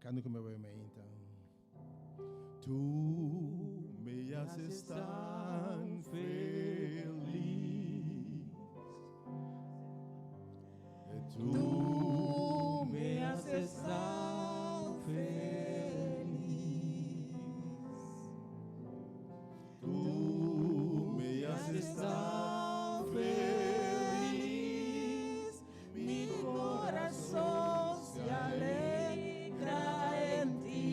Kanta ku mi bai meinta. Tu me haces tan feliz. Tu me haces tan feliz. Tu me haces tan feliz. Mi corazón se alegra en ti.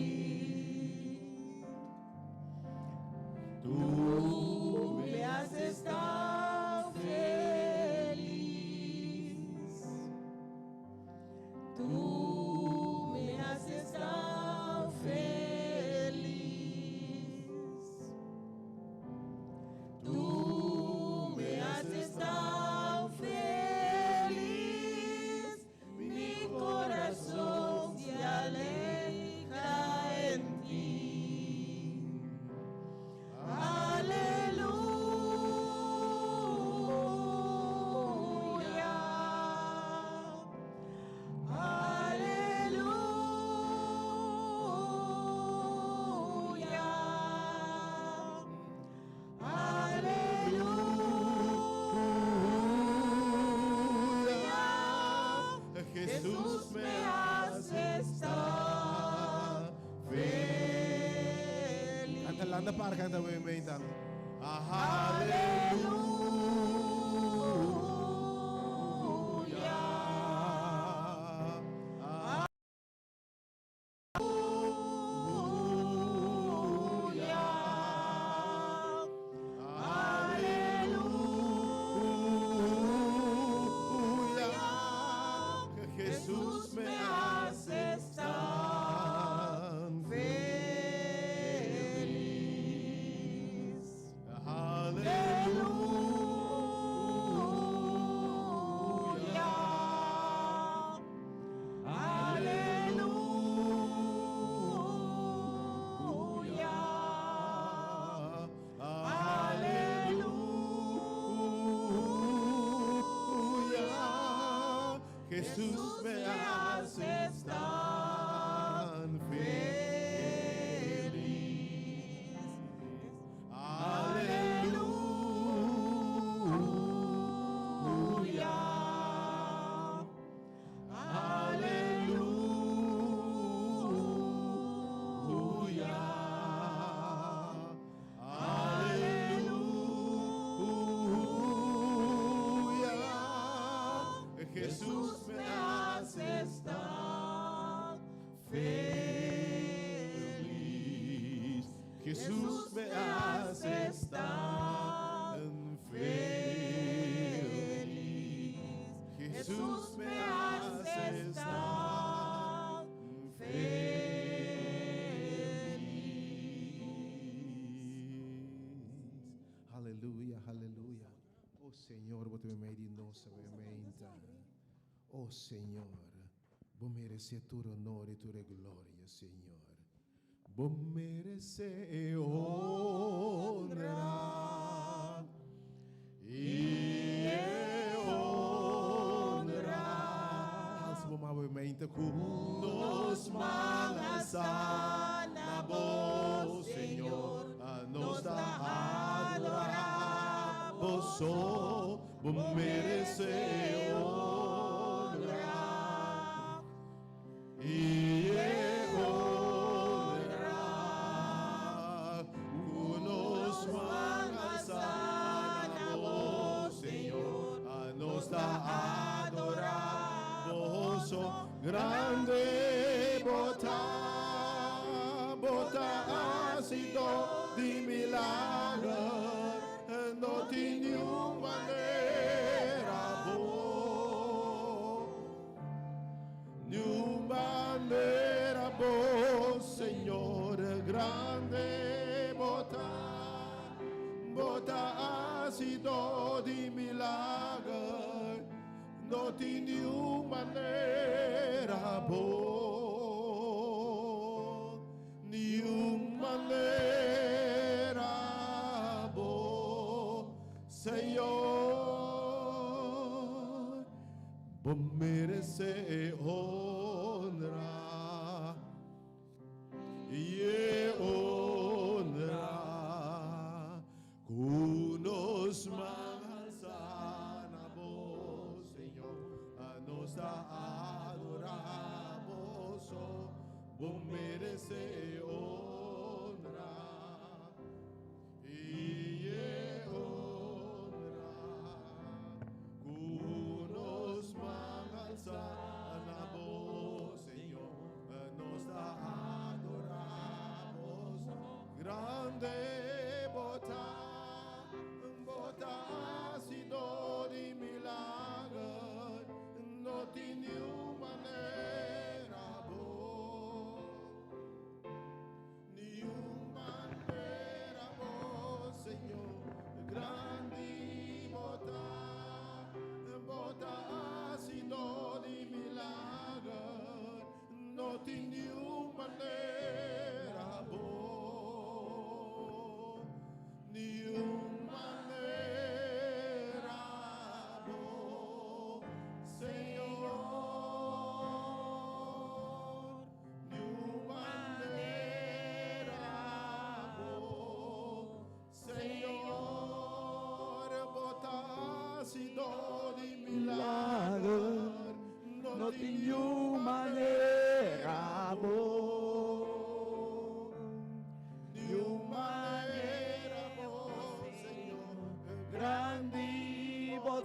Tu Me haces tan feliz. Tú me haces tan feliz. Tú me haces tan feliz. Mi corazón se alegra en ti. Aleluya. Aleluya. Aleluya. Jesús Jesús me hace tan feliz. Kanta landa par kanta bai meinta. Aleluya. Aleluya. Aleluya. Jesús me hace tan feliz. Aleluya. Aleluya. Aleluya. Jesús me hace tan tan feliz. feliz. Aleluya. Aleluya. Aleluya. Jesús me hace tan feliz. Jesús me hace tan feliz. Jesús me hace tan feliz. Aleluya, aleluya. Oh Señor, bo ta meimei di nos meinta. Oh Señor, bo meresé tur honor i tur gloria, Señor. Bo meresé honra i honra. Alsa bo man meinta ku nos man alsá na bo, Señor. Nos ta adorá bo so, bo meresé honra i honra. Ku nos man alsá na bo, Señor. Nos ta adorá bo so. Grandi bo ta, bo ta hasidó di milager, no tin niun manera bo, niun manera bo, Señor. Grandi bo ta, bo ta hasidó di milager, no tin niun manera bo, niun manera bo, Señor. Bo meresé honra.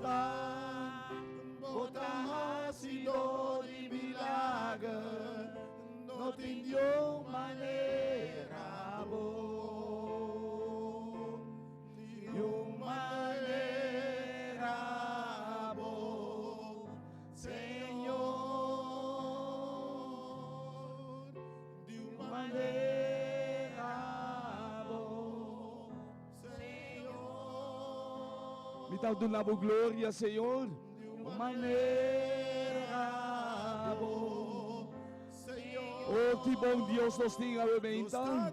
ta, bo ta hasidó di milager, no tin niun manera bo, niun manera bo, Señor, niun manera bo, Señor. Mi ta duna bo gloria, Señor. Niun manera bo, Señor. Oh, ki bon Dios nos tin awe meinta.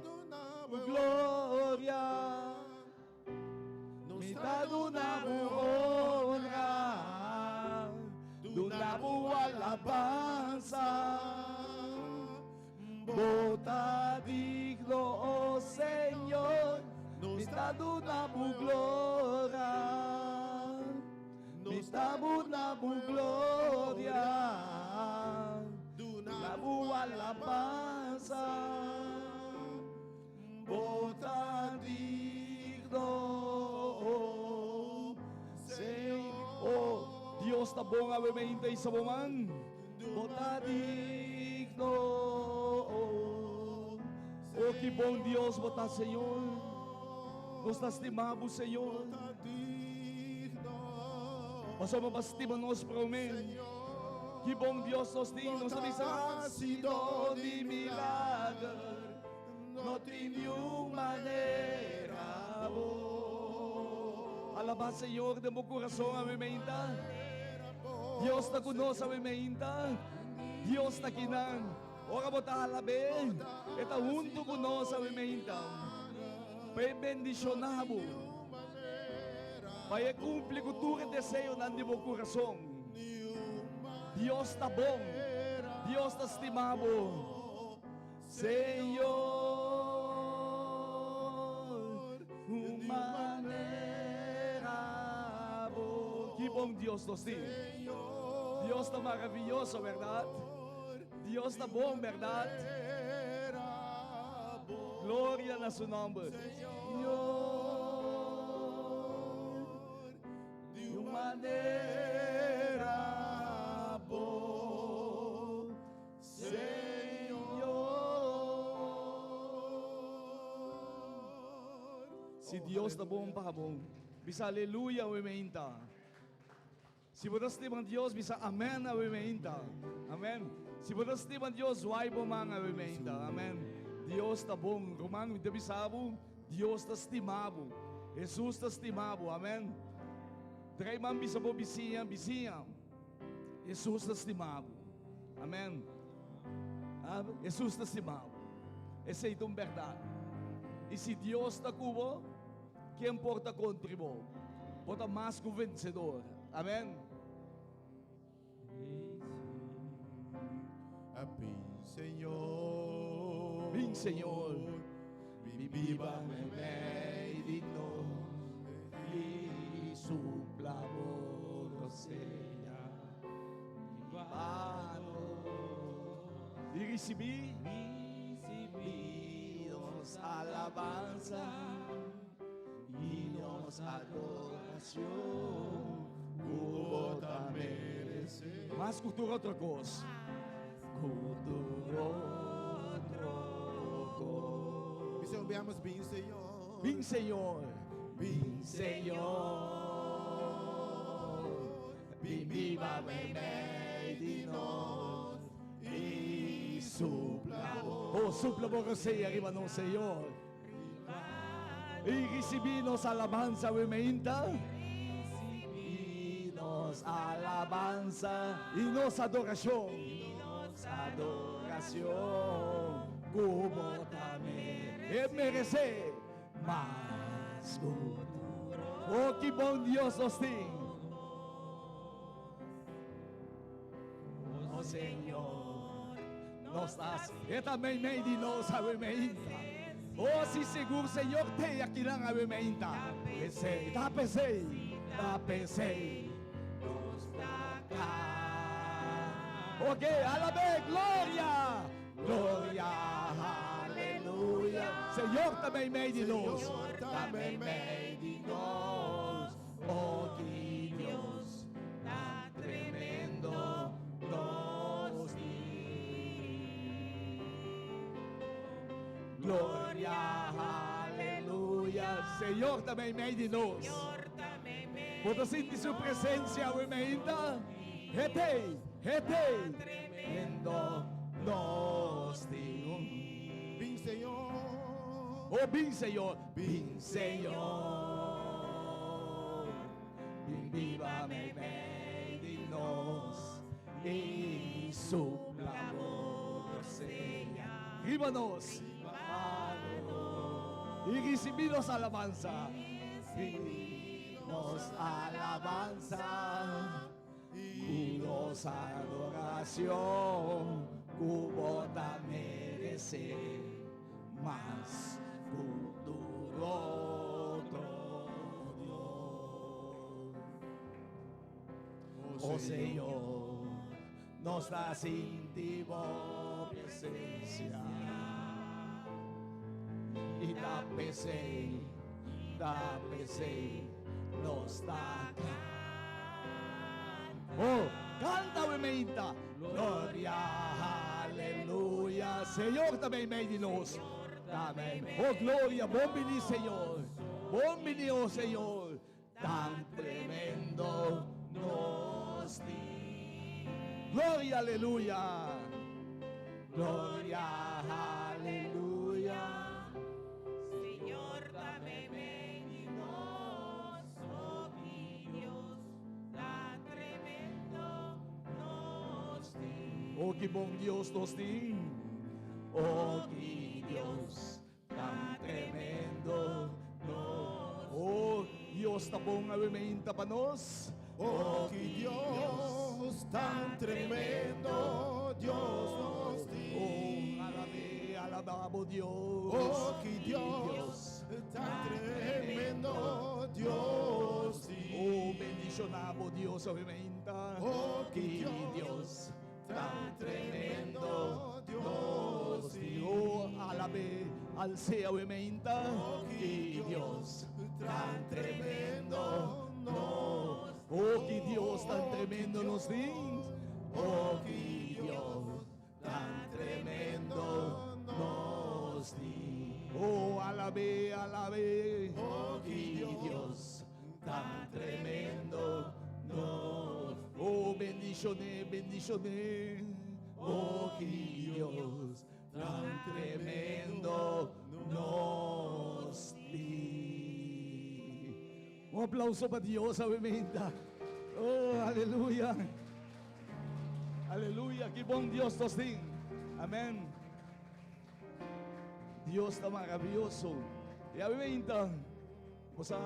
Gloria. Mi ta duna bo honra. Duna bo alabansa. Bo ta digno, oh Señor. Mi ta duna bo gloria. Mi ta duna bo gloria. Duna bo alabansa. Bo ta digno, Señor. Oh, Dios ta bon awe meinta i sa bo man. Bo ta digno. Oh, ki bon Dios bo ta, Señor. Nos ta stima bo, Señor. Pasobra bo a stima nos promé. Ki bon Dios nos tin. Nos ta bisa, Hasidó di milager, no tin niun manera bo. Alabá Señor den bo kurason awe meinta. Dios ta ku nos awe meinta. Dios ta kinan. Ora bo ta alab'É, E ta huntu ku nos awe meinta. Pa E bendishoná bo. Pa E kumpli ku tur e deseonan di bo kurason. Dios ta bon. Dios ta stima bo. Señor, un manera bo. Ki bon Dios nos tin. Dios ta maraviyoso, berdad? Dios ta bon, berdad? Gloria na su nomber. Señor, di un manera bo. Señor. Si Dios ta bon pa bo, bisa aleluya awe meinta. Si bo ta stima Dios, bisa amen awe meinta. Amen. Si bo ta stima Dios, zwaai bo man awe meinta. Amen. Dios ta bon. Ruman, mi ta bisa bo, Dios ta stima bo. Jesus ta stima bo. Amen. Draai man bisa bo bisiña, bisiña. Hesus ta stima bo. Amen. Ah, Hesus ta stima bo. Esei ta un bèrdat. I si Dios ta ku bo, ken por ta kontri bo? Bo ta mas ku vensedor. Amen. Bin, Señor. Bin, Señor. Bin biba meimei di nos. I supla bo rosea riba nos. I risibí. Risibí nos alabansa i nos adoracion ku bo ta meresé. Mas ku tur otro kos. Ku tur otro kos. Bisa un biaha mas, Bin Señor. Bin Señor. Bin Señor. Bin biba meimei di nos i supla bo. Oh, supla bo rosea riba nos, Señor. I risibí nos alabansa awe meinta. Risibí nos alabansa. I nos adorashon. I nos adorashon. Ku bo ta E meresé mas ku tur. Oh, ki bon Dios nos tin. Oh Señor, nos ta E ta meimei di nos awe meinta. Oh, si sigur Señor t'ei akinan awe meinta. P'esei, ta p'esei, ta p'esei nos ta ka. Ok, alab'é, gloria, gloria, aleluya. Señor ta meimei di nos. Señor ta meimei di nos. Oh, ki Dios. tremendo nos tin. Gloria, aleluya. Señor ta meimei di nos. Bo ta sinti su presencia awe meinta? Hetei, hetei. Tremendo nos tin. Bin Señor. Oh, bin Señor. Bin Señor. Bin biba meimei di nos. I supla bo rosea. Riba nos. I risibí nos alabansa. Risibí nos alabansa ku nos adorashon ku bo ta meresé mas ku tur otro Dios. O Señor, nos ta sinti bo presencia i ta p'esei, ta p'esei nos ta canta. Oh, canta we meinta. Gloria, aleluya. Señor ta meimei di nos. Ta meimei. Oh, gloria, bon bini, Señor. Bon bini, oh Señor. Tan tremendo nos tin. Gloria, aleluya. Gloria, aleluya. Señor ta meimei di nos, oh ki Dios tan tremendo nos tin. Oh, ki bon Dios nos tin. Oh, ki Dios tan tremendo nos. Oh, Dios ta bon awe meinta pa nos. Oh, ki Dios tan tremendo Dios nos tin. Oh, alab'é, alabá bo Dios. Oh, ki Dios tan tremendo Dios tin. Oh, bendishoná bo Dios awe meinta. Oh, ki Dios tan tremendo Dios tin. Oh, alab'é, als'é awe meinta. Oh, ki Dios tan tremendo nos. Oh, ki Dios tan tremendo nos tin. Oh, ki Dios tan tremendo nos tin. Oh, alab'é, alab'é. Oh, ki Dios tan tremendo nos. Oh, bendishon'é, bendishon'é. Oh, ki Dios tan tremendo nos tin. Un aplauso pa Dios, awe meinta. Oh, aleluya. Aleluya, ki bon Dios nos tin. Amèn. Dios ta maravioso. I awe meinta, bo sa,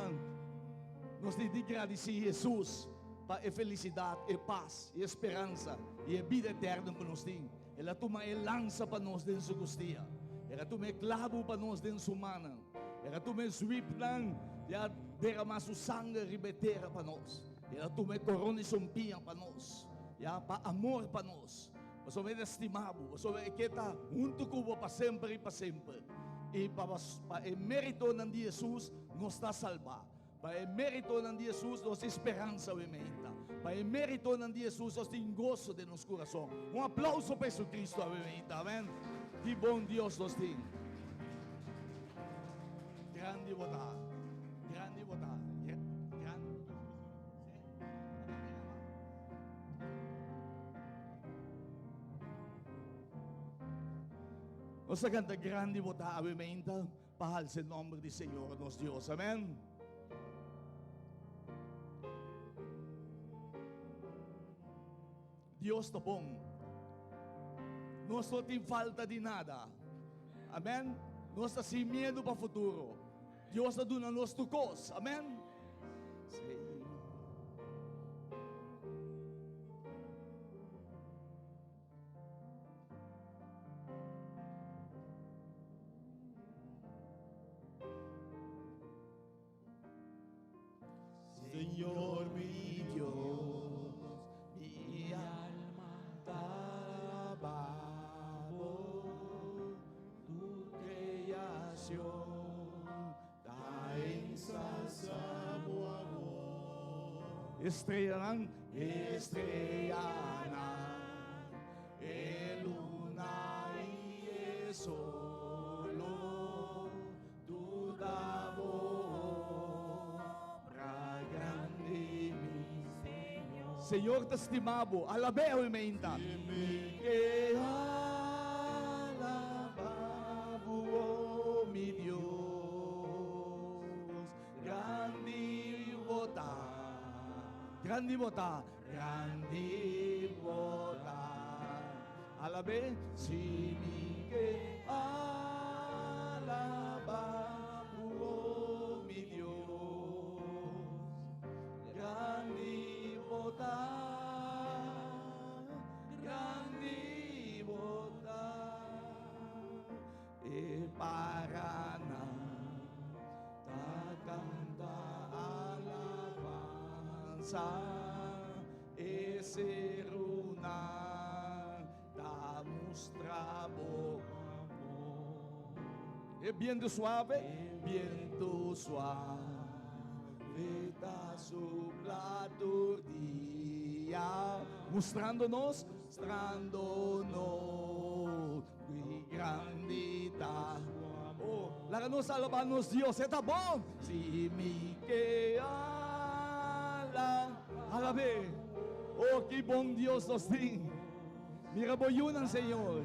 nos tin di gradisí Hesus pa e felisidat, e pas, e speransa i e bida eterno ku nos tin. El a tuma e lansa pa nos den su kustia. El a tuma e klabu pa nos den su mannan. El a tuma e zwipnan i a deramá su sanger riba e tera pa nos. El a tuma e koron di sumpiña pa nos, ya, pa amor pa nos. Pasobra e ta stima bo, pasobra e ke ta huntu ku bo pa semper i pa semper. I pa pa e méritonan di Hesus nos ta salbá. Pa e méritonan di Hesus nos tin speransa awe meinta. Pa e méritonan di Hesus nos tin goso den nos kurason. Un aplauso pa Jesucristo awe meinta. Amèn. Ki bon Dios nos tin. Grandi bo ta. Grandi bo ta. Grandi. Nos ta kanta Grandi bo ta awe meinta. Pa halsa e nomber di Señor nos Dios. Amen. Dios ta bon. Nos no tin falta di nada. Amen. Nos ta sin miedu pa futuro. Dios ta duna nos tur kos. Amen. Sí. Señor mi Dios, mi alma ta alabá bo, tur creacion ta ensalzá bo amor. Estreanan, estreanan, e luna i e solo, tur ta bo obra grandi, mi Señor. Señor ta stima bo, alab'é awe meinta. Mi ke alaba bo, o mi Dios. Grandi bo ta, grandi bo ta, grandi bo ta. Alab'é, si mi ke alaba bo, o mi Dios. Grandi bo ta, grandi bo ta. E paranan ta canta alabanza, e serunan ta mustra bo amor. E biento suave, biento suave ta supla tur dia, mustrando nos, mustrando nos. Qui grandi ta Oh, laga nos alabá nos Dios, e ta bon. Si mi ke ala, alab'é. Oh, ki bon Dios nos tin. Mira bo yunan, Señor.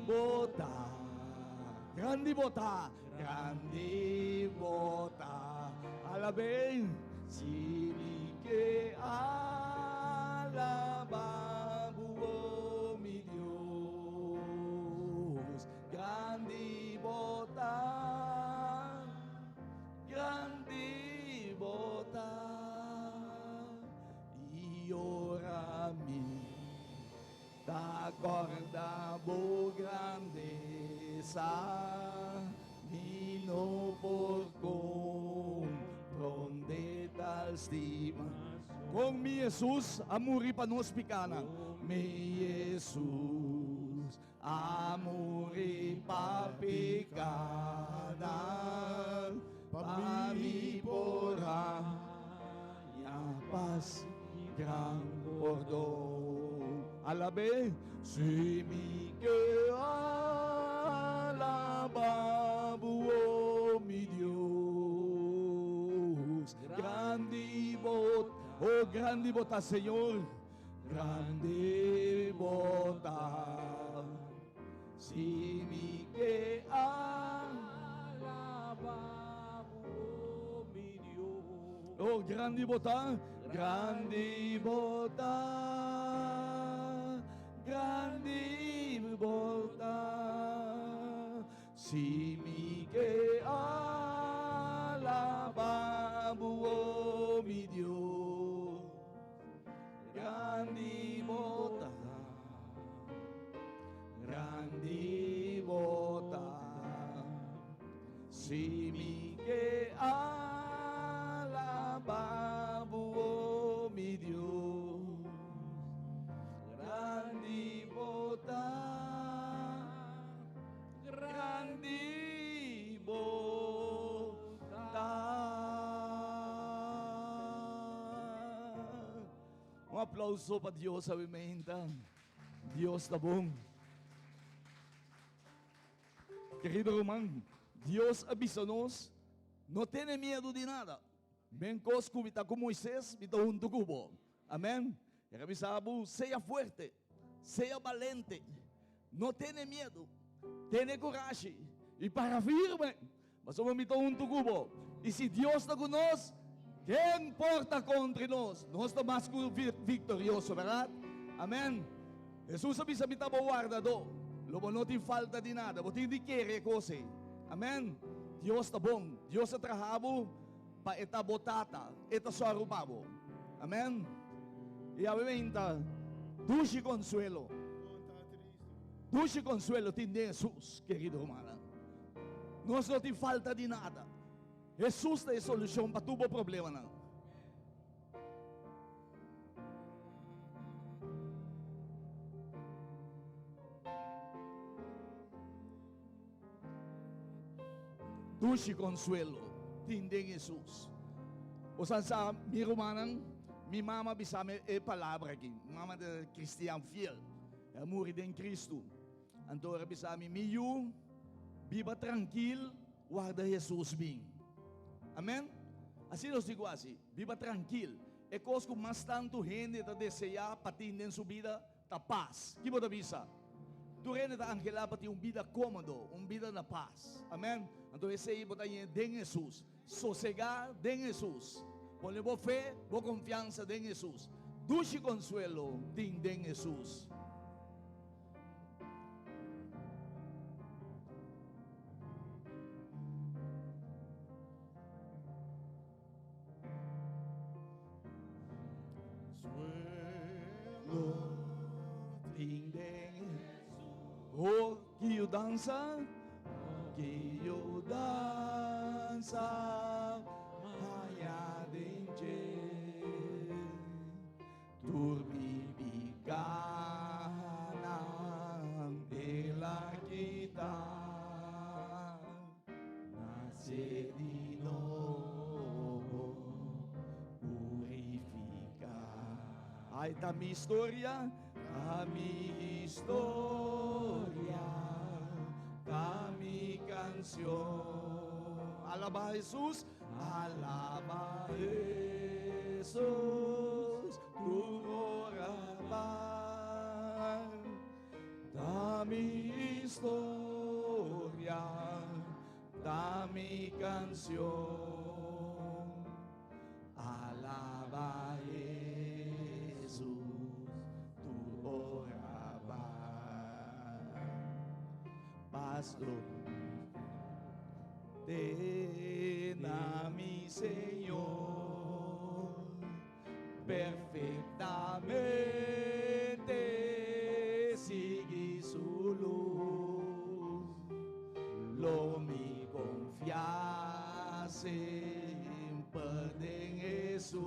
Bo ta grandi, bo ta grandi, bo ta. Alab'é. Si mi ke alabá bo, o mi Dios, grandi bo ta, grandi bo ta. I ora mi ta kòrda bo grandesa, mi no por komprondé tal stima. Kon mi Hesus a muri pa nos pikanan? Mi Hesus a muri pa pikanan, pa mi por haña pas i gran pordon. Alab'é, si mi ke alabá bo, o mi Dios. Grandi bo, o grandi bo ta, Señor. Grandi bo ta, si mi ke alaba bo, mi Dios. Oh, grandi bo ta, grandi bo ta, grandi bo ta, si mi ke alaba bo, oh, mi Dios. Grandi bo ta, grandi bo ta, si mi ke alaba bo, oh mi Dios. Grandi bo ta, Grandi bo ta. Un aplauso pa Dios awe meinta. Dios ta bon. Querido ruman, Dios a bisa nos, no tene miedo di nada. Men kos ku mi ta ku Moises, mi ta huntu ku bo. Amen. El a bisa bo, sea fuerte, sea balente, no tene miedu, tene kurashi i para firme, pasobra mi ta huntu ku bo. I si Dios ta ku nos, ken por ta kontra nos? Nos ta mas ku viktorioso, bèrdat? Amen. Hesus a bisa, Mi ta bo wardadó, lo bo no tin falta di nada. Bo tin di kere e kos ei. Amen. Dios ta bon. Dios a traha bo. Pa e ta bo tata, e ta sòru pa bo. Amen. I awe meinta, dushi konsuelo. Dushi konsuelo tin den Hesus, kerido rumannan. Nos no tin falta di nada. Hesus ta e solushon pa tur bo problemanan. Dushi konsuelo tin den Hesus. Bo sa sa, mi rumannan, Mi mama a bisa mi e palabra aki. Mi mama ta cristian fiel. El a muri den Cristo. Anto el a bisa mi, mi yu, biba trankil, warda Hesus bin. Amen? Asina nos tin ku hasi, biba trankil. E kos ku mas tantu hende ta deseá pa tin den su bida ta pas. Ki bo ta bisa? Tur hende ta anhelá pa tin un bida kómodo, un bida na pas. Amen? Anto esei bo ta hañ'é den Hesus. Sosegá den Hesus. Pone bo fe, bo konfiansa den Hesus. Dushi konsuelo tin den Hesus. Suelo tin den Oh, ki yudansa, ki yudansa haña den dje. Tur mi pikanan el a kita. Nace di nobo, purifica. Ai ta mi historia, ta mi historia, ta mi cancion. Alaba Jesus, alaba Jesus, tur ora bai. Ta mi historia, ta mi canción. Alaba Jesus, tur ora bai. Paz lo te na mi Señor. Perfectamente sigui su luz, lo mi confia semper den Hesus,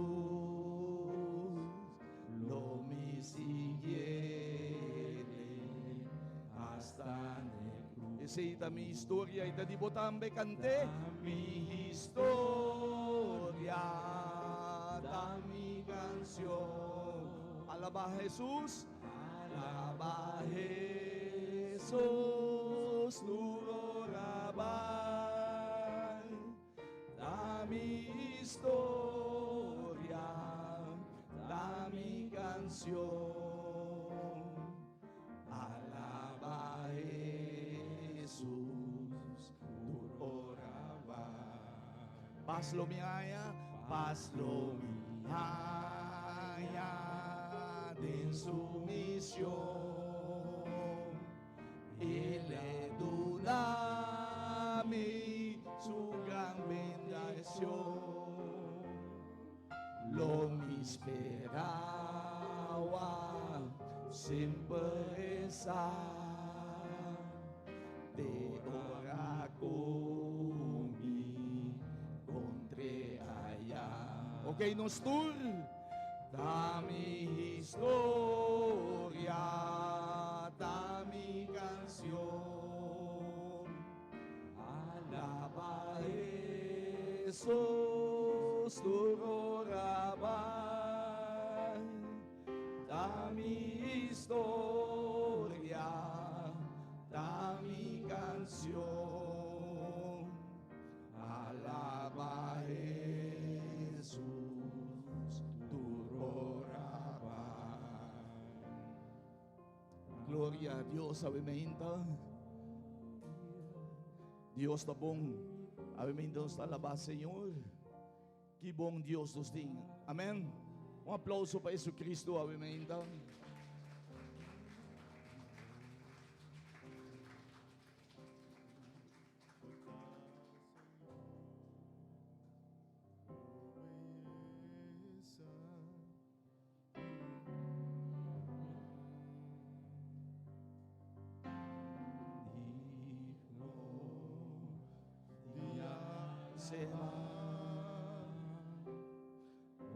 lo mi siguiele hasta n'e cruz. Esey ta mi historia y ta di bo tambe, cant'e. Mi historia ta mi canción. Alaba Hesus, alaba Hesus, tur ora bai. Ta mi historia, ta mi canción. Alaba Hesus tur ora va. Pas lo mi haña, pas lo mi haña den su mision. E le duna mi su gran bendicion. Lo mi sperawa semper resa te ora ku mi kontr'e aya. Ok, nos tur. Ta mi historia, ta mi kansion. Alaba Hesus tur ora bai. Ta mi historia, ta mi canción. Alaba Hesus tur ora bai. Gloria a Dios, awe meinta. Dios ta bon. Awe meinta nos ta alabá Señor. Ki bon Dios nos tin. Amén. Un aplauso pa Jesucristo awe meinta.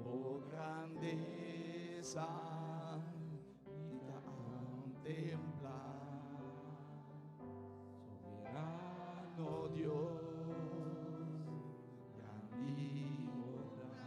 Oh grandeza mi ta contempla, soberano Dios, grandiosa.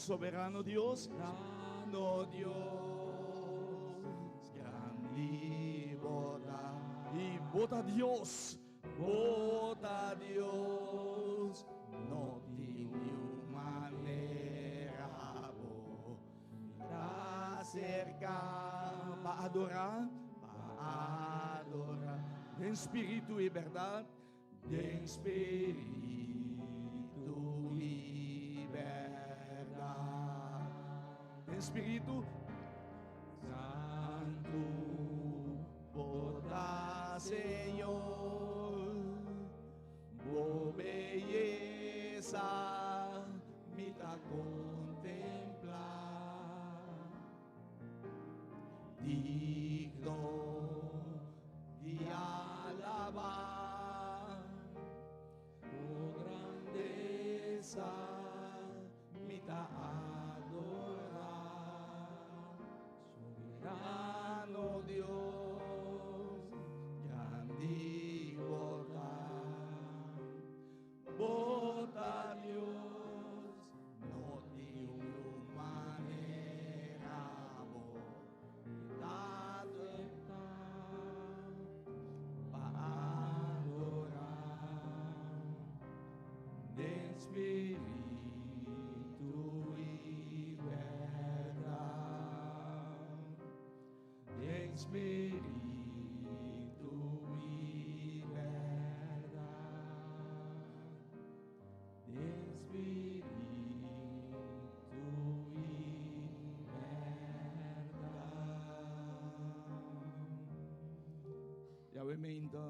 Soberano Dios, Soberano Dios, grandi bo ta. I bo ta Dios, bo ta Dios, no tin niun manera bo ta aserká pa adorá, pa adorá den spiritu i bèrdat. Den spiritu i bèrdat. Den spiritu santu bo ta Señor, bo beyesa mi ta kontemplá. Digno di alabá bo grandesa mi ta adorá Soberano Dios grandi bo ta Bo ta Dios no tin un manera bo ta tenta pa adorá den spiritu i bèrdat den spiritu i bèrdat den spiritu i bèrdat. Yahweh meinta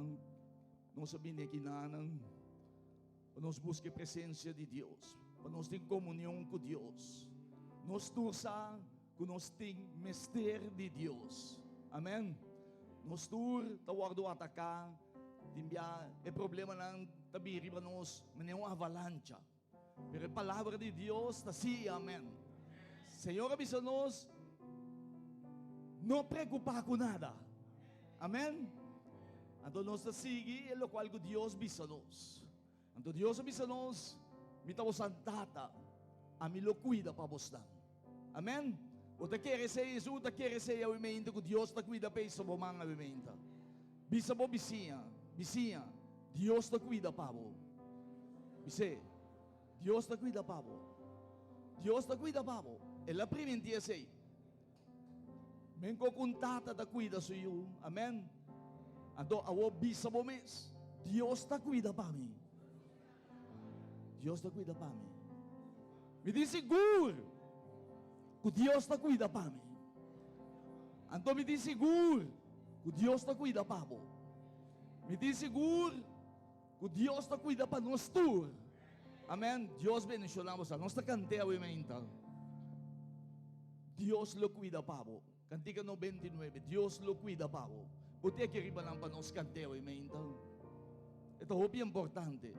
nos a bini aki nanan pa nos buska e presencia di Dios, pa nos tin comunion cu Dios. Nos tur sa cu nos tin mester di Dios. Amen. Nos tur ta wordo ataca. Tin bia e problemanan ta bin riba nos manera un avalancha. Pero e palabra di Dios ta sí i amèn. Señor a bisa nos, no preokupá ku nada. Amèn. Anto nos ta sigui e lokual ku Dios bisa nos. Anto Dios a bisa nos, mi ta bosan tata, ami lo kuida pa bosnan. Amèn. Bo ta kere esei? Esun ku ta kere esei awe meinta ku Dios ta kuida pa ei, bo man awe meinta. Bisa bo bisiña, Bisiña, Dios ta kuida pa bo. Bis'é, Dios ta kuida pa bo. Dios ta kuida pa bo. El a primintí esei. Men ku un tata ta kuida su yu. Amèn. Anto awor bisa bo mes, Dios ta kuida pa mi. Dios ta kuida pa mi. Mi tin sigur ku Dios ta kuida pa mi. Anto mi tin sigur ku Dios ta kuida pa bo. Mi tin sigur ku Dios ta kuida pa nos tur. Amen. Dios bendiciona boso. Nos ta cante awe meinta. Dios lo cuida pa bo. Cantica 99. Dios lo cuida pa bo. Bo te aki riba nan pa nos cante awe meinta. E ta hopi importante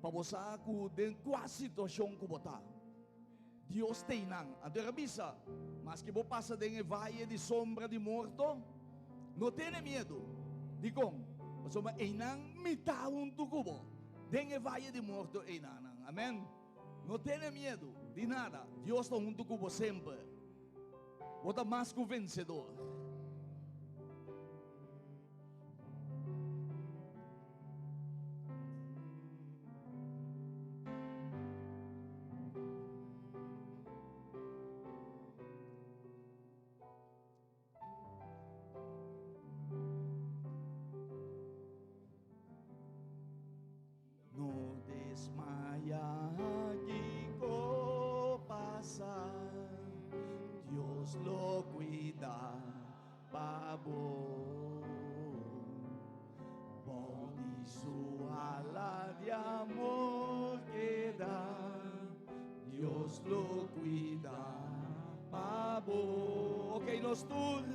pa bo sa ku den kua situashon ku bo ta, Dios ta einan. Anto el a bisa, Maske bo pasa den e vaye di sombra di morto, no tene miedu. Dikon? Pasobra einan mi ta huntu ku bo. Den e vaye di morto einanan. Amen. No tene miedu di nada. Dios ta huntu ku bo semper. Bo ta mas ku vensedor. No desmaya kiko pasa, Dios lo cuida pa bo. Bou di su ala di amor keda, Dios lo cuida pa bo. Ok, nos tur.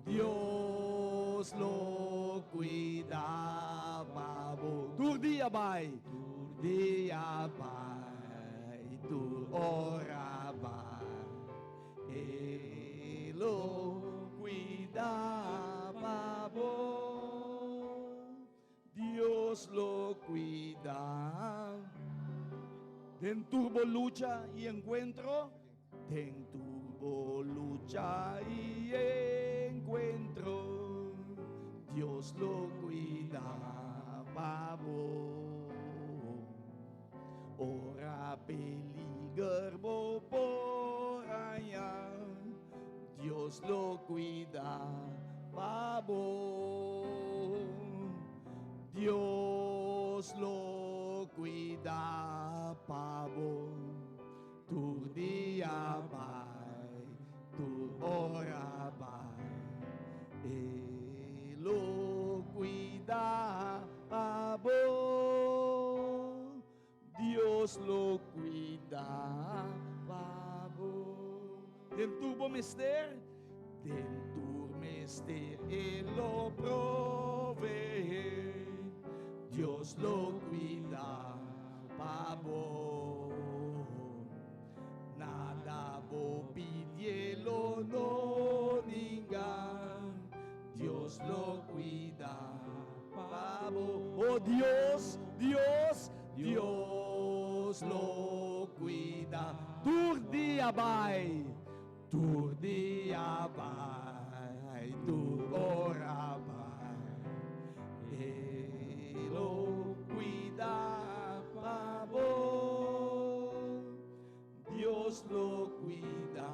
Dios lo cuida pa bo. Tur dia bai, tur dia bai, tur ora bai. E lo cuida pa bo. Dios lo cuida. Den tur bo lucha i enkuentro, den tur bo lucha i enkuentro, Dios lo kuida pa bo. Ora peliger bo por haña, Dios lo cuida pa bo. Dios lo cuida pa bo. Tur dia bai, tur ora bai. E lo cuida pa bo. Dios lo cuida pa bo. Den tur bo mester, den tur mester E lo provee. Dios lo cuida pa bo. Nada bo pidi E lo no ninga. Dios lo cuida pa bo. Oh Dios, Dios, Dios lo cuida. Tur dia bai, tur dia bai, tur ora bai. E lo cuida pa bo. Dios lo cuida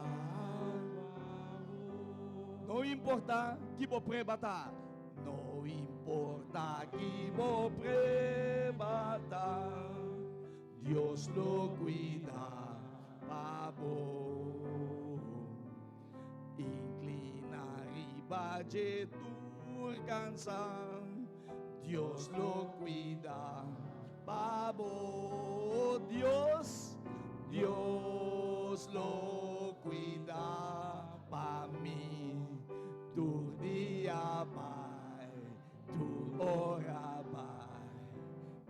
pa bo. No importa ki bo prueba ta. No importa ki bo prueba ta. Dios lo cuida pa bo. Inclina riba dje tur cansa. Dios lo cuida pa bo. Dios, Dios lo cuida pa mi. Tur dia bai, tur ora bai.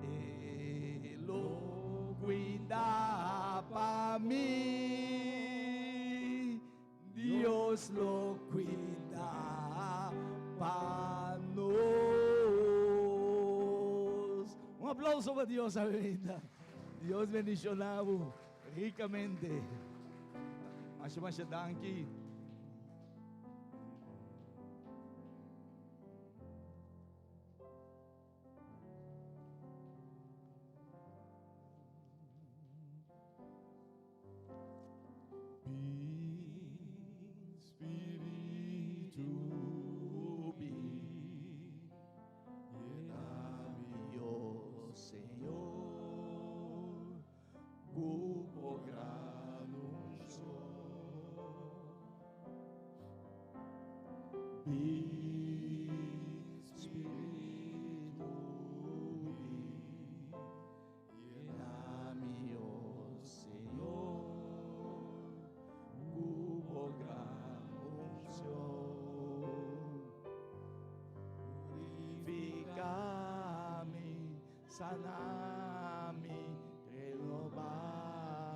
E lo cuida pa mi. Dios lo cuida pa nos. Un aplauso pa Dios awe. Dios bendiciona bo ricamente. Masha masha danki. Yena mi, oh Señor, cu bo gran uncion. Purifica mi, sana mi, renoba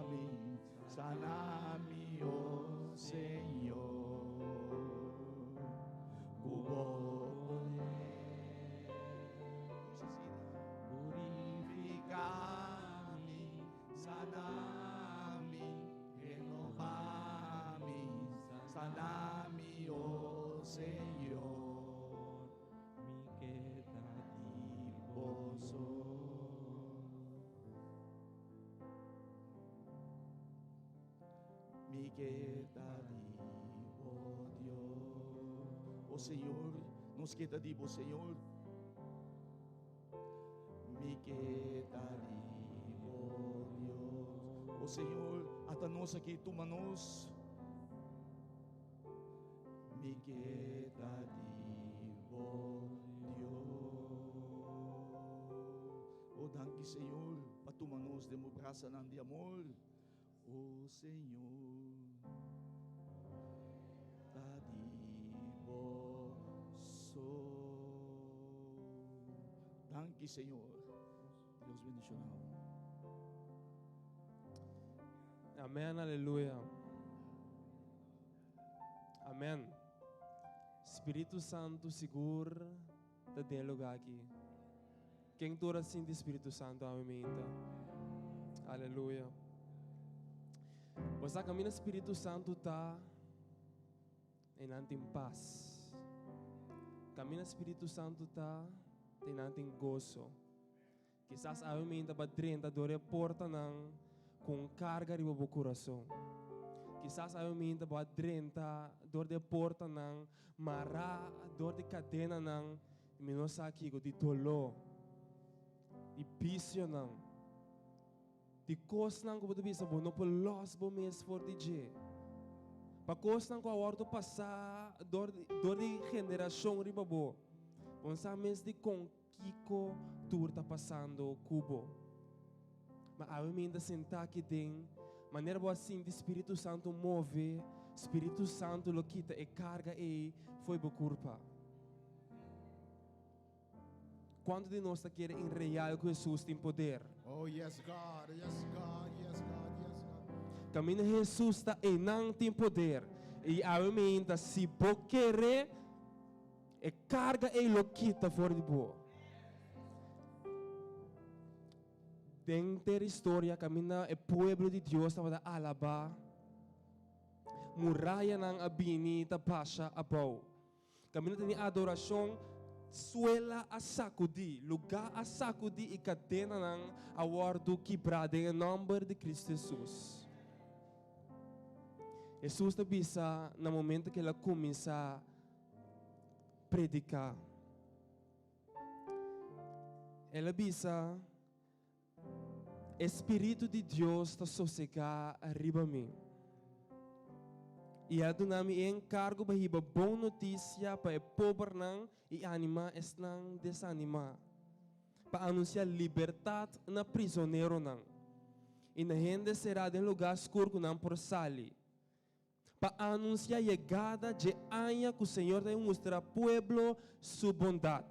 mi, sana mi, oh Señor, cu bo poder. Purifica mi, sana mi, renoba mi, sana mi, oh Señor. Mi ke ta di bo so. Mi ke ta di bo Dios. Oh Señor, nos ke ta di bo Señor. Mi ke ta di bo Dios. Oh Señor, ata nos aki, tuma nos. Mi ke ta di bo Dios. Oh danki Señor pa tuma nos den bo brasanan di amor. Oh Señor, ta di bo so. Danki Señor. Dios bendiciona bo. Amen, aleluya. Amen. Spiritu Santu sigur ta den e lugar aki. Ken tur a sinti Spiritu Santu awe meinta? Aleluya. Bo sa kaminda Spiritu Santu ta, einan tin pas. Kaminda Spiritu Santu ta, einan tin goso. Kisas awe mi ta ba drenta dor e portanan ku un karga riba bo kurason. Kisas awe mi ta ba drenta dor di e portanan mará dor di kadenanan mi no sa kiko, di doló, di bisionan. Di kosnan ku bo ta bisa bo no por lòs bo mes for di dje. Pa kosnan ku a wòrdu pasá dor dor di generashon riba bo. Bo no sa mes dikon kiko tur ta pasando ku bo. Ma awe mi ta sentá aki den manera bo a sinti Spiritu Santu move, Spiritu Santu lo kita e karga ei fo'i bo kurpa. Cuanto di nos ta kere in real cu Jesus tin poder? Oh yes God, yes God, yes God, yes God. Caminda Jesus ta eynan tin poder. Y awe meinta si bo kere e carga ey lo kita for di bo. Den ter historia caminda e pueblo di Dios tabata alaba, murayanan a bini ta basha abou. Kaminda tene adorashon, suela a sakudí, lugá a sakudí i kadenanan a wòrdu kibrá den e nòmber di Kristu Hesus. Hesus ta bisa na momento ku el a kuminsá prediká, el a bisa, E Spiritu di Dios ta sosegá riba mi. I a duna mi e enkargo pa hiba bon notisia pa e pobernan i animá esnan desanimá, pa anunsiá libertat na prizoneronan i na hende será den lugá skur ku nan por sali, pa anunsiá yegada dje aña ku Señor ta mustra pueblo su bondat,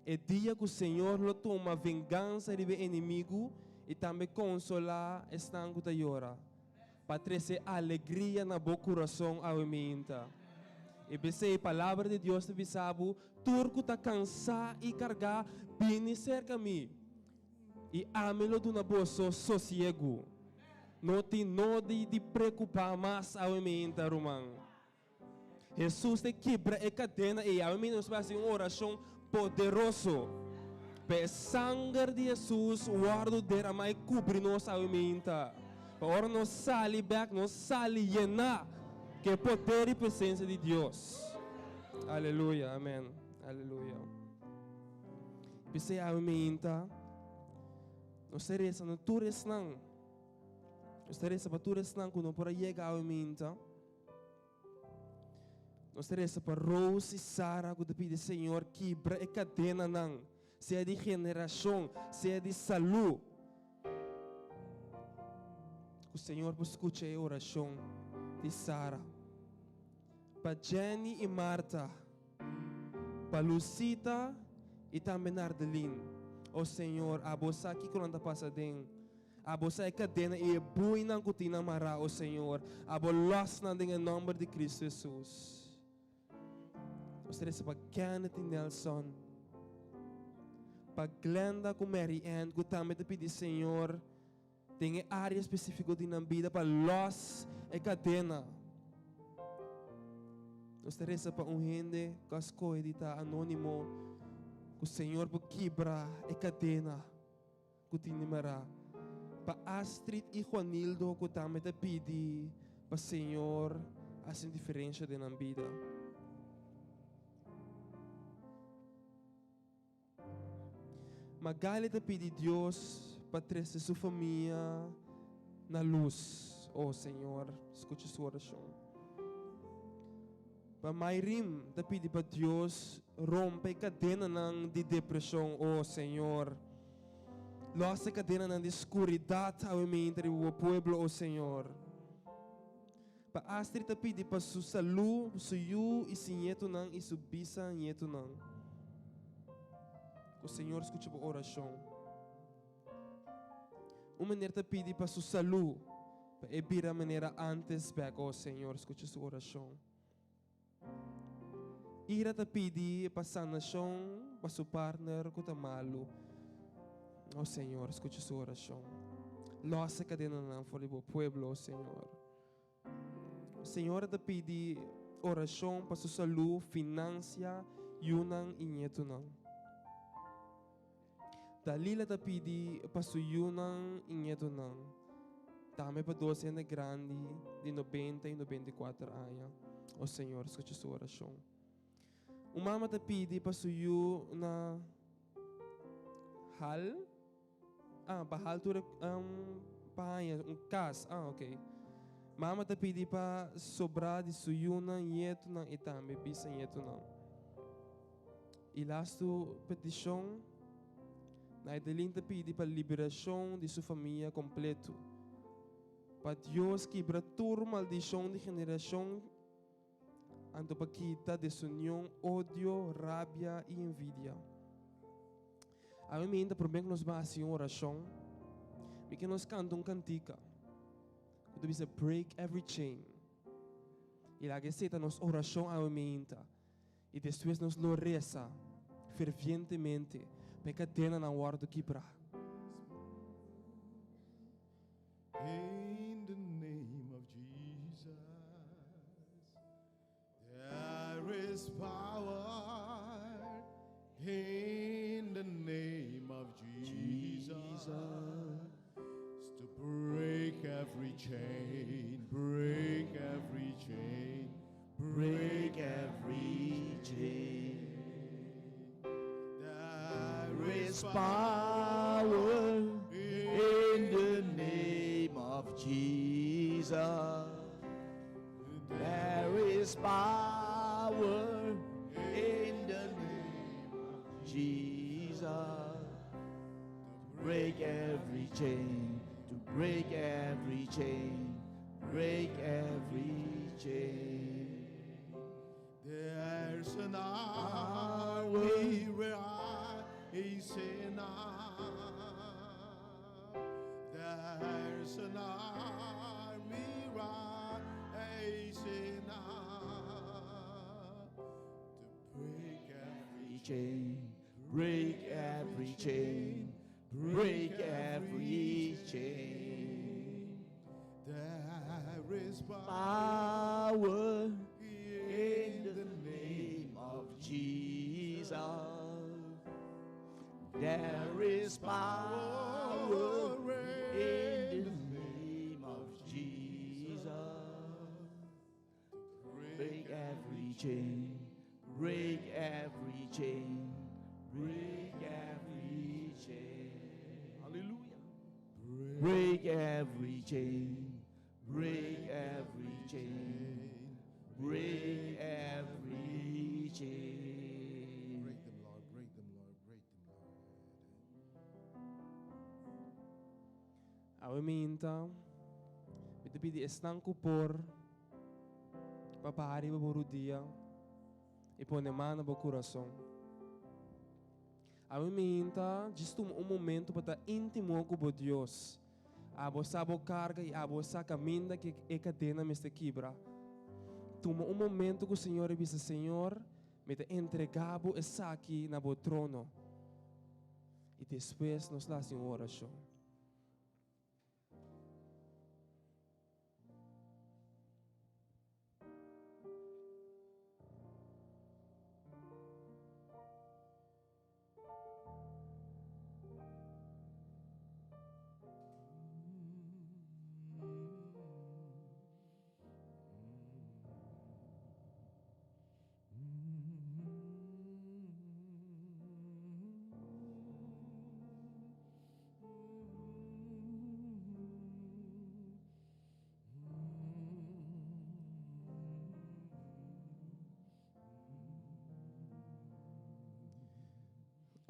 e dia ku Señor lo tuma vengansa riba e enemigu i tambe konsolá esnan ku ta yora, pa trese alegria na bo kurason awe meinta. I p'esei Palabra di Dios ta bisa bo, Tur ku ta kansá i kargá, bini serka mi. I ami lo duna boso sosiegu. No tin nodi di preokupá mas awe meinta, ruman. Hesus ta kibra e kadena ei. Awe meinta nos por hasi un orashon poderoso pa e sanger di Hesus wòrdu deramá i kubri nos awe meinta. Pa ora nos sali bèk, nos sali yená ku e poder i presensia di Dios. Aleluya, amèn. Aleluya. P'esei awe meinta nos ta resa na tur esnan, nos ta resa pa tur esnan ku no por a yega awe meinta. Nos ta resa pa Rose i Sara ku ta pidi Señor kibra e kadenanan, sea di generashon, sea di salú. Ku Señor por skucha e orashon di Sara. Pa Jenny i Martha. Pa Lucita i tambe Nardelin. O Señor, abo sa kiko nan ta pasa den. Abo sa e kadena i e buinan ku tin nan mará, o Señor. Abo lòs nan den e nòmber di Kristu Hesus. Nos ta resa pa Kenneth i Nelson, pa Glenda ku Mary Ann ku tambe ta pidi Señor den e área spesífiko di nan bida pa lòs e kadena. Nos ta resa pa un hende ku a skohe di ta anónimo, ku Señor por kibra e kadena ku tin di mará. Pa Astrid i Juanildo ku tambe ta pidi pa Señor hasi un diferensha den nan bida. Magali ta pidi Dios pa trese su famia na lus. Oh Señor, skucha su orashon. Pa Mayrim ta pidi pa Dios rompe e kadenanan di depreshon. Oh Señor, lòs e kadenanan di skuridat awe meinta riba bo pueblo, oh Señor. Pa Astrid ta pidi pa su salú, su yu i si ñetunan i su bisa ñetunan. Ku Señor skucha bo orashon. Un meneer ta pidi pa su salú, pa e bira manera antes bek, oh Señor skucha su orashon. Ira ta pidi pa sanashon pa su partner ku ta malu. Oh Señor, skucha su orashon. Lòs e kadenanan for di bo pueblo, o Señor. Señora ta pidi orashon pa su salú, finansia, yunan i ñetunan. Dalila ta pidi pa su yunan i ñetunan, tambe pa dos hende grandi di nobenta i 94 aña. O Señor, skucha su orashon. Un mama ta pidi pa su yu na hal, ah, pa hal tur um, pa haña un kas, ah, ok. Mama ta pidi pa sobrá di su yunan, ñetunan i tambe bisañetunan. I lastu petishon, Naidelin ta pidi pa liberashon di su famia kompletu, pa Dios kibra tur maldishon di generashon anto pa kita desunion, odio, rabia i envidia. Awe mi ta promé ku nos bai hasi un orashon, mi ke nos kanta un kantika ku ta bisa Break Every Chain. I laga esei ta nos orashon awe meinta. I despues nos lo resa fervientemente pa e kadenanan wòrdu kibrá. In the name of Jesus, there is power in the name of Jesus to break every chain, break every chain, break every chain. There is power in the name of Jesus. There is power in the name of Jesus. To break every chain, to break every chain, break every chain. There's an army rising up. There's an army rising up to break every chain, break every chain, break every chain. There is power in the name of Jesus. There is power in the name of Jesus. Break every chain, break every chain, break every chain. Hallelujah. Break every chain, break every chain, break every chain. Break them, Lord, break them, Lord, break them, Lord. Awe mainta, mi ta pidi esnan ku por pa baha riba bo rudia i pone man na bo kurason. Awe mainta, djis tuma un momento pa ta íntimo ku bo Dios. Abo sa bo karga i abo sa kaminda ku e kadena mester kibra. Tuma un momento ku Señor i bisa, Señor, mi ta entregá bo esaki na bo trono. I despues nos lo hasi un orashon.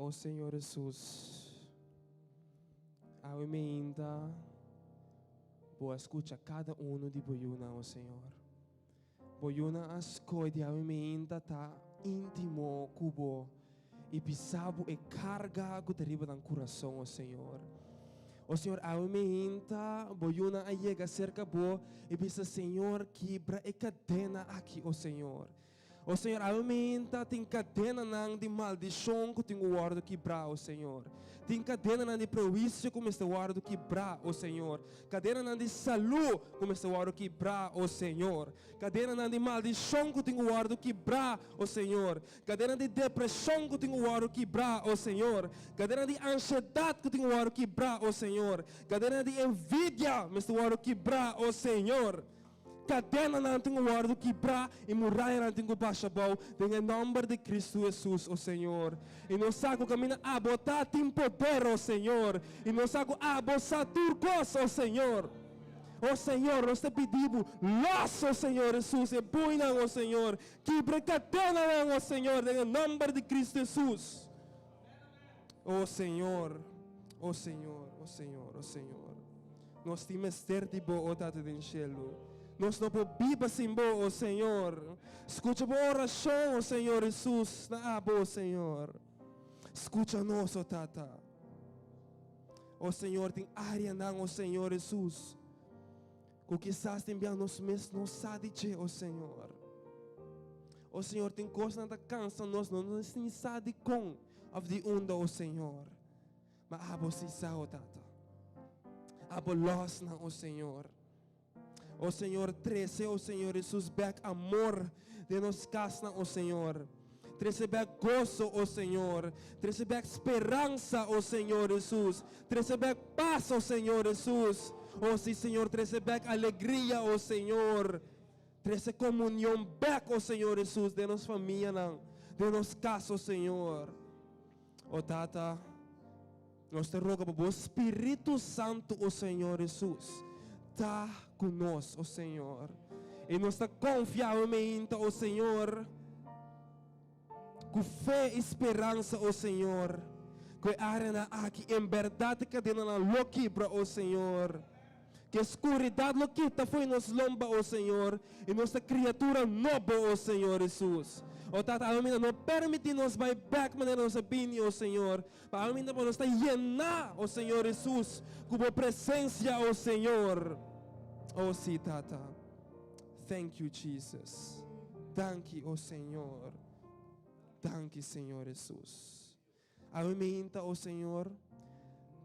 O Señor Hesus, awe meinta Bo a scucha cada uno di Bo yunan, o Señor. Bo yunan a scoge di awe meinta ta intimo cu Bo i bisa Bo e carga cu ta riba nan curason, o Señor. O Señor, awe meinta Bo yunan a yega cerca Bo i bisa, Señor, kibra e cadena aki, o Señor. O Señor, awe mainta tin kadenanan di maldishon ku tin ku wòrdu kibrá, o Señor. Tin kadenanan di prehuisio ku mester wòrdu kibrá, o Señor. Kadenanan di salú ku mester wòrdu kibrá, o Señor. Kadenanan di maldishon ku tin ku wòrdu kibrá, o Señor. Kadenan di depreshon ku tin ku wòrdu kibrá, o Señor. Kadenan di ansiedat ku tin ku wòrdu kibrá, o Señor. Kadenanan di envidia mester wòrdu kibrá, o Señor. Kadenanan tin ku wòrdu kibrá i murayanan tin ku basha abou den e nòmber di Kristu Hesus, o Señor. I nos sa ku kaminda Abo ta tin poder, o Señor. I nos sa ku Abo sa tur kos, o Señor. O Señor, nos ta pidi Bo, lòs, o Señor Hesus, e buinan, o Señor. Kibra e kadenanan, o Señor, den e nòmber di Kristu Hesus. O Señor, o Señor, o Señor, o Señor. Nos tin mester di Bo, o Tata den shelu. Nos no por biba sin Bo, o Señor. Skucha bo orashon, o Señor Hesus, na Abo, o Señor. Skucha nos, o Tata. O Señor, tin áreanan, o Señor Hesus, ku kisas tin bia nos mes no sa di dje, o Señor. O Señor, tin kosnan ta kansa nos, nos no ni sa di kon òf di unda, o Señor. Ma abo si sa, o Tata. Abo lòs nan, o Señor. O Señor, trese, o Señor Hesus, bèk amor den nos kasnan, o Señor. Trese bèk goso, o Señor. Trese bèk speransa, o Señor Hesus. Trese bèk pas, o Señor Hesus. O si, Señor, trese bèk alegria, o Señor. Trese komunion bèk, o Señor Hesus, den nos famianan, den nos kas, o Señor. O Tata, nos ta roga pa bo Spiritu Santu, o Señor Hesus, ta ku nos, o Señor. I nos ta konfia awe meinta, o Señor, ku fe i speransa, o Señor, ku e áreanan aki en bèrdat e kadenanan lo kibra, o Señor. Ku e skuridat lo kita fo'i nos lomba, o Señor, i nos ta kriatura nobo, o Señor Hesus. O Tata, awe minta no permití nos bai bèk manera nos a bini, o Señor, pa awe minta pa nos ta yená, o Señor Hesus, ku Bo presensia, o Señor. O sí, Tata. Thank you, Jesus. Danki, o Señor. Danki, Señor Hesus. Awe meinta, o Señor,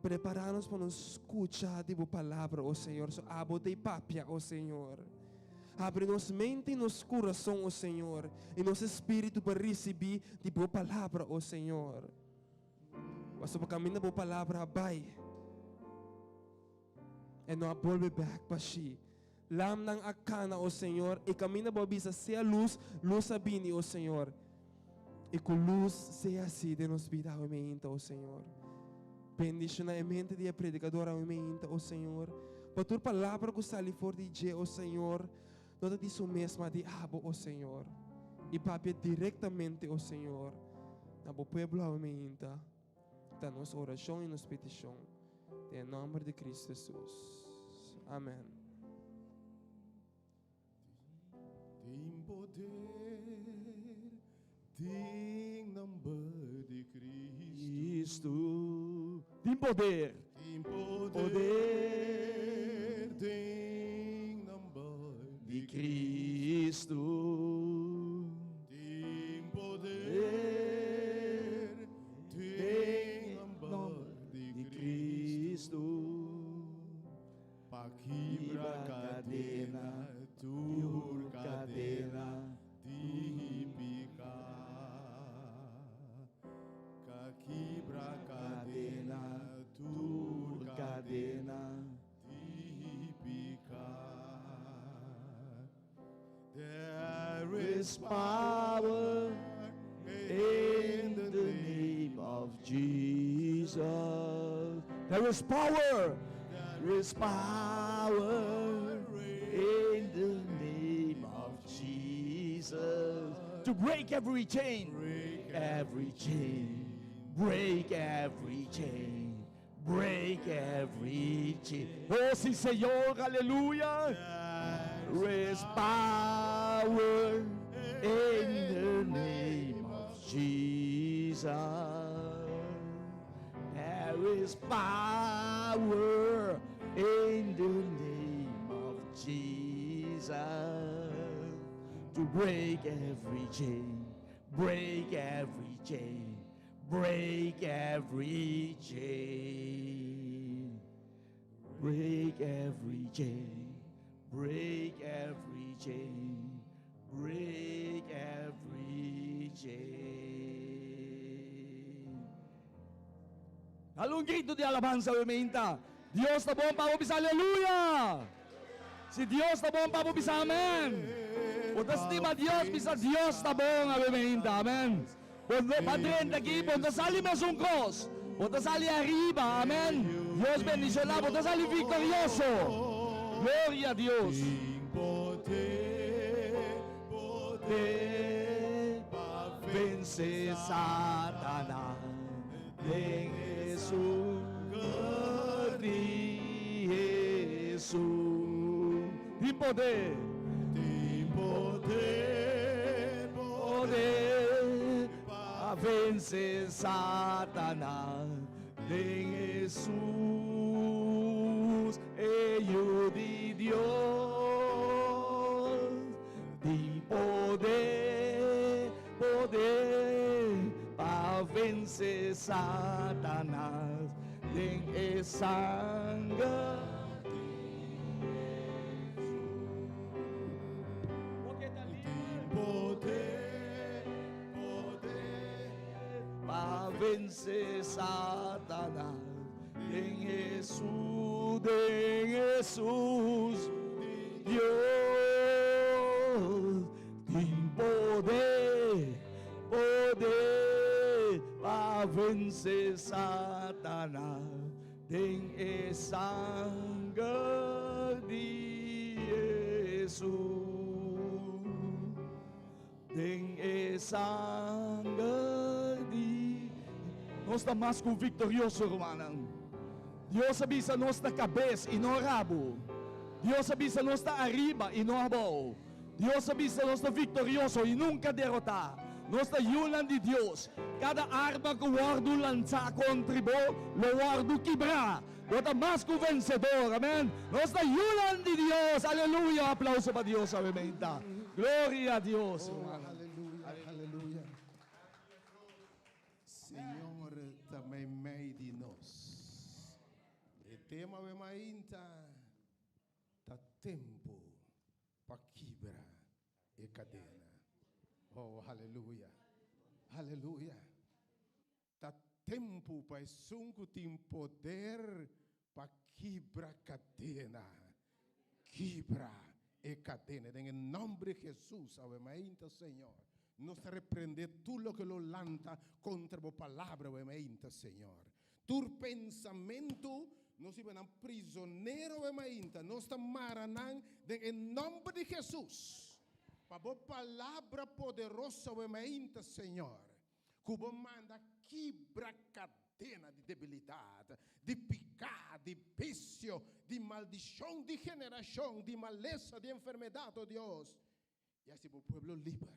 prepara nos pa nos scucha di Bo palabra, o Señor. So Abo ta e papia, o Señor. Habri nos mente y nos curason, o Señor, y nos espíritu pa ricibi di Bo palabra, o Señor. Pasobra caminda Bo palabra a bai, e no a bolbe bek pa shi. Lamnan a cana, o Señor, y caminda Bo a bisa, Sea luz, luz a bini, o Señor. Y cu luz sea así den nos bida awe meinta, o Señor. Bendiciona e mente di e predicador awe meinta, o Señor. Pa tur palabra cu sali for di dje, o Señor, no ta di su mes, ma di Abo, o Señor. Y papia directamente, o Señor, na Bo pueblo awe meinta. Ta nos oracion y nos peticion. Den e nomber di Cristo Jesus. Amen. Tin poder den nomber di Cristo. Tin poder. Tin poder den nomber di Cristo. Tin poder den nomber di Cristo. Pa kibra kadena, tur kadena di piká. Ka kibra kadena, tur kadena di piká. There is power in the name of Jesus. There is power. There is power in the name of Jesus. To break every chain. Break every chain. Break every chain. Break every chain. Oh, sí, Señor, aleluya. There is power in the name of Jesus. There is power in the name of Jesus. To break every chain, break every chain, break every chain. Break every chain, break every chain, break every chain. Dal un grito di alabansa awe meinta. Dios ta bon pa bo bisa aleluya. Si Dios ta bon pa bo bisa amen. Bo ta stima Dios bisa Dios ta bon awe meinta. Amen. Bo no pa drenta aki bo ta sali mesun kos. Bo ta sali ariba. Amen. Dios bendiciona bo ta sali victorioso. Gloria a Dios. Poder pa vence Satanas den Hesus di Hesus. Tin poder. Tin poder, poder pa vence Satanas den Hesus e Yu di Dios. Tin poder, poder pa vence Satanas den e sanger di Hesus. Tin poder, poder pa vence Satanas den Hesus, den Hesus Dios. Tin poder, poder pa vence Satanas den e sanger di Hesus. Den e sanger di. Nos ta mas ku viktorioso, rumannan. Dios a bisa nos ta kabes i no rabu. Dios a bisa nos ta ariba i no abou. Dios a bisa nos ta viktorioso i nunka derotá. Nos ta yunan di Dios. Kada arma ku wòrdu lansá kontri bo lo wòrdu kibrá. Bo ta mas ku vensedor. Amèn. Nos ta yunan di Dios. Aleluya. Aplauso pa Dios awe meinta. Gloria a Dios, Oh, rumannan. aleluya, aleluya. Señor ta meimei di nos. E tema awe mainta ta tempu pa kibra e kadena. Oh, aleluya. Aleluya. Ta tempu pa esun ku tin poder pa kibra kadena, kibra e kadena den e nòmber di Hesus. Awe mainta, Señor, nos ta reprendé tur loke lo lanta kontra bo palabra awe mainta, Señor. Tur pensamentu, nos hiba nan prizonero awe mainta. Nos ta mara nan den e nòmber di Hesus. Pa bo palabra poderoso awe mainta, Señor, Ku bo manda kibra kadena di debilidat, di piká, di bisio, di maldishon di generashon, di malesa, di enfermedat, o Dios, i hasi bo pueblo liber.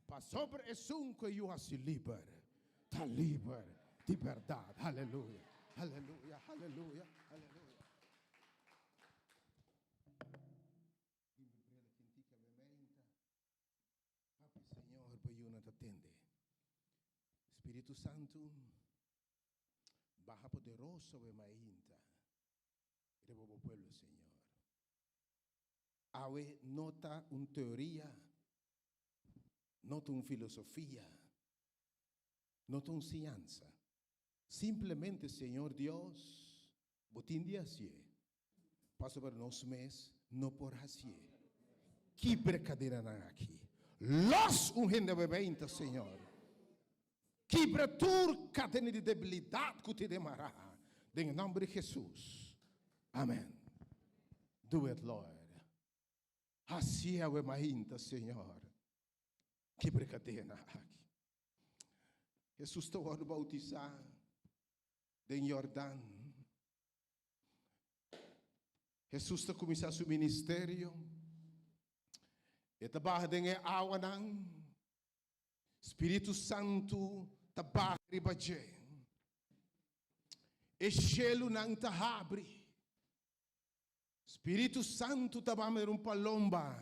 Pasobra esun ku e Yu hasi liber, ta liber di bèrdat. Aleluya, aleluya, aleluya, aleluya. Papi Señor bo yuna ta tende. Spiritu Santu baha poderoso awe mainta riba bo pueblo Señor. Awe no ta un teoria, no ta un filosofia, no ta un siñansa. Simplemente Señor Dios bo tin di hacié pasobra nos mes no por hacié. Kibra cadenanan aki. Los un hende awe meinta, Señor. Kibra tur cadena di debilidad cu tin den mara. Den e nomber di Jesus. Amen. Do it, Lord. Hacié awe mainta, Señor. Kibra cadena aki. Hesus ta wòrdu boutisá den Yordan. Hesus ta kuminsá su ministerio. E ta baha den e awanan. Spiritu Santu ta baha riba dje. E shelunan ta habri. Spiritu Santu ta baha manera un palomba.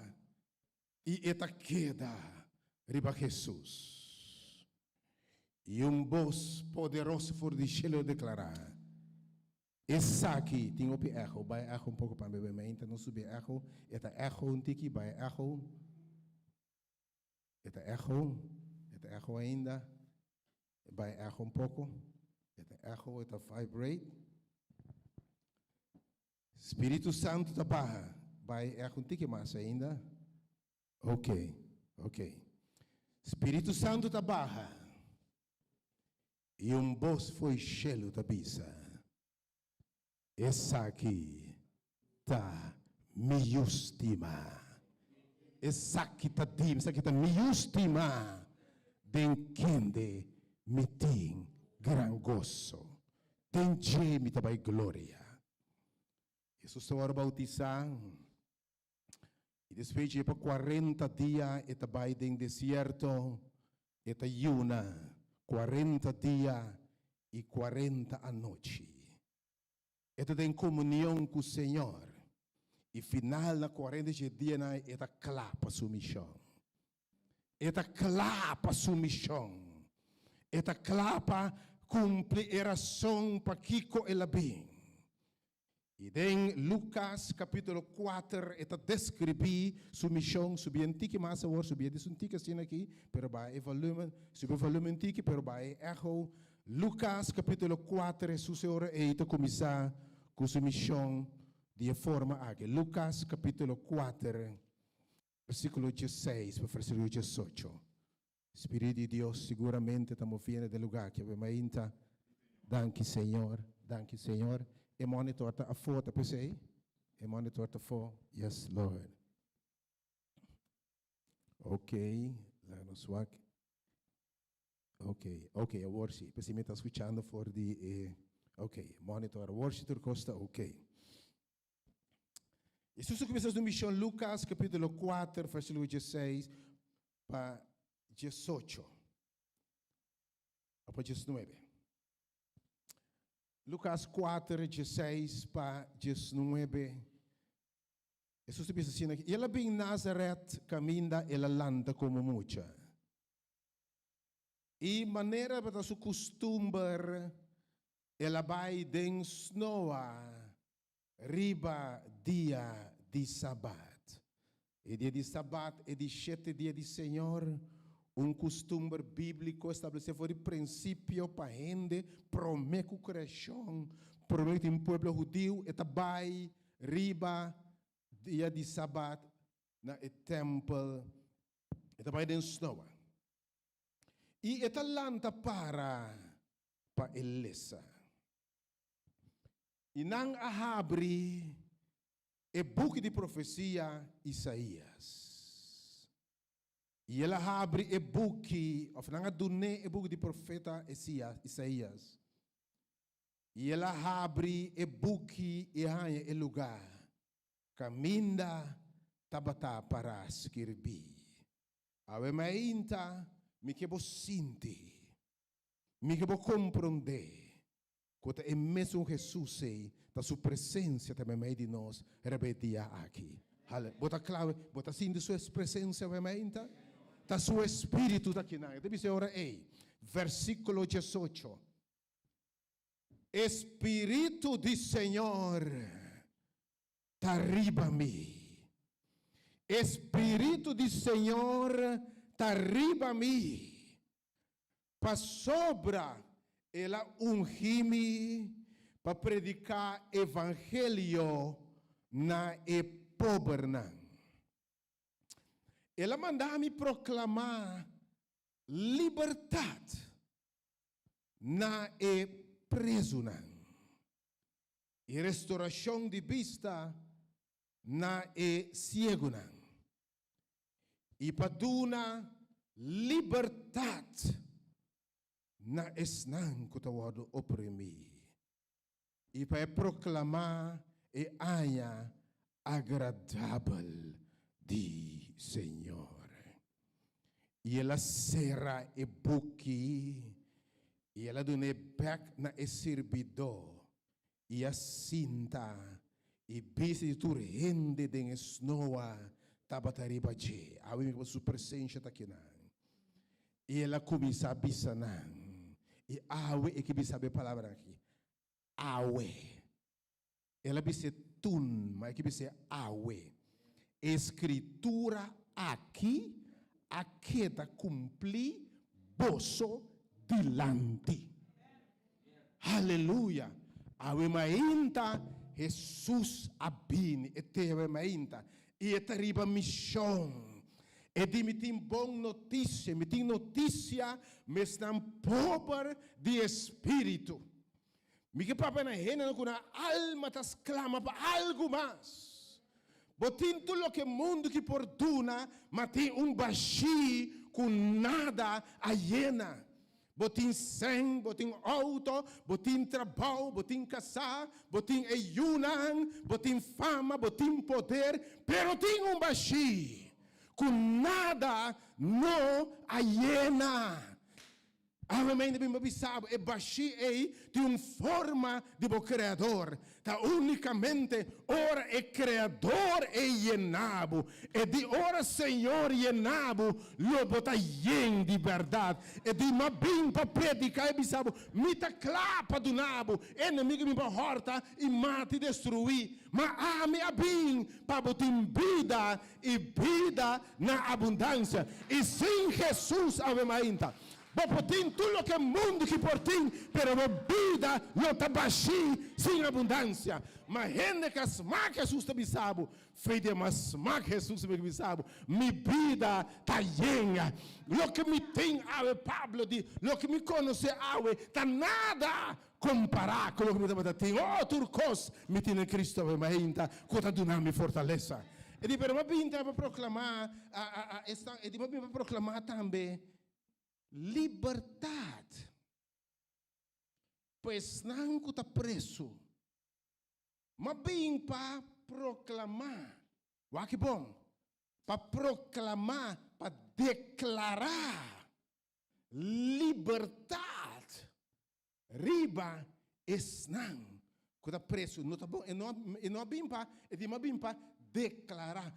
I e ta keda riba Hesus. I un bos poderoso for di shelu a deklará, Esaki, tin hopi echo, bai echo un poko pa mi bebe mainta, no subi echo, e ta echo un tiki, bai echo, e ta echo, e ta echo ainda, bai echo un poko, e ta echo, e ta vibrate. Spiritu Santu ta baha, bai echo un tiki mas ainda. Ok, ok. Spiritu Santu ta baha i un bos fo'i shelu ta bisa, Esaki ta mi Yu stimá. Esaki ta di, esaki ta mi Yu stimá, den kende mi tin gran goso. Den dje mi ta bai gloria. Hesus ta wòrdu boutisá. I despues dje pa kuarenta dia e ta bai den desierto, e ta yuna kuarenta dia i kuarenta anochi. E ta den komunion ku Señor, i final na kuarenta dje dianan e ta kla pa su mishon. E ta kla pa su mishon. E ta kla pa kumpli e rason pakiko el a bin. I den Lukas kapítulo kuater e ta deskribí su mishon, subi un tiki mas awor, subi e dis un tiki asina aki, pero baha e volumen, subi e volumen un tiki, pero baha e echo. Lukas kapítulo kuater, Hesus e ora ei ta kuminsá ku su mishon di e forma aki. Lukas kapítulo kuater, versíkulo diesseis pa versíkulo diesocho. Spiritu di Dios siguramente ta moviendo den lugar aki awe mainta. Danki Señor, danki Señor. E monitor ta afó ta pesey? E monitor ta afó? Yes Lord. Ok, laga nos wak. Ok, ok, awor si. Pesey mi ta scuchando for di e, ok, monitor. Awor si tur cos ta ok. Hesus a kuminsá su mishon Lukas kapítulo kuater versíkulo diesseis pa diesocho o pa diesnuebe. Lukas kuater diesseis pa diesnuebe. Hesus a bisa asina, I el a bin Nazaret kaminda el a lanta komo mucha. I manera tabata su kustumber, el a bai den snoa riba dia di Sabat. E dia di Sabat, e di shete dia di Señor, un kustumber bíbliko establesé for di prinsipio pa hende promé ku kreashon, promé ku tin pueblo hudiu, e ta bai riba dia di Sabat na e tèmpel, e ta bai den snoa. I e ta lanta para pa e lesa. I nan a habri e buki di profesia Isaías. I el a habri e buki, òf nan a dun'é e buki di profeta Isaías. I el a habri e buki i a haña e lugá kaminda tabata pará skirbí. Awe mainta mi ke bo sinti, mi ke bo komprondé ku ta e mesun Hesus ei ta su presensia ta meimei di nos riba e dia aki. Hale, bo ta kla, bo ta sinti su presensia awe mainta? Ta su Espíritu ta kinan. E ta bisa e ora ei, versíkulo diesocho, E Spiritu di Señor ta riba mi. E Spiritu di Señor ta riba mi, pasobra El a ungi mi pa prediká evangelio na e pobernan. El a manda mi proklamá libertat na e prezunan i restorashon di bista na e siegunan, i pa duna libertat na esnan ku ta wòrdu oprimí, i pa e proklamá e aña agradabel di Señor. I el a sera e buki, i el a dun'é bèk na e sirbidó, i a sinta, i bista di tur hende den e snoa. tabata riba dje. Awe mi su presensia ta akinan. I el a kuminsá bisa nan, i awe e ke bisa bo e palabranan aki, awe. El a bis'é tun, ma e ke bis'é awe. E skritura aki a keda kumplí boso dilanti. Aleluya! Awe mainta Hesus a bini, e te awe mainta, i e ta riba mishon. E di, Mi tin bon notisia, mi tin notisia mesnan pober di espíritu. Mi ke papia na hendenan ku nan alma ta sklama pa algu mas. Bo tin tur loke mundu ki por duna, ma tin un bashí ku nada a yena. Bo tin sèn, bo tin outo, bo tin trabou, bo tin kasá, bo tin e yunan, bo tin fama, bo tin poder, pero tin un bashí ku nada no a yena. Awe mi bisa bo, e bashí ei tin un forma di bo Kreador. Ta únikamente ora e Kreador ei yena bo, e di ora Señor yena bo, lo bo ta yen di bèrdat. E di, M'a bin pa prediká i bisa bo, Mi ta kla pa duna bo. E enemigu bin pa hòrta i mata i destruí, ma ami a bin pa bo tin bida i bida na abundansia. I sin Hesus awe mainta, Bo por tin tur loke mundu ki por tin, pero bo bida lo ta bashí sin abundansia. Ma hende ka smak Hesus ta bisa bo, Fe di mas smak Hesus ta bisa bo, Mi bida ta yen. Loke mi tin awe, Pablo di, loke mi konosé awe ta nada kompará ku loke mi tabata tin. Oh, tur kos mi tin den Kristu awe mainta ku ta duna mi fortalesa. E di, pero mi a bin ta pa proklamá a a a esnan, e di, mi a bin pa proklamá tambe Libertat pa esnan ku ta presu. M'a bin pa proklamá, wak bon, pa proklamá, pa deklará libertat riba esnan ku ta presu. No ta bon, e no e no a bin pa, e di m'a bin pa deklará.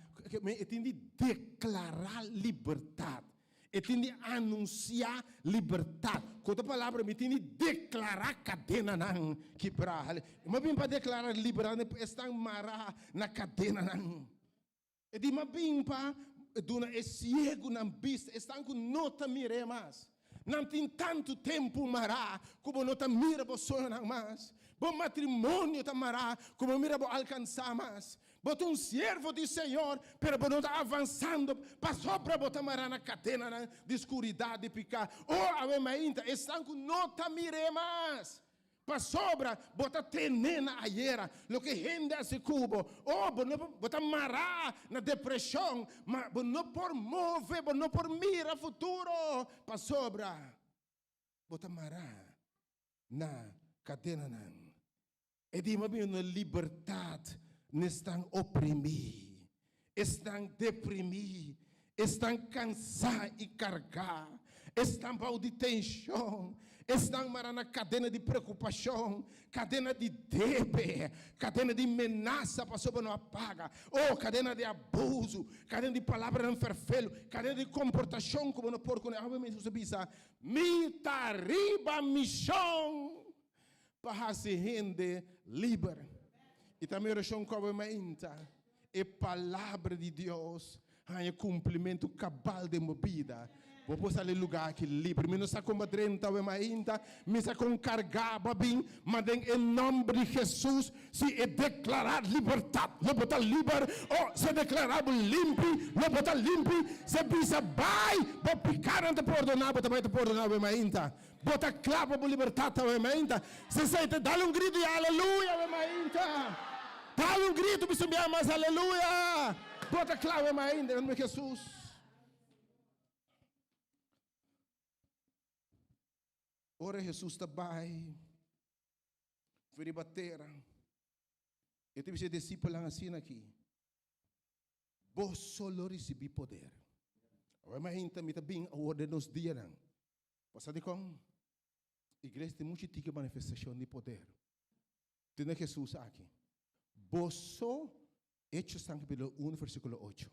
E tin di deklará libertat. E tin di anunsiá libertat. Ku otro palabra, mi tin di deklará kadenanan kibrá. Mi a bin pa deklará libertat na esnan mará na kadenanan. E di, Mi a bin pa duna e siegunan bista, esnan ku no ta mir'é mas. Nan tin tantu tempu mará ku bo no ta mira bo soñonan mas. Bo matrimonio ta mará ku bo mira bo alkansá mas. Bo ta un siervo di Señor, pero bo no ta avansando pasobra bo ta mará na kadenanan di skuridat di piká. O, awe mainta, esnan ku no ta mir'é mas, pasobra bo ta tené na ayera loke hende a hasi ku bo. O, bo no bo ta mará na depreshon, ma bo no por move, bo no por mira futuro, pasobra bo ta mará na kadenanan. E di mabia na libertat n'esnan oprimí, esnan deprimí, esnan kansá i kargá, esnan bou di tenshon, esnan mará na kadena di preokupashon, kadena di debe, kadena di menasa pasobra no a paga, o kadena di abusu, kadena di palabranan ferfelu, kadena di komportashon ku bo no por kuné. Awe mes Hesus a bisa, Mi ta riba mishon. Pa hasi hende liber. I ta mi orashon ku awe mainta e Palabra di Dios haña kumplimentu kabal den bo bida. Bo por sali lugá aki liber. Mi no sa kon bo a drenta awe mainta, mi sa kon kargá bo a bin, ma den e nòmber di Hesus, si e deklará libertat, lo bo ta liber. O si e deklará bo limpi, lo bo ta limpi. Si e bisa bai, bo pikánan ta pordoná, bo ta bai ta pordoná awe mainta. Bo ta kla pa bo libertat awe mainta? Si esei ta, dal un gritu di aleluya awe mainta! Dal un gritu bisa un bia mas aleluya! Bo ta kla awe mainta den nomber di Jesus? Ora Jesus ta bai for riba tera, e ta bisa e disipelnan asina aki, Boso lo risibí poder. Awe mainta mi ta bin awor den nos dianan. Bo sa dikon? Iglesia tin muchu tiki manifestashon di poder. Tende Hesus aki, Boso, Hechos san kapitulo unu versíkulo ocho.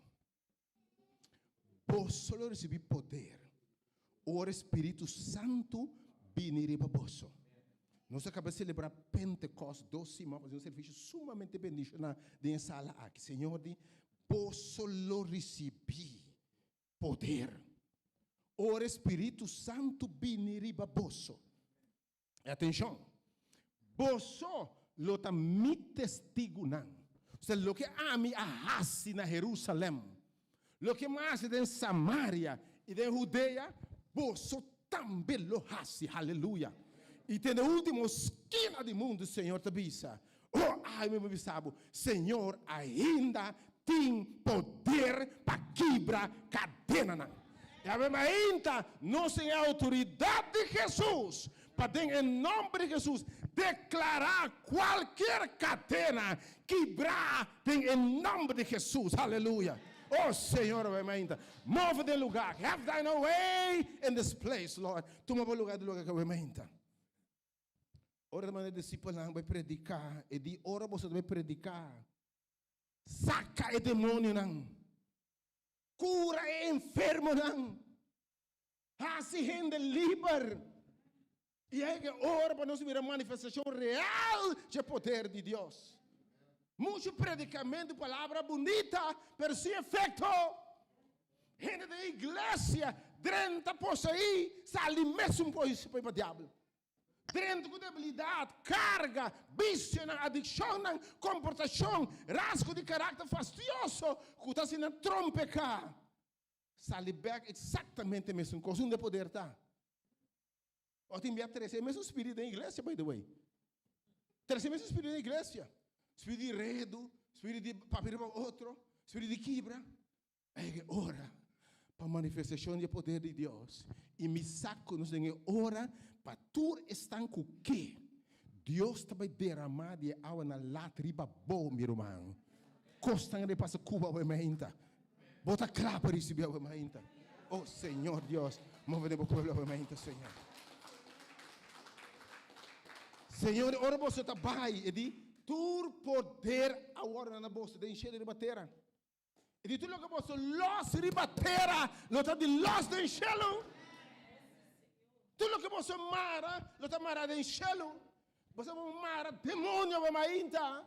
Boso lo risibí poder ora e Spiritu Santu bini riba boso. Nos a kaba selebrá Pentekòst dos siman pasá, un servisio sumamente bendishoná den e sala aki. Señor di, Boso lo risibí poder ora e Spiritu Santu bini riba boso. I atenshon, boso lo ta mi testigunan. Osea, loke ami a hasi na Herusalèm, loke mi a hasi den Samaria i den Hudea, boso tambe lo hasi. Haleluya! I te na e último skina di mundu, Señor ta bisa. Oh, ami mi bisa bo, Señor ainda tin poder pa kibra kadenanan. I ami mainta nos tin e outoridat di Jesus pa den e nomber di Jesus deklará kualkier kadena kibrá den e nomber di Jesus. Aleluya! Oh, Señor, ami mainta move den lugá. Have thine own way in this place, Lord. Tuma bo lugá den lugá ku ami mainta. Ora ta manda e disipelnan bai prediká, e di, Ora boso ta bai prediká, saka e demonionan, kura e enfermonan, hasi hende liber. I a yega e ora pa nos mira manifestashon real dje poder di Dios. Muchu predikamentu, palabra bunita, pero sin efekto. Hende den iglesia drenta poseí, sali mesun poseí pa diabel. Drenta ku debilidat, karga, bisionan, adikshonnan, komportashon, rasgo di karakter fastioso ku ta asina trompeká. Sali bèk eksaktamente mesun kos. Unda e poder ta? Ò tin bia trese e mesun spiritu den iglesia, by the way. Trese e mesun spiritu den iglesia. Spiritu di redu, spiritu di papia riba otro, spiritu di kibra. A yega e ora pa manifestashon di e poder di Dios, i mi sa ku nos den e ora pa tur esnan ku ke, Dios ta bai deramá di e awanan lat riba bo, mi ruman. Kosnan a pasa ku bo awe mainta. Bo ta kla pa risibí awe mainta? O Señor Dios, move den bo pueblo awe mainta, Señor. Señor, ora boso ta bai, e di, Tur poder a wòrdu dá na boso den shelu i riba tera. I di tur loke boso los riba tera lo ta di los den shelu. Tur loke boso mara lo ta mara den shelu. Boso por mara demonio bo mainta.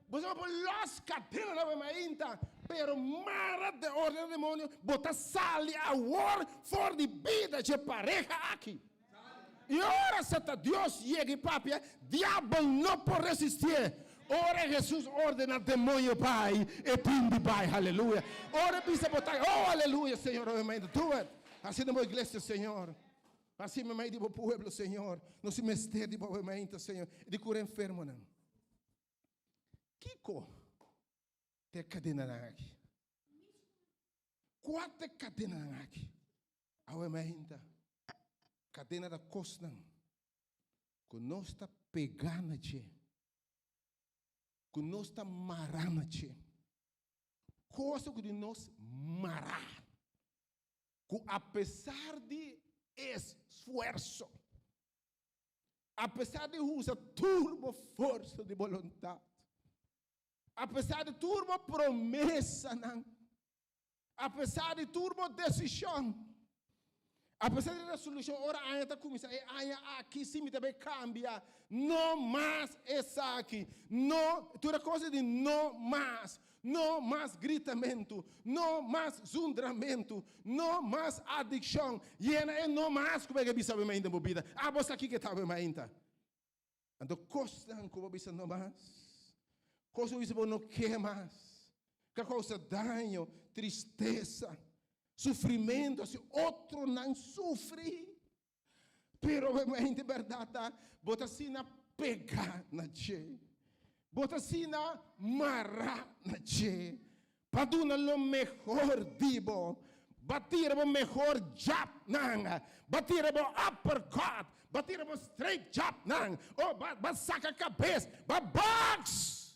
Boso por los kadenanan bo mainta. Pero mara de orden demonio bo ta sali awor for di bida dje pareha aki. I ora sata Dios yega i papia, diabel no por resistié. Ora Hesus ordena demoño bai, e tin di bai. Haleluya. Ora e bisa bo ta, oh aleluya, Señor, obviamente. Do it. Hasi den bo iglesia, Señor. Hasi meimei di bo pueblo, Señor. Nos tin mester di bo obviamente, Señor, di kura enfermonan. Kiko ta e kadenanan aki? Kua ta e kadenanan aki? Awe mainta, kadena ta kosnan ku nos ta pegá na dje, ku nos ta mará na dje. Kos ku di nos mará, ku apesar di esfuerso, apesar di usa tur bo forsa di boluntat, apesar di tur bo promesanan, Apesar di tur bo desishon, apesar di resolushon, ora aña ta kuminsá, e aña aki si mi ta bai kambia, no mas esaki, no, tur e kos di no mas, no mas gritamentu, no mas zundramentu, no mas adikshon, yena e no mas ku bo a bisa bo den bo bida. Abo sa kiko ta bo mainta. Anto kosnan ku bo bisa no mas, kos ku bo bisa bo no ke mas, ka kousa daño, tristesa, sufrimentu, hasi otronan sufri. Pero obviamente bèrdat ta, bo ta asina pegá na dje, bo ta asina mará na dje, Pa duna lo mehor di bo. Ba tira bo mehor jabnan. Ba tira bo uppercut. Ba tira bo straight jabnan. Oh, ba, ba saca cabes. Ba box!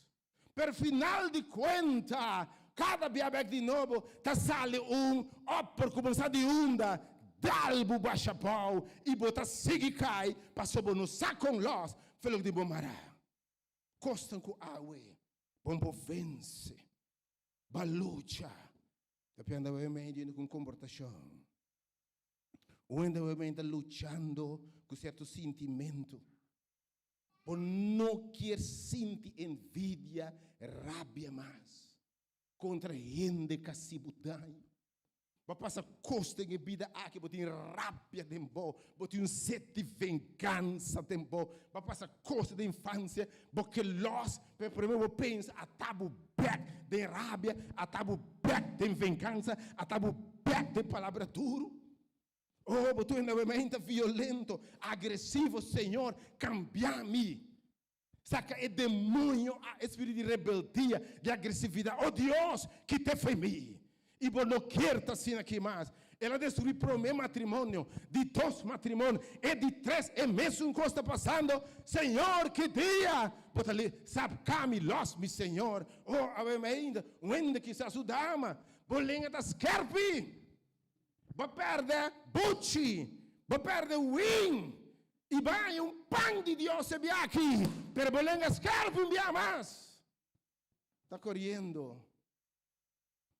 Pero final di cuenta, cada bia bek di nobo, ta sali un upper cu bo sa di unda, dal bo basha bou y bo ta sigui cay paso bo no sa con los felok di bo mara. Cosnan cu awe. Bon bo vense, ba lucha. Ta pianda awe medio ku un komportashon. Un hende awe medio ta luchando ku sierto sintimentu. Bo no kier sinti envidia, rabia mas kontra hende ku a hasi bo daño. Bo a pasa kos den e bida aki, bo tin rabia den bo, bo tin un set di vengansa den bo, bo a pasa kos den infansia, bo ke lòs, pero promé bo pensa ata bo bèk den rabia, ata bo bèk den vengansa, ata bo bèk den palabra duru. Oh, bo tur hende ta violento, agresivo, Señor, kambia mi. Saka e demonio, a espíritu di rebeldia, di agresividat. Oh Dios, kit'é fo'i mi. I bo no kier ta asina aki mas. El a destruí promé matrimonio, di dos matrimonio, e di tres e mesun kos ta pasando. Señor, ki dia bo ta li sabka mi lòs mi, Señor? Oh, awe mi ainda, un hende kisas su dama, bo lenga ta skèrpi. Bo pèrdè buchi, bo pèrdè win i baña un pan di Dios e bia aki, pero bo lenga skèrpi un bia mas. Ta koriendo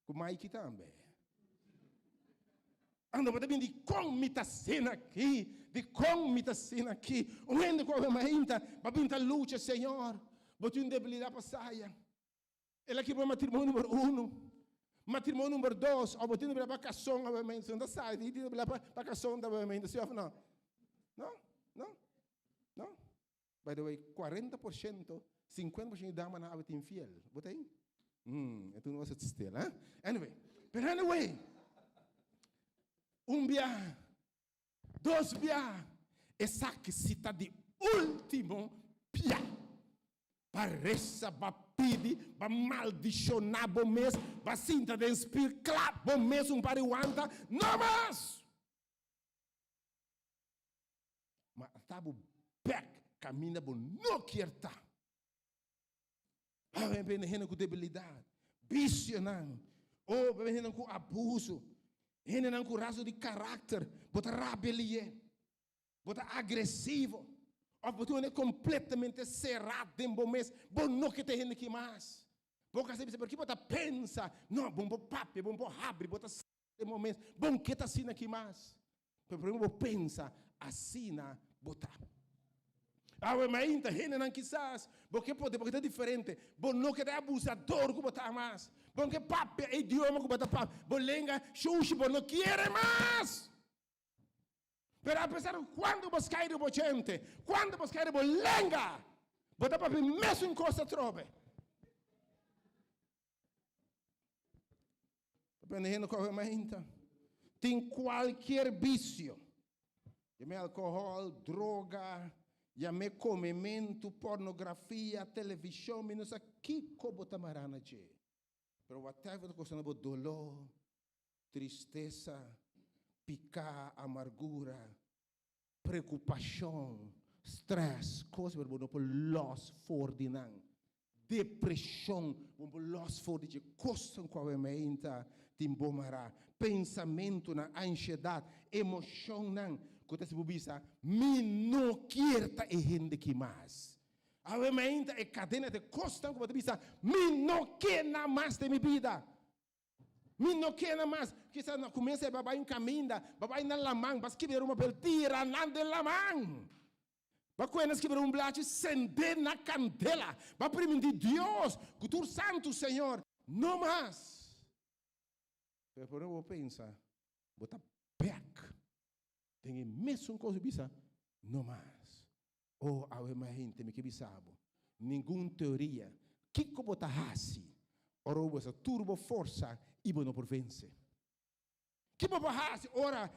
ku Maiki tambe. Ando bo ta bin di kon mi ta asina aki, di kon mi ta asina aki. Un hende ku awe mainta bo a bin ta lucha, Señor, bo tin un debilidat pa saya. El a kibra matrimonio number uno, matrimonio number dos, of bo tin debilidad pa cason awe no ta sabi si tin debilidad pa cason ta awe si of no? No? No? No? By the way, 40%, 50% di damanan awe ta infiel. Bo ta ei? Hmm, e tur no a sit stil, eh? Anyway, pero anyway, un bia, dos bia, esaki si ta di ultimo bia. Ba resa, ba pidi, ba maldishoná bo mes, ba sinta den spir kla bo mes un par di wanta, no mas! Ma ata bo bek kaminda bo no kier ta. A bebe hende ku debilidat, bisionan, o bebe hendenan ku abuso, hendenan ku rasgo di karakter, bo ta rabia lié. Bo ta agresivo of bo ta un hende completamente cerá den bo mes? Bo no ke ta e hende ki mas. Bo ka sa bisa, pero ki bo ta pensa? No, bo no por papia, bo no por habri, bo ta cerá den bo mes. Bo no ke ta asina ki mas. Pero primero bo pensa, asina bo ta. Awe mainta, hendenan kisas bo ke poder, bo ke ta diferente. Bo no ke ta e abusador ku bo ta mas. Bo no ke papia e idioma ku bo ta papia. Bo lenga shushi, bo no kiere mas. Pero apesar ku kuandu bo skai riba bo djente, kuandu bo skai riba bo lenga, bo ta papia mesun kos atrobe. Ta prende hende ku awe mainta tin kualkier bisio, yam'é alkohòl, droga, yam'é komementu, pornografia, televishon, mi no sa kiko bo ta mará na dje. Pero whatever ta kosando bo doló, Tristesa, piká, amargura, preokupashon, strès, kos pero bo no por lòs for di nan. Depreshon, bo no por lòs for di dje. Kosnan ku awe meinta tin bo mará. Pensamentunan, anshedat, emoshonnan ku ta hasi bo bisa, Mi no kier ta e hende ki mas. Awe meinta e kadena di kosnan ku bo ta bisa, Mi no ke nan mas den mi bida. Mi no keda mas. Kisas na kumiensa e ba bai un kaminda, ba bai na laman, ba skibri un papel, tira nan den laman. Ba kue nan skibri un blachi, sende na kandela. Ba primintí Dios ku tur santu, Señor, no mas. Pero por bo pensa, bo ta bek den e mesun kos, bo bisa, no mas. Oh, awe ma hente, mi ke bisa bo, ningun teoria, kiko bo ta hasi ora bo usa tur bo forsa i bo no por vense? Ki bo por hasi ora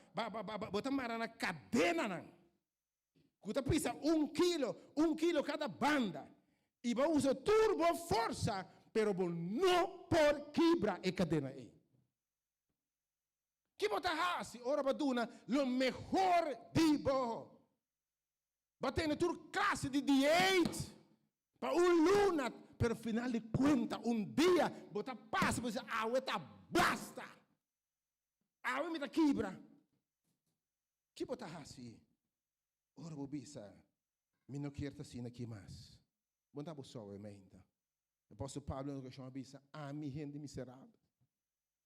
bo ta mara na kadenanan ku ta pisa un kilo, un kilo kada banda, i bo a usa tur bo forsa, pero bo no por kibra e kadena ei? Ki bo ta hasi ora bo a duna lo mehor di bo? Bo tene tur klase di dieet pa un luna, pero final di kuenta un dia bo ta pasa bo bisa awe ta basta, awe mi ta kibra. Ki bo ta hasi ora bo bisa mi no kier ta asina aki mas? Bo no ta bo sou e meinta. Apòstel Pablo na okashon a bisa, Ami hende miserabel.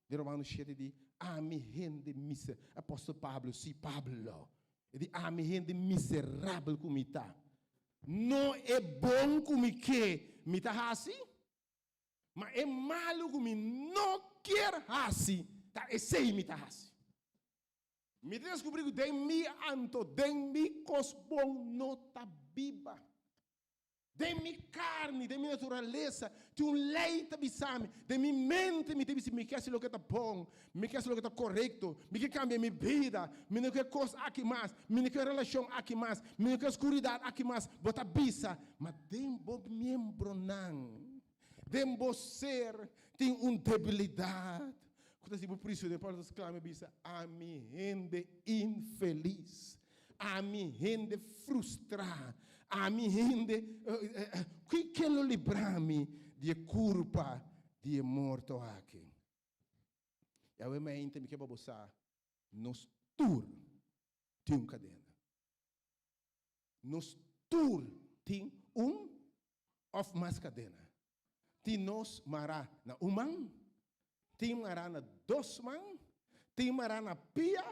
Den Romano shete di, Ami hende miser, Apostel Pablo, sí, Pablo, e di, Ami hende miserabel ku mi ta. No e bon ku mi ke mi ta hasi, ma e malu ku mi no kier hasi, ta esei mi ta hasi. Mi ta deskubrí ku den mi anto den mi kos bon no ta biba. Den mi karni, den mi naturalesa, tin un lei ta bisa mi. Den mi mente mi ta bisa mi ke hasi loke ta bon, mi ke hasi loke ta korekto, mi ke kambia mi bida, mi no ke kos aki mas, mi no ke relashon aki mas, mi no ke skuridat aki mas. Bo ta bisa, ma den bo miembronan, den bo ser, tin un debilidat ku ta hasi bo prisionero. Pablo ta sklama i bisa, Ami hende infelis! Ami hende frustrá, ami hende ki ke lo libra mi di e kurpa di e morto aki? Yahweh mente mi ke pa bo sa, nos tur tin un kadena. Nos tur tin un òf mas kadena. Tin nos mará na un man, tin mará na dos man, tin mará na pia,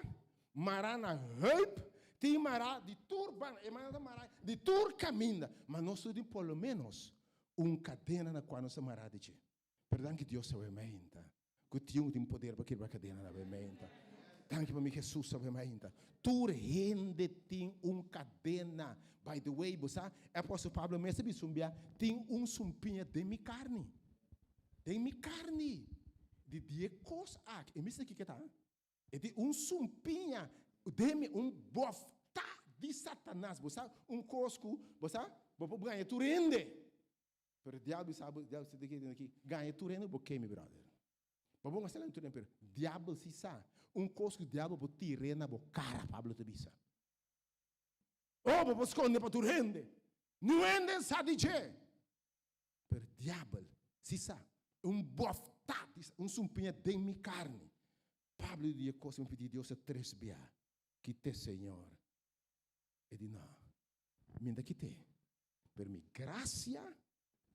mará na heup, tin mará di tur banda, e mannan ta mará di tur kaminda. Ma nos tur tin por lo ménos un kadena na kua nos ta mará di dje. Pero danki Dios awe mainta ku tin un tin poder pa kibra kadena awe mainta. Danki pa mi Jesus awe mainta. Tur hende tin un kadena. By the way, bo sa e apostel Pablo mes a bisa un bia, tin un sumpiña den mi karni. Den mi karni. Di die kos aki, e mester kiko ta? E tin un sumpiña den mi, un bofta di Satanas. Bo sa un kos ku, bo sa, bo por gaña tur hende. Pero diabel sa bo, diabel sa di ki gaña tur hende bo ke mi brother. Bo bon a sali tur hende pero diabel si sa un kos ku diabel por tir'é na bo kara Pablo ta bisa. Oh bo por skonde pa tur hende, niun hende sa di dje. Pero diabel si sa un bòftá di un sumpiña den mi karni. Pablo di e kos mi pidi Dios a tres bia, kit'é Señor. E di no, mi no ta kit'é. Pero mi gracia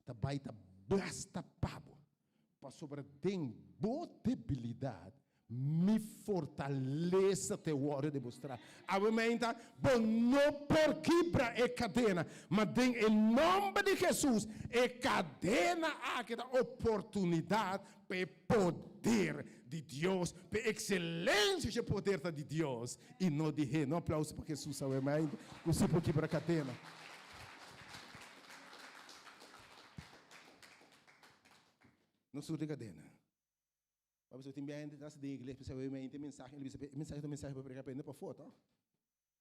ta bai ta basta pa bo, pasobra den bo debilidad mi fortalesa te wòrdu demostrá. Awe meinta, bo no por kibra e kadena, ma den e nòmber di Hesus, e kadena aki ta oportunidat pa e poder di Dios, pa e ekselensia dje poder ta di Dios i no di hende. Un aplauso pa Hesus awe mainta ku si por kibra kadena. No surti kadena. Pasobra si tin bia hende ta den iglesia bisa awe mainta e mensahe, el bisa e mensahe ta mensahe pa prediká pa hende pafó tòg?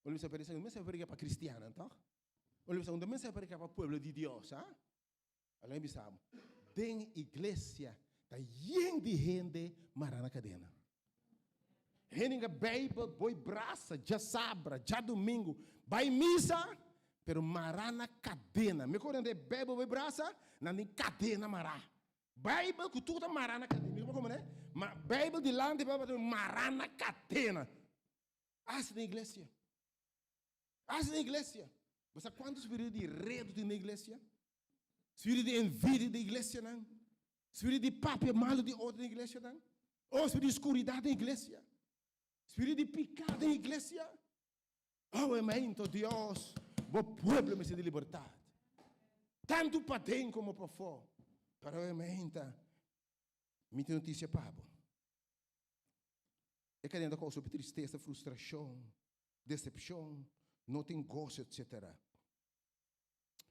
El bisa pero esaki no mensahe pa prediká pa kristiannan tòg? El bisa un ta mensahe pa prediká pa pueblo di Dios, ha? Alén bisa bo, den iglesia ta yen di hende mará na kadena. Hende nga Bijbel boi brasa djasabra, djadumingu, bai misa, pero mará na kadena. Mi acorda de Bijbel boi brasa, nan tin kadena mará. Bijbel ku tur ta mará na kadena. Mi por komprende? Ma Bijbel dilanti Bijbel ta mará na kadena. Asi den iglesia. Asi den iglesia. Bo sa kuantu spiritu di redu tin den iglesia? Spiritu di envidia den iglesianan? Spiritu di papia malu di otro den iglesianan? Oh, spiritu di skuridat den iglesia? Spiritu di piká den iglesia? Oh, hermanito, Dios, bo pueblo mester di libertat. Tantu paden komo pafó. Pero, hermanita, mi tin notisia pa bo. E kadena ta kousa hopi tristesa, frustrashon, desepshon, no tin goso, etsetera.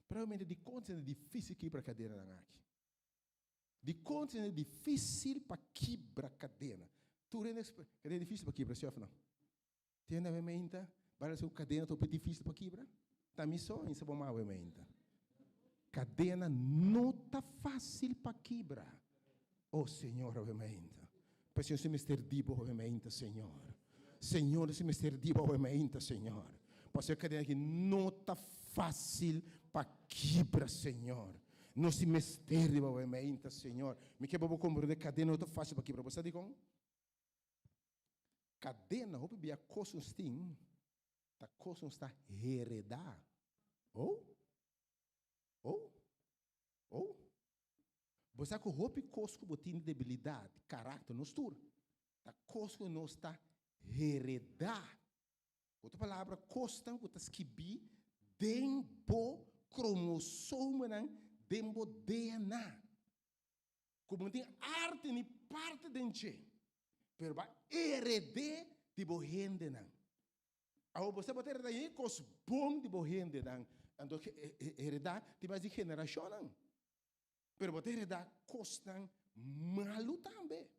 Probablemente dikon ta difísil kibra kadenanan aki? Dikon ta difísil pa kibra kadena? Tur hende kadena difísil pa kibra, si òf no? Tin hende awe meinta parese ku kadena ta hopi difísil pa kibra? Ta mi so insa bo ma awe meinta. Kadena no ta fásil pa kibra. Oh Señor awe meinta. Pues Señor si mester di bo awe meinta Señor. Señor si mester di bo awe meinta Señor. Pasobra e kadena aki no ta fásil pa kibra Señor. Nos tin mester di bo awe meinta Señor. Mi ke pa bo komprende kadena no ta fásil pa kibra. Bo sa dikon? Kadena hopi bia kos nos tin ta kos nos ta heredá. Oh? Oh? Oh? Bo sa ku hopi kos ku bo tin di debilidat, karakter, nos tur. Ta kos ku nos ta heredá. Ku otro palabra, kosnan ku ta skibí den bo kromosomanan, den bo DNA. Ku bo no tin arte ni parte den dje, pero bo a hered'é di bo hendenan. Awor bo sa bo ta heredá hende kos bon di bo hendenan, anto heredá tin mas di generashonnan. Pero bo ta heredá kosnan malu tambe.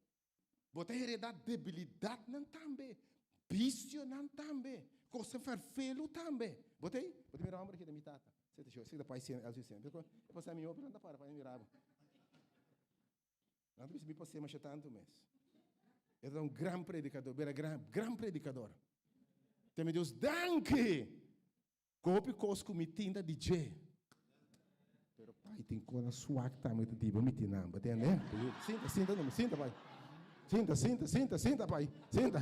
Bo ta heredá debilidatnan tambe, bisionan tambe, kosnan ferfelu tambe. Bo ta ei? Bo ta mira hòmber aki ta mi tata. Esei ta shò, esei ta pai sena, Elsie sena. Pero e pasá mi hopi, nan ta para pa mira bo. Nan ta bisa mi pasé masha tantu mes. E ta un gran predikador, bira gran, gran predikador. Teme Dios danki! Ku hopi kos ku mi tin ta di dje. Pero pai tin kona swak tambe ta diba mi tin nan, bo tende? Sinta, sinta numa, sinta pai. Sinta, sinta, sinta, sinta pai, sinta.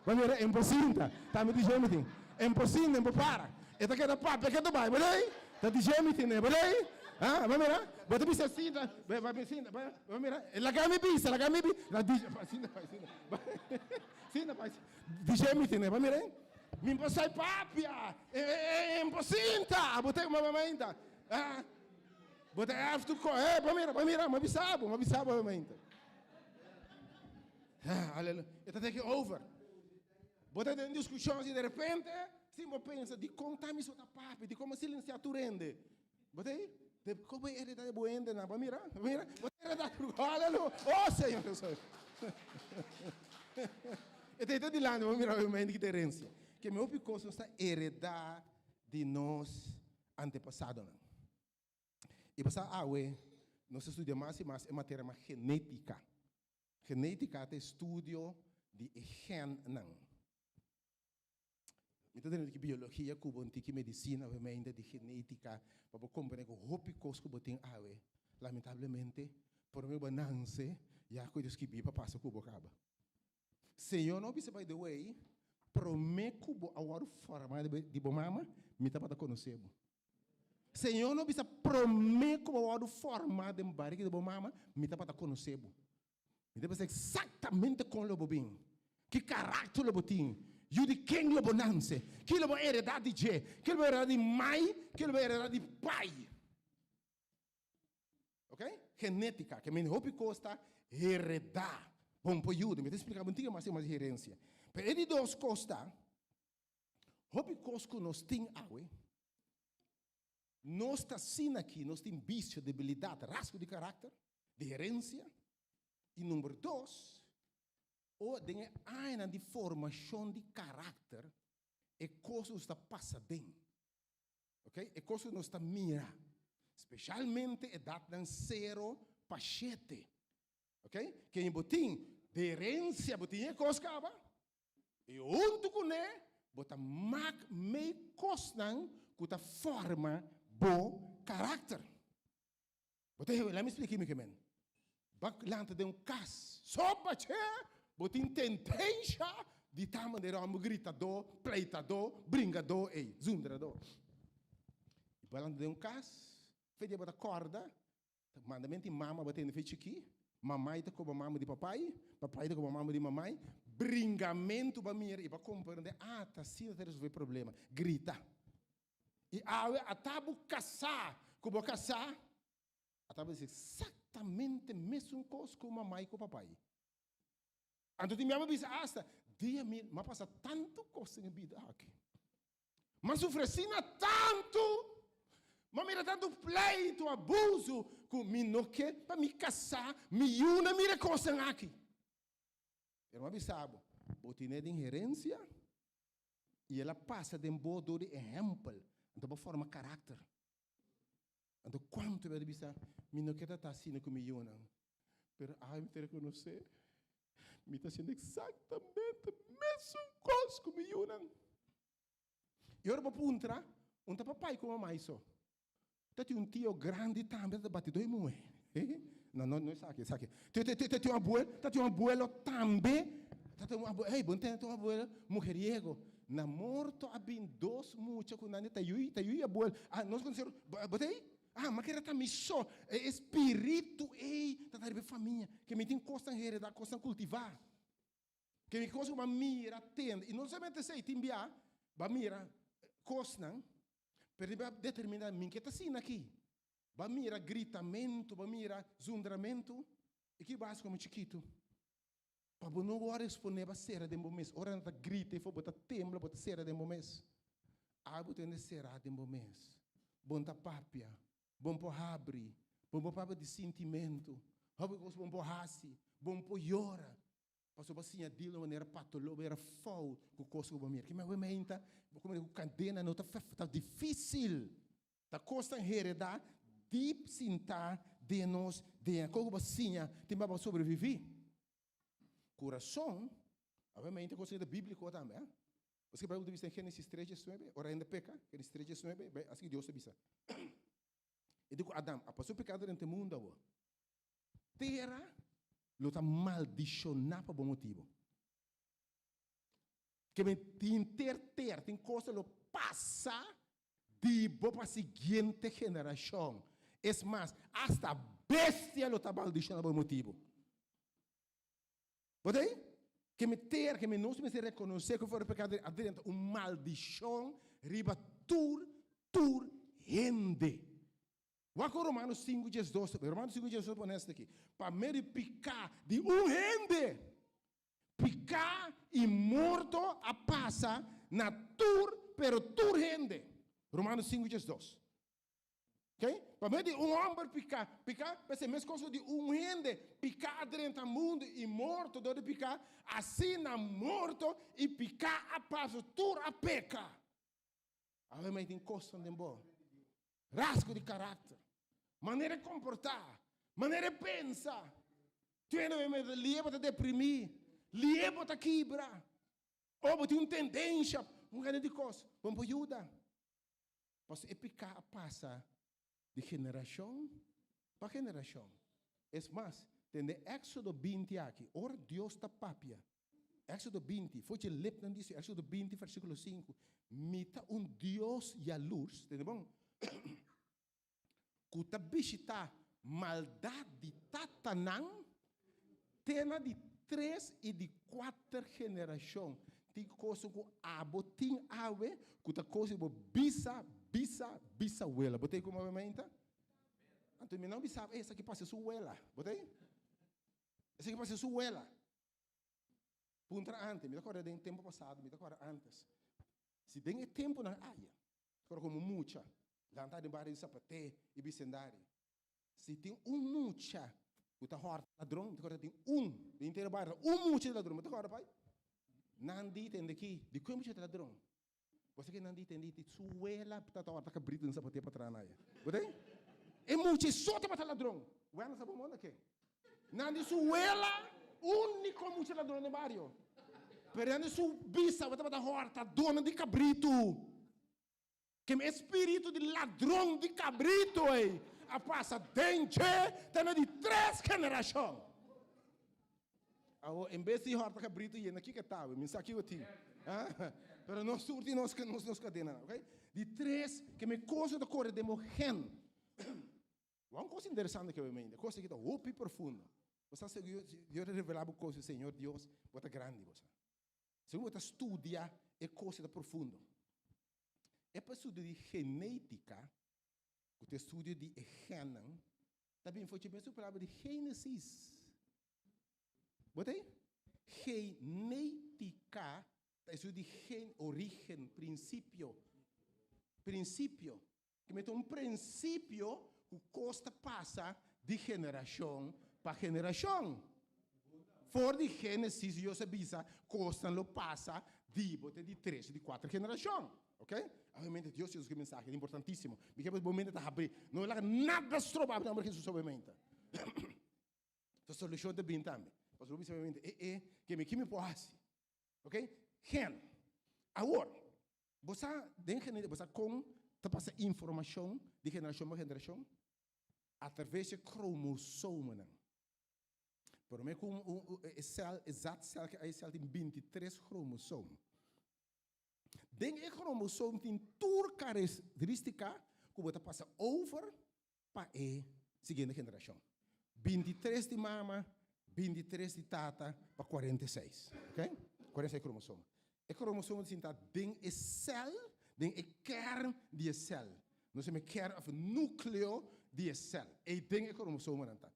Bo mira, en por sinta, tambe di dje mi tin. En por sinta, en por para. E ta keda papia ketu bai, bo dei? Ta di dje mi tin, bo dei? Ha, bo mira? Bo ta bisa sinta, bo sinta, bo mira? Laga mi bisa, laga mi bisa. Sinta pai, sinta. Sinta pai. Di dje mi tin, bo mira? Mi por sai papia, e por sinta, bo ta mama mainta. Ah, bo ta have to call. Eh, bo mira, bo mira, ma bisa bo, ma bisa bo mainta. Ah, aleluya. E ta take over. Bo ta den discussión si de repente, si bo pensa, di kon ta mi so ta papia, di kon mi silencia tur hende. Bo ta ahí? De kon bo hereda de bo hende nan, bo mira, bo mira, bo ta hereda tur, aleluya. Oh, Señor Jesus. E ta ita dilanti, bo mira obviamente ki ta herencia. Ke mi hopi kos nos ta hereda di nos antepasadonan. I pasá awe nos ta studia mas i mas e materia mas genetica. Genetica ta estudio di e gennan. Mi ta tene ki biologia ku bo tiki medisina obviamente di genetica pa bo comprende ku hopi kos ku bo tin awe lamentablemente prome bo nanse ya ku Dios skibi pa pasa ku bo kaba. Señor no bisa by the way prome ku bo a wòrdu forma di bo mama mi tabata konosé bo. Señor no bisa prome ku bo a wòrdu forma den barriga di bo mama mi tabata konosé bo. Mi ta bisa exactamente kon lo bo bin, ki karakter lo bo tin, yu di ken lo bo nanse, ki lo bo heredá di dje, ki lo bo heredá di mai, ki lo bo heredá di pai. Ok? Genética, ke men hopi kos ta heredá. Bon por yuda, mi ta splika bo un tiki mas mas di herensia. Pero e di dos kos ta, hopi kos ku nos tin awe, Nos ta asina aki, nos tin bisio, debilidat, rasgo di karakter, di herensia. I number dos, ora den e añanan di formashon di karakter, e kos nos ta pasa den, ok, e kos ku nos ta mira, speshalmente edatnan sero pa shete, ok, ken bo tin di herensia, bo tin e kos kaba, I huntu kuné bo ta mak mei kosnan ku ta forma bo karakter. Bo ta hebe, lami splika mi ke men. Bo lanta den un kas, sopa che, bo tin tendensha di ta manera hòmber gritadó, pleitadó, bringadó ei, zundradó. I bo lanta den un kas, fe dia bo ta kòrda, Mandamento di mama bo tende fe chikí, mamai ta koba mama di papai, papai ta koba mama di mamai, bringamentu ba mira i ba komprende, ah ta asina ta resolve problema, grita. I awe ata bo kasá ku bo kasá, ata bo disi eksaktamente mesun kos ku mamai ku papai. Anto tin biaha bo bisa asta, dia mi, mi a pasa tantu kos den e bida aki. M'a sufri asina tantu, m'a mira tantu pleitu, abusu, ku mi no ke pa mi kasá, mi yu na mira e kosnan aki. Pero m'a bisa bo, bo tine den herensia i el a pasa den bo dor di ehèmpel, anto bo forma karakter. Anto kuantu bia di bisa, mi no ke ta ta asina ku mi yunan, pero awe mi ta rekonosé, mi ta hasiendo eksaktamente mesun kos ku mi yunan. I ora bo puntra, un ta papai ku mamai so. Ta tin un tio grandi tambe ta bati doi muhé. No, no, no esaki, esaki. Ta tin un abuelo, ta tin un abuelo tambe. Ta tin un abuelo, hey, bo ntende tin un abuelo mujeriego. Na morto a bin dos mucha ku nan ta yui, ta yui abuelo. Ah, nos konosé, bo ta ei? Ah, ma kere ta mi so. E espíritu ei ta riba e famia. Ke mi tin kosnan heredá, kosnan kultivá. Ke mi kos ku bo a mira, tende. I no solamente esei, tin bia bo a mira kosnan, pero tin bia determiná, mi ke ta asina aki. Bo a mira gritamentu, bo a mira zundramentu, i ki bo a hasi komo chikitu? Pa bo no wòrdu eksponé, bo a sera den bo mes. Ora nan ta grita efo, bo ta tembla, bo ta sera den bo mes. Abo tende será den bo mes. Bo no ta papia, bo no por habri, bo no por papia di sintimentu, hopi kos bo no por hasi, bo no por yora. Pasobra bo a siña deal di un manera patoló, manera fout ku kos ku bo mira. Kimen awe bo ku kandena no ta ta difísil. Ta kosnan heredá dip sintá den nos DNA. Kon ku bo siña tin pa bo sobreviví? Kurason, obviamente kos ta bíbliko tambe, eh. Paske Bijbel ta bisa den Génesis 3, 19, ora hende peka, Génesis 3, 19, bai, asiki Dios ta bisa. E di ku Adam, a pasó pekado den te mundu awor. Tera lo ta maldishoná pa bo motibu. Ke men tin ter ter, tin cosa lo pasa di bo pa siguiente generacion. Es mas, hasta bestia lo ta maldiciona bo motibo. Bo ta ahí? Ke men ter, ke men nos mester reconoce cu for pecado a drenta un maldicion riba tur, tur hende. Wak ku Romanos 5 diesdos ta Romanos 5 diesdos ta pone esaki, Pa medio di piká di un hende, piká i morto a pasa na tur, pero tur hende. Romanos 5 diesdos. Ok? Pa medio di un hòmber piká, piká, p'esei meskos ku di un hende piká a drenta mundu i morto dor di piká, asina morto i piká a pasa, tur a peka. Awe mei tin kosnan den bo. Rasgo di karakter, manera di komportá, manera di pensa. Tur hende awe mei lie bo ta deprimí, lie bo ta kibra, o bo tin un tendensha, un kende di kos. Bo no por yuda. Pasobra e piká a pasa di generashon pa generashon. Es mas, tende Éksodo 20 aki, ora Dios ta papia, Éksodo 20, for dje lepnan di Señor, Éksodo 20, versíkulo 5, Mi ta un Dios yalurs, tende bon, ku ta bishitá maldat di tatanan te na di tres i di kuater generashon. Tin kos ku abo tin awe ku ta kos di bo bisa, bisa, bisawela. Bo ta ei komo awe mainta? Anto mi no bisa, ey, esaki pasa su wela. Bo ta ei? Esaki pasa su wela. Puntra ante, mi ta kòrda den tempu pasado, mi ta kòrda antes. Si den e tempunan aya, kòrda komo mucha, lanta den bario di Sapaté i bisendario. Si tin un mucha ku ta hòrta ladron, mi ta kòrda tin un den henter bario, un mucha di ladron, bo ta kòrda pai? Nan di tende ki, di kue mucha ta ladron? Bo sa ke nan di tende di su wela ta ta hòrta kabritu den sapaté pa traha na aya. Bo ta E mucha so tabata ladron. Wèna sa bo manda ke? Nan di su wela úniko mucha ladron den bario. Pero nan di su bisa tabata hòrtadónan di kabritu. Ken e spiritu di ladron di kabritu ei a pasa den dje ta na di tres generashon. Awor, en bes di hòrta kabritu yena kiko e tawe? Mi sa kiko tin. Pero nos tur tin nos nos kadenanan, ok? Di tres, ken e kos ku ta kore den bo gen. Wak un kos interesante ke bo mente, kos aki ta hopi profundo. Bo sa si Dios ta revelá bo kos, Señor Dios, bo ta grandi, bo sa. Segun bo ta studia e kos ta profundo. E pa estudio di genética, ku ta estudio di e gennan, ta bin for dje mesun palabra di Génesis. Bo ta ei? Genética ta estudio di gen, origen, prinsipio. Prinsipio. Ki mester un prinsipio ku kos ta pasa di generashon pa generashon. For di Génesis Dios a bisa kosnan lo pasa di bo te di tres i di kuater generashon. Ok? Obviamente Dios tin su mensahe, ta importantísimo. Mi ke pa bo mente ta habrí. No laga nada stroba bo den nomber di Hesus obviamente. So solushon ta bin tambe. Pasobra bo bisa obviamente, e e, ke mi ki mi por hasi? Ok? Gen. Awor, Bo sa den genetica, bo sa kon ta pasa informashon di generashon pa generashon? Atraves e kromosomanan. Promé ku un e sèl, e zaadcel ke e sèl tin 23 kromosom. Den e kromosom tin tur karakteristika ku bo ta pasa over. pa e siguiente generashon. 23 di mama, 23 di tata pa 46. Ok? 46 kromosoma. E kromosoma ta sinta den e sèl, den e kern di e sèl. Nos yama e kern òf núkleo di e sèl. Ei den e kromosomanan ta.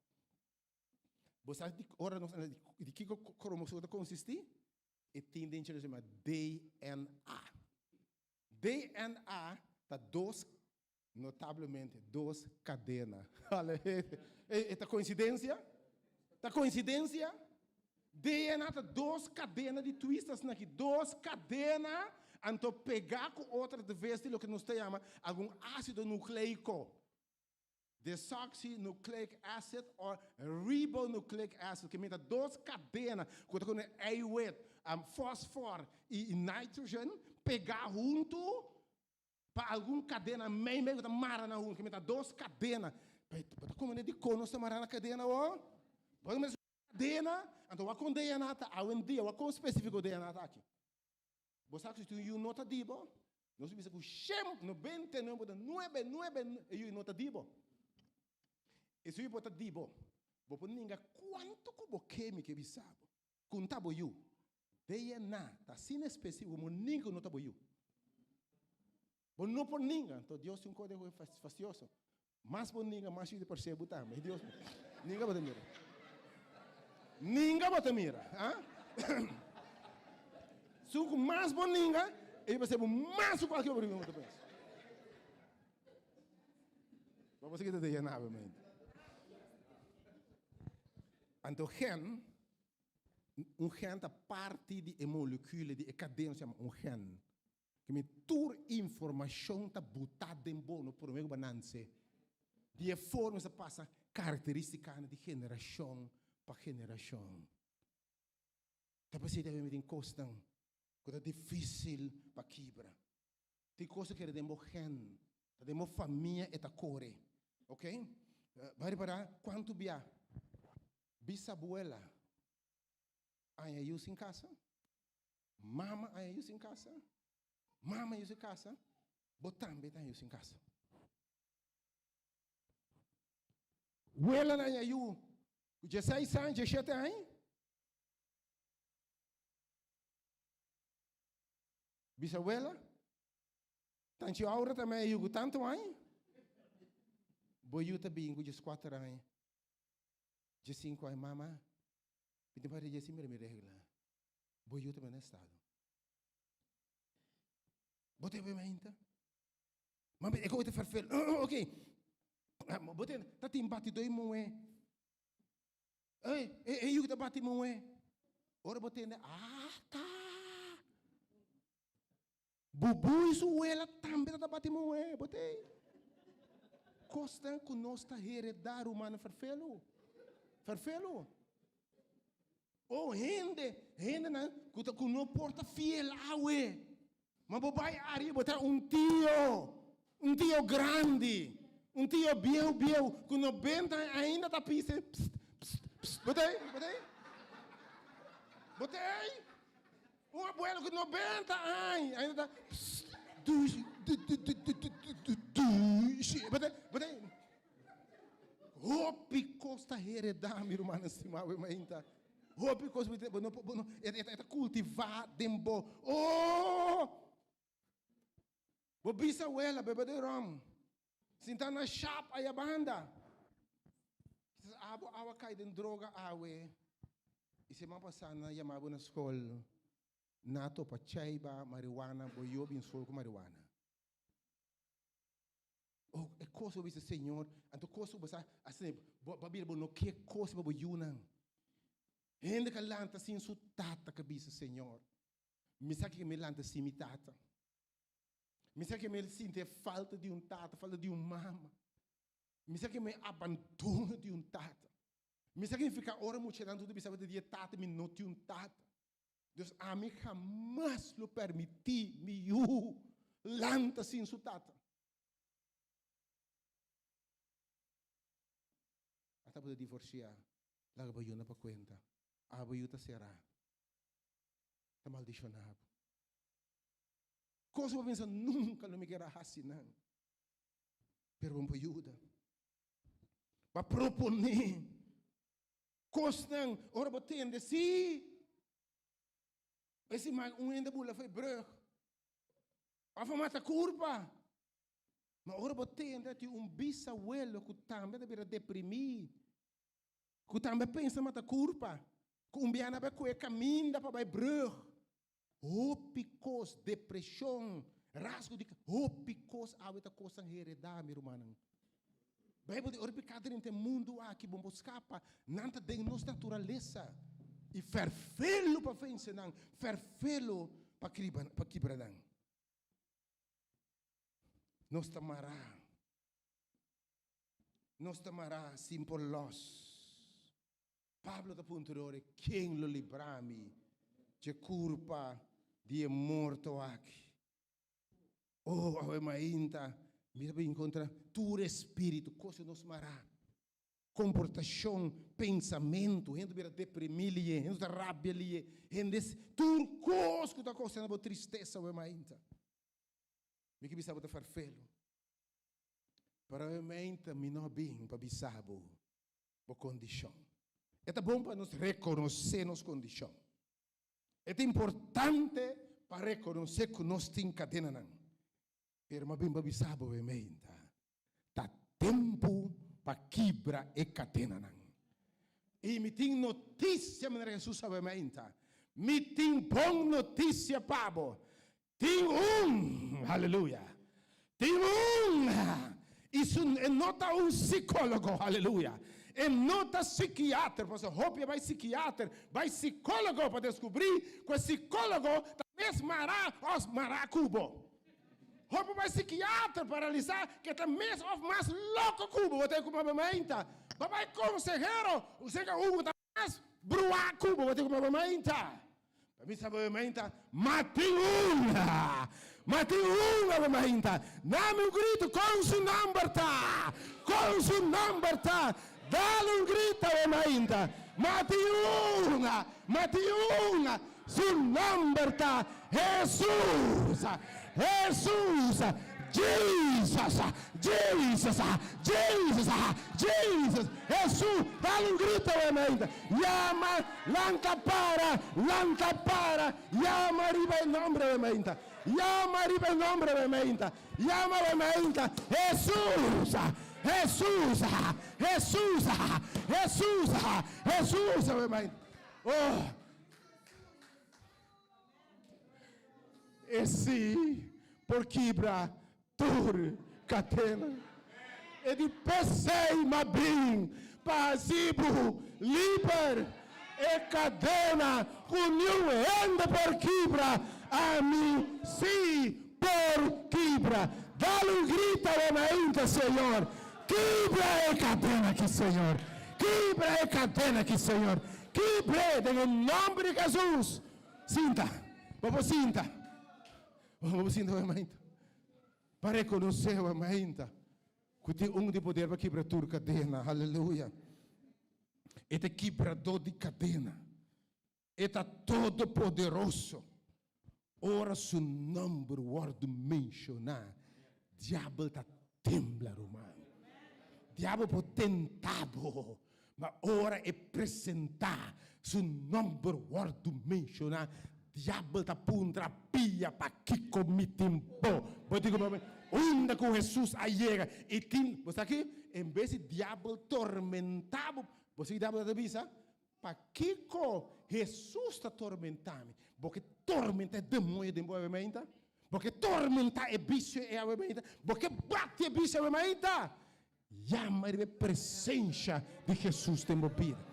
Bo sa di ora nos analiza di kiko kromosoma ta konsistí? E tin den dje nos yama DNA. DNA ta dos, notablemente, dos kadena. E ta koinsidensia? Ta koinsidensia? DNA ta dos kadena di twistas naki, dos kadena anto pegá ku otro atraves di loke nos ta yama algun ásido nukleiko. Desoxynucleic acid or ribonucleic acid, ke mira dos kadena ku ta kone eiwit, fosfor i nitrogen pegá huntu pa algun kadena meimei ku ta mara nan huntu, ke mira dos kadena. Bo ta komprende dikon nos ta mara na kadena awor? Bo ta mira kadena, anto wak kon DNA ta awendia, wak kon spesifiko DNA ta aki. Bo sa ku si tin un yu no ta di bo, nos ta bisa ku shen 99 punto nuebe nuebe e yu no ta di bo. E su yu por ta di bo, bo por ninga kuantu ku bo ke mi ke bisa bo, ku no ta bo yu. DNA ta asina espesifiko ku bo ninga ku no ta bo yu. Bo no por ninga, anto Dios tin un kódigo fastioso. Mas bo ninga, mas yu ta parse bo tambe. Dios ninga bo ta mira. Ninga bo ta mira. Ah? Su ku mas bo ninga, e parse bo mas ku kualke otro bo ta pensa. Bo por kita DNA mente. Anto gen, un gen ta parti di e molekule, di e kadena, se yama un gen. Ke mi tur informashon ta butá den bo no promé ku bo a nanse. Di e forma sa pasa karakterístikanan di generashon pa generashon. Ta p'esei tambe mi tin kosnan ku ta difísil pa kibra. Tin kos ku keda den bo gen, ta den bo famia e ta kore. Oke? Bo a ripará kuantu bia bisabuela aña yu sin kasa? Mama a yu sin kasa, mama yu sin kasa, bo tambe ta yu sin kasa. Wela na yu ku dieseis aña, diesshete aña. Bisawela, tanchi Aura tambe a yu ku tantu aña. Bo yu ta bin ku dieskuater aña, diesinku aña, mama, mi tin para dje mira mi regla. Bo yu ta bini estado. Bo ta bai mainta? Mami, e koe ta ferfel. Oh, ok. Bo ta ta tin bati doi moe. Ei, e, e yu ta bati moe. Ora bo tende, ah, ta. Bubu i su wela tambe ta bati moe. Bo te. Kosnan ku nos ta heredá, rumannan, ferfelu. Ferfelu. Oh hende, hendenan ku ta ku no por ta fiel awe. Ma bo bai ariba, bo ta un tio, un tio grandi, un tio bieu bieu ku 90 aña ainda ta pisa pst, pst, pst. Bo ta ei? Bo ta ei? Bo ta ei? Un abuelo ku 90 aña ainda ta pst, dushi, du, du, du, du, du, du, du, dushi. Bo ta ei? Bo ta ei? Hopi kos ta heredá, mi rumannan stimá, we mainta. Hopi kos bo bo no bo no e ta e ta kultivá den bo. Oh! Bo bisawela bebe de ròm, sintá na shap aya banda. Kisas abo awa kai den droga awe i siman pasá nan yama bo na skol, nan a topa chaiba, mariwana, bo yu a bin skol ku mariwana. Oh, e kos bo bisa Señor, anto kos ku bo sa asina, bo a bira bo no ke kos pa bo yunan. Hende ka lanta sin su tata ka bisa Señor, mi sa ke mi lanta sin mi tata. Mi sa ke mi sinti e falta di un tata, falta di un mama. Mi sa ke mi abandono di un tata. Mi sa ke nifiká ora muchanan tur ta bisa di e tata, mi no tin un tata. Dus ami hamas lo permití mi yu lanta sin su tata. Ata bo ta divorsiá, laga bo yu na pa kuenta. Abo yu ta será, ta maldishoná bo. Kos bo pensa nunka lo mi kere hasi nan, pero bo por yuda. Pa proponé kosnan ora bo tende si. E siman un hende bula for e brug. Of a mata kurpa. Ma ora bo tende tin un bisawelo ku tambe ta bira deprimí, ku tambe pensa mata kurpa, ku un biaha nan bai kohe kaminda pa bai brug. Hopi kos, depreshon, rasgo di hopi kos awe ta kosnan heredá, mi rumannan. Bijbel di ora piká drenta e mundu aki, bo no por skapa, nan ta den nos naturalesa. I ferfelu pa vense nan, ferfelu pa pa kibra nan. Nos ta mará. Nos ta mará sin por lòs. Pablo ta puntra ora, Ken lo libra mi dje kurpa di e morto aki? Oh, awe mainta mi ta bin kontra tur espíritu, kos ku nos mará, komportashon, pensamentu, hende bira deprimí lié, hende ta rabia lié, hende tur kos ku ta kousa na bo tristesa awe mainta. Mi ke bisa bo ta ferfelu, pero awe mainta mi no a bin pa bisa bo bo kondishon. E ta bon pa nos rekonosé nos kondishon. E ta importante pa rekonosé ku nos tin kadenanan. Pero mi a bin pa bisa bo bemeinta, ta tempu pa kibra e kadenanan. I mi tin notisia, manera Hesus a bemeinta, mi tin bon notisia pa bo. Tin un, aleluya, tin un, i su, e no ta un sikólogo, aleluya, e no ta sikiater, pasobra hopi a bai sikiater, bai sikólogo pa deskubrí ku e sikólogo ta mes mará òf mará ku bo. Hopi a bai sikiater pa realisá ku e ta mes òf mas loko ku bo, bo ta kuma bo meinta. Bo bai konsehero, useka un ku ta mas bruá ku bo, bo ta kuma bo meinta. Pa mi sa bo mainta, ma tin un, ma tin un abo mainta. Dame un grito kon su nomber ta, kon su nomber ta. Dale un grito abo mainta, ma tin un, ma tin un, su nomber ta Hesus, Hesus. Jesus, Jesus, Jesus, Jesus, Hesus, dale un grito awe mainta. Yama, lanta para, lanta para, yama riba e nomber awe mainta. Yama riba e nomber awe mainta. Yama awe mainta, Hesus, Hesus, Hesus, Hesus, Hesus awe mainta. Oh. E si por kibra tur katena. E di p'esei m'a bin pa hasi bo liber. E kadena ku niun hende por kibra, ami si por kibra. Dal un grita awe mainta, Señor, kibra e kadena aki, Señor. Kibra e kadena aki, Señor. Kibr'é den e nòmber di Hesus. Sinta. Bo por sinta. Bo por sinta awe mainta. Pa rekonosé awe mainta ku tin un di poder pa kibra tur kadena. Haleluya. E ta e kibradó di kadena. E ta todopoderoso. Ora su nòmber wòrdu menshoná, diabel ta tembla, ruman. Diabel por tenta bo, ma ora e presentá, su nòmber wòrdu menshoná, diabel ta puntra pia, Pakiko mi tin bo? Bo tin ku unda ku Hesus a yega i tin, bo sa ki? En bes di diabel tormentá bo, bo sa ki diabel ta bisa? Pakiko Hesus ta tormentá mi? Bo ke tormentá e demoño den bo awe mainta? Bo ke tormentá e bisio e awe mainta? Bo ke bati e bisio awe mainta? Yama riba e presensha di Hesus den bo bida.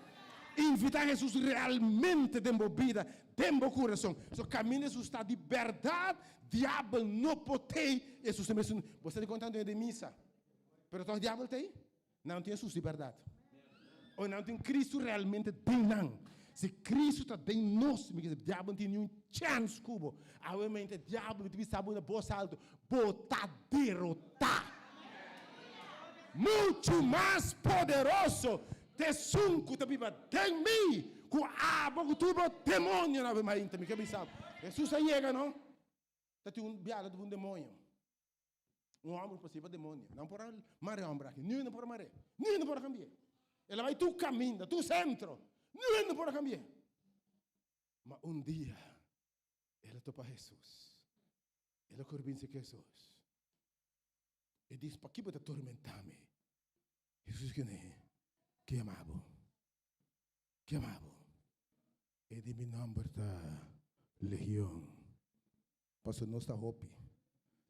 Invitá Hesus realmente den bo bida, den bo kurason. So kaminda Hesus ta di bèrdat, diabel no por tei. Hesus ta mesun. Bo sa di kon tantu hende misa, pero tòg diabel tei? Nan tin Hesus di bèrdat. O nan tin Kristu realmente den nan. Si Kristu ta den nos, mi kisa diabel no tin niun chèns ku bo. Awe mente diabel mi ta bisa bo na bos altu, bo ta derotá. Muchu mas poderoso ta esun ku ta biba den mi ku abo ku tur bo demonionan. Awe mainta mi ke bisa bo, Hesus a yega no, ta tin un biaha ta un demonio. Un hòmber posee pa demonio. Nan por a mara e hòmber aki. Niun no por a mar'é. Niun no por a kambi'é. El a bai tur kaminda, tur sentro. Niun no por a kambi'é. Ma un dia el a topa Hesus. El a kore binse ku Hesus. E dis, Pakiko bo ta tormentá mi? Hesus kende, Ke yama bo? Ke yama bo? E di, Mi nòmber ta Legion. Pasobra nos ta hopi.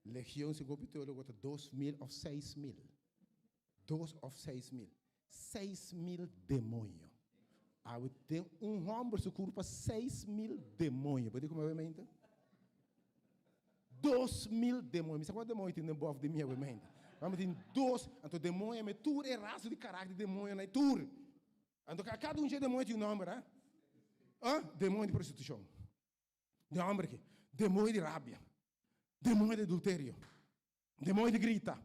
Legion segun hopi teólogo ta 2000 òf 6000. Dos òf 6000. 6000 demoño. Awe den un hòmber su kurpa 6000 demoño. Bo di kuma awe mente? 2000 demoño. Mi sa kuantu demoño tin den bòf di mi awe mente. Mami tin dos. Anto demoño me tur e rasa di karakter di demoño na e tur. Anto kada un dje demoño tin un nòmber, ha? Ah, demoño di prostitushon. Di hòmber aki. Demoño di rabia. Demoño di adulterio. Demoño di grita.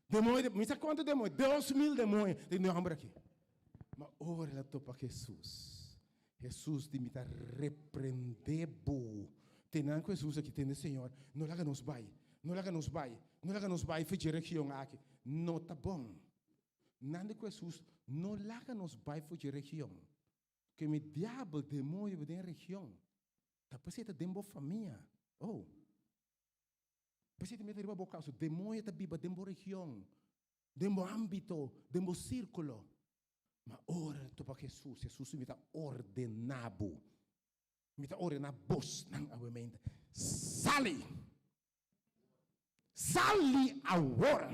Demoño di, mi sa kuantu demoño, 2000 demoño tin den hòmber aki. Ma ora el a topa Hesus, Hesus di, mi ta reprendé bo. Tenan ku Hesus aki tende, Señor, no laga nos bai, no laga nos bai, no laga nos bai for dje region aki. No ta bon. Nan di ku Hesus, no laga nos bai for dje region. Ke mi diabel, demoño bo den region. Ta p'esei ta den bo famia. Oh. P'esei ta mete riba bo causa. Demoño ta biba den bo region, den bo ámbito, den bo círculo. Ma ora topa Jesus, Jesus mi ta ordena bo. Mi ta ordena bosnan awe Sali! Sali awor!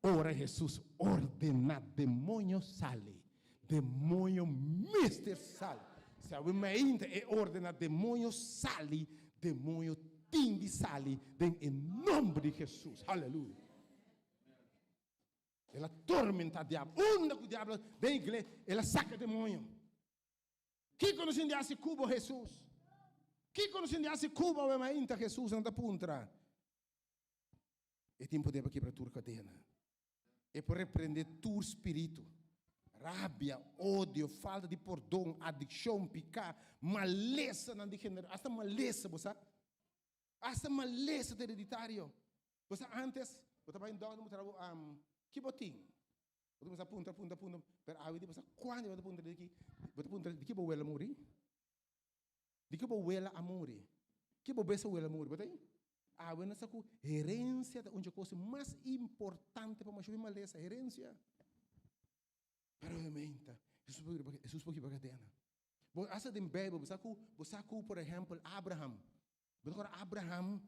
Ora Jesus ordena demoño sali, demoño mester sali. Si awe mainta e ordena demoño sali, demoño tin di sali den e nomber di Jesus. Haleluya! El a tormenta diablo. Unda ku diablo den iglesia, el a saka demoño. Kiko nos tin di hasi ku bo, Hesus? Kiko nos tin di hasi ku bo awe mainta, Hesus? Nan ta puntra. E tin poder pa kebra tur kadena. E por reprende tur spiritu. Rabia, odio, falta di pordon, adikshon, piká, malesanan di genera, asta malesa, bo sa? Asta malesa ta hereditario. Bo sa antes, bo ta bai un dòkter, bo ta bo, ki bo tin? Bo ta kuminsá puntra, puntra, puntra, pero awe di bo sa kuantu bo ta puntra di ki, bo ta puntra di ki bo wela muri? Di ki bo wela a muri? Ki bo besawela a muri? Bo ta ei? Awe nos sa ku herensia ta un dje kos mas importante pa masha hopi malesa, herensia. Pero obviamente, Jesus por hiba, Jesus por hiba kadena. Bo hasta den Bijbel, bo sa ku, bo sa ku por ehèmpel Abraham, bo ta kòrda Abraham,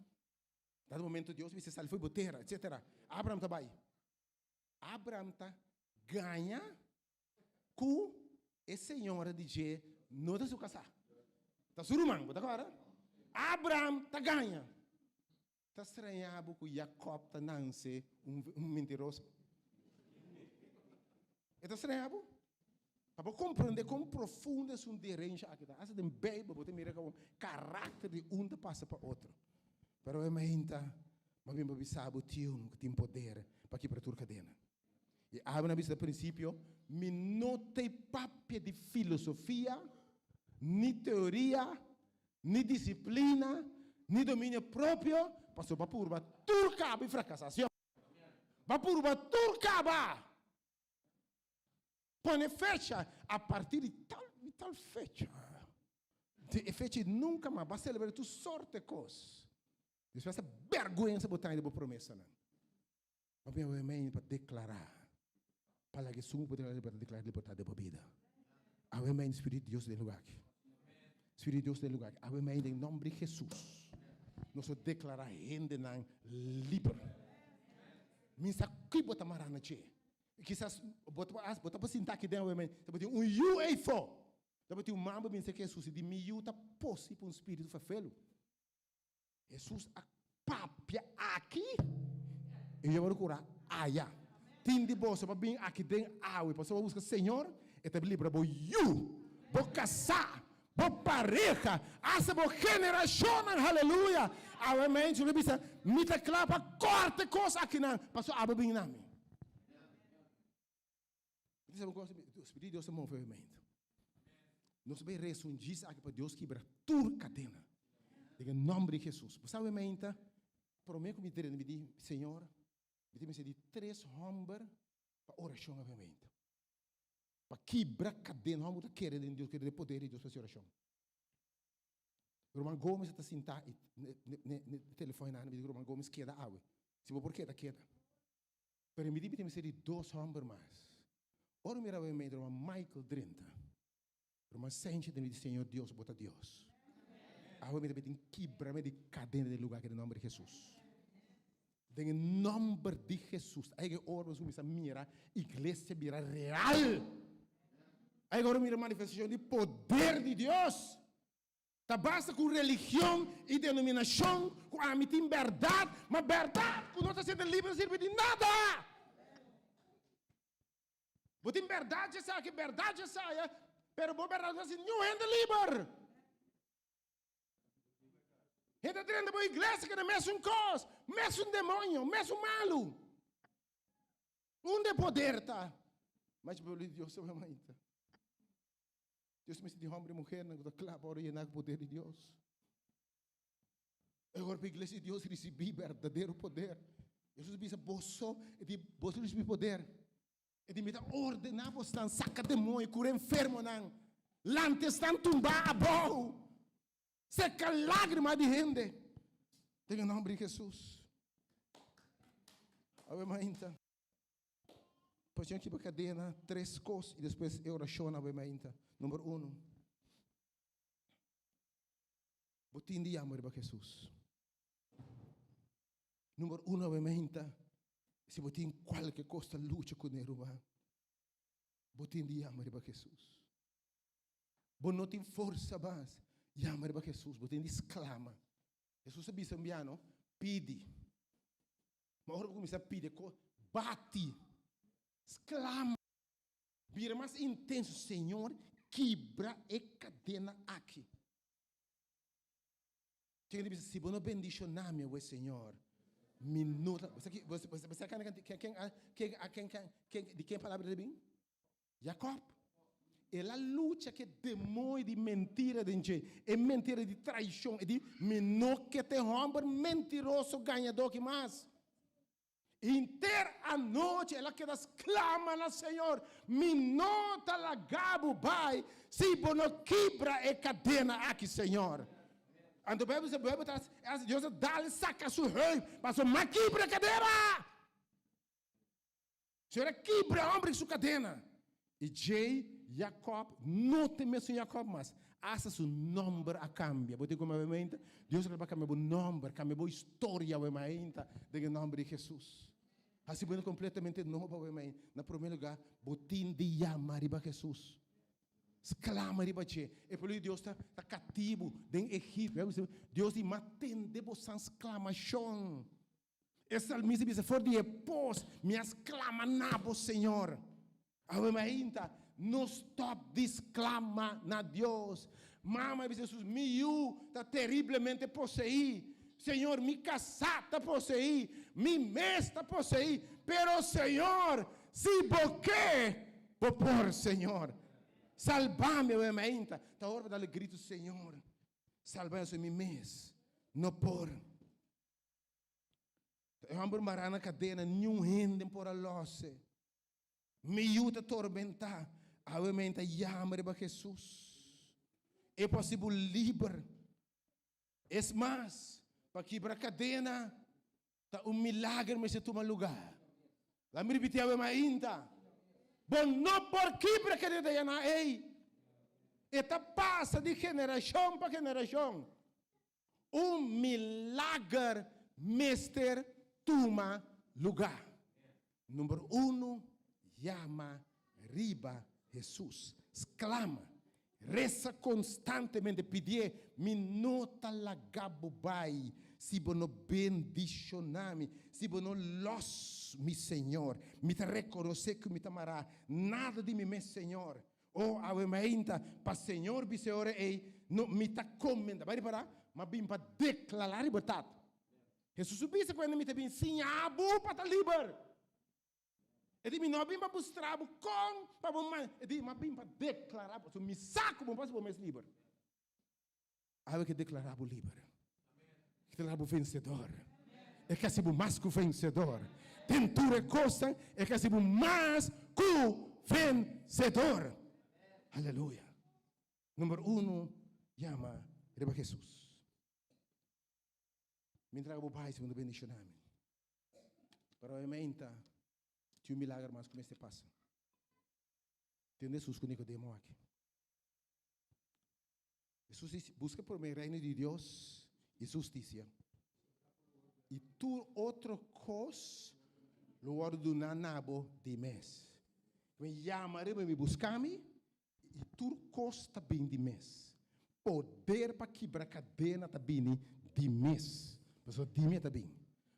dado momento Dios bisa sali for di bo tera, etsetera. Abraham ta bai. Abraham ta gaña ku e señora di dje no ta su kasá, ta su ruman, bo ta kòrda? Abraham ta gaña. Ta strañá bo ku Jakòb ta nanse un mentiroso? E ta strañá bo? Pa bo komprondé kon profundo esun di herensha aki ta, asta den Beibel bo ta mira kon karakter di un ta pasa pa otro. Pero e mainta M'a bin pa bisa bo tion ku tin poder pa kibra tur kadena. I Abner a bisa na prinsipio, Mi no ta e papia di filosofia, ni teoria, ni disiplina, ni dominio propio, pasobra bo a purba tur kaba i frakasá. Si o? Bo a purba tur kaba! Pone fecha a partir di tal i tal fecha. Di e fecha ei nunka mas bo a selebrá tur sorte kos. Despues ta bèrgwensa bo trae di bo promesanan. Bo bin awe mei pa deklará, pa laga esun ku bo ta deklará libertat den bo bida. Awe mei Spiritu di Dios den lugar aki. Spiritu di Dios den lugar aki. Awe mei den nòmber di Hesus nos ta deklará hendenan liber. Mi sa ki bo ta mará na dje. Kisas bo ta bo ta por sinta aki den awe mei, ta por tin un yu eifó. Ta por tin un mama bin serka Hesus i di mi yu ta posi pa un spiritu ferfelu. Hesus a papia aki i yo a kura aya. Tin di boso pa bin aki den awe pasobra bo buska Señor, e ta libra bo yu, bo kasá, bo pareha, asta bo generashonnan. Haleluya! Awe mensha lo bisa, Mi ta kla pa kòrta e kos akinan, pasobra abo bin na mi. Bo ta sabi un kos? Spiritu di Dios ta move awe meinta. Nos bai resa un djis aki pa Dios kibra tur kadena. Den e nòmber di Hesus. Bo sa awe meinta, promé ku mi drenta mi di, Señor. Mi ta mester di tres hòmber pa orashon awe-mente. Pa kibra kadena, hòmber ku ta kere den Dios, kere den poder di Dios pa hasi orashon. Ruman Gomez ta sintá i ne telefòn einan, mi di Ruman Gomez keda awe. Si bo por keda, keda. Pero mi di mi ta mester di dos hòmber mas. Ora mi mira awe-mente Ruman Michael drenta. Ruman Senchi ta mi di Señor Dios bo ta Dios. Awe mi ta bin kibra mi di kadena den lugar aki den nomber di Jesus. Den e nomber di Jesus. Ai ke ora nos kuminsa mira iglesia bira real. Ai ke ora mira manifestacion di poder di Dios. Ta basta ku religion i denominacion ku ami tin berdad, ma berdad ku no ta sete liber no sirbi di nada. Bo tin bèrdat dje esaki, bèrdat dje esaya, pero bo bèrdat no ta hasi niun hende liber. Hende ta drenta bo iglesia keda mesun kos, mesun demoño, mesun malu. Unda e poder ta? Mas pueblo di Dios ta mainta. Dios mester di homber i muhernan ku ta kla pa ora yena ku poder di Dios. E ora pa iglesia di Dios risibí berdadero poder. Hesus bisa, Boso, e di, boso risibí poder. E di, Mi ta ordená bosnan, saka demoño, kura enfermonan, lanta esnan tumbá abou, seka lágrima di hende, den e nòmber di Hesus. Awe mainta. Pues yo kiba kadena tres kos i despues e orashon awe mainta. Number uno. Bo tin di yama riba Hesus. Number uno obviamente, si bo tin kualke kos ta lucha kuné ruman, bo tin di yama riba Hesus. Bo no tin forsa mas, yama riba Hesus, bo tin di sklama. Hesus a bisa un biano, pidi. Ma ora bo kuminsá pidi kos, bati, sklama. Bira mas intenso, Señor, kibra e kadena aki. Tin hende bisa, si bo no bendishoná mi awe, Señor, mi no ta. Bo sa ki, bo sa ken, ken, ken, ken, ken, ken, di ken palabra ta bin? Jacob. El a lucha ku e demoño di mentira den dje, e mentira di traishon, e di, mi no ke ta e hòmber mentiroso gañadó aki mas. Henter anochi el a keda sklama na Señor, Mi no ta laga bo bai si bo no kibra e kadena aki, Señor. Anto Bijbel bisa, Bijbel ta hasi, Dios a dal saka su heup, pasobra mi a kibra e kadena. Señor a kibra e homber su kadena. I djei Jacob no ta e mesun Jacob mas. Asta su nomber a kambia. Bo tin ku maba mente? Dios a kambia bo nomber, kambia bo historia awe mainta den e nomber di Jesus. Hasi bo kompletamente nobo awe mainta. Na prome lugar, bo tin di yama riba Jesus. Sklama riba dje. E pueblo di Dios ta ta katibu den Egipto. Dios di, Ma tende bosan sklamashon. E salmista bisa, For di e pos mi a sklama na bo, Señor. Awe mainta, no stòp di sklama na Dios. Mama a bisa Jesus, Mi yu ta teriblemente poseí. Señor, mi kasá ta poseí. Mi mes ta poseí. Pero, Señor, si bo ke, bo por, Señor. Salba mi awe mainta. Ta ora pa dal e gritu, Señor, salba mi, mi mes no por. E hòmber mará na kadena, niun hende por a lòs'e. Mi yu ta tormentá, awe mi ta yama riba Hesus. E por hasi bo liber. Es mas, pa kibra kadena ta un milager mester tuma lugá. La mi ripití awe mainta, bo no por kibra kadena ta yaná ei. E ta pasa di generashon pa generashon. Un milager mester tuma lugá. Number uno, yama riba Hesus. Sklama, resa konstantemente, pidié, Mi no ta laga bo bai si bo no bendishoná mi, si bo no lòs mi, Señor. Mi ta rekonosé ku mi ta mará, nada di mi mes, Señor. O awe mainta pa Señor bisa e ora ei, No, mi ta comenda. Bai ripará, m'a bin pa declará libertad. Jesús a bisa cu hende, Mi ta bin siña bo pa ta liber. E di, Mi no a bin pa bustra bo con pa bo man. E di, M'a bin pa declará bo. So mi sa cu bo no por haci bo mes liber. Awe ke deklará bo liber. Ke deklará bo vensedor. E ke hasi bo mas ku vensedor. Den tur e kosnan e ka hasi bo mas ku vensedor. Aleluya. Number uno, yama riba Hesus. Mi traga bo bai si bo no bendiciona mi. Pero obviamente tin un milager mas ku mester pasa. Tende Hesus ku Nicodemo aki. Hesus dice, busca prome reino di Dios y su husticia, y tur otro cos lo wordo duna na bo di mes. Mi yama riba mi, busca mi, y tur cos ta bin di mes. Poder pa kibra cadena ta bini di mes. Pasobra di mi e ta bin.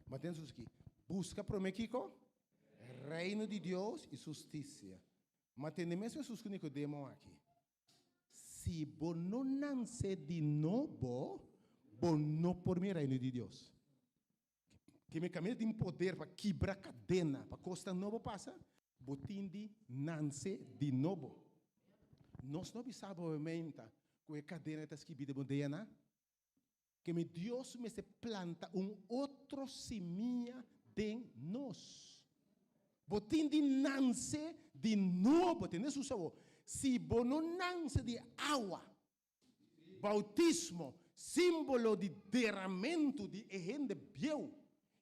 Ma tende Hesus aki, busca prome kico? Reino di Dios y su husticia. Ma tende mes Hesus cu Nicodemo aki. Si bo no nanse di nobo, bo no por mira Reino di Dios. Ke mi kaminda tin poder pa kibra kadena, pa kosnan nobo pasa, bo tin di nanse di nobo. Nos no bisa bo menta ku e kadena ta skibí den bo DNA. Ke mi Dios mester planta un otro simia den nos. Bo tin di nanse di nobo. Tende su sabo. Si bo no nanse di awa, bautismo, simbolo di deramentu di e hende bieu,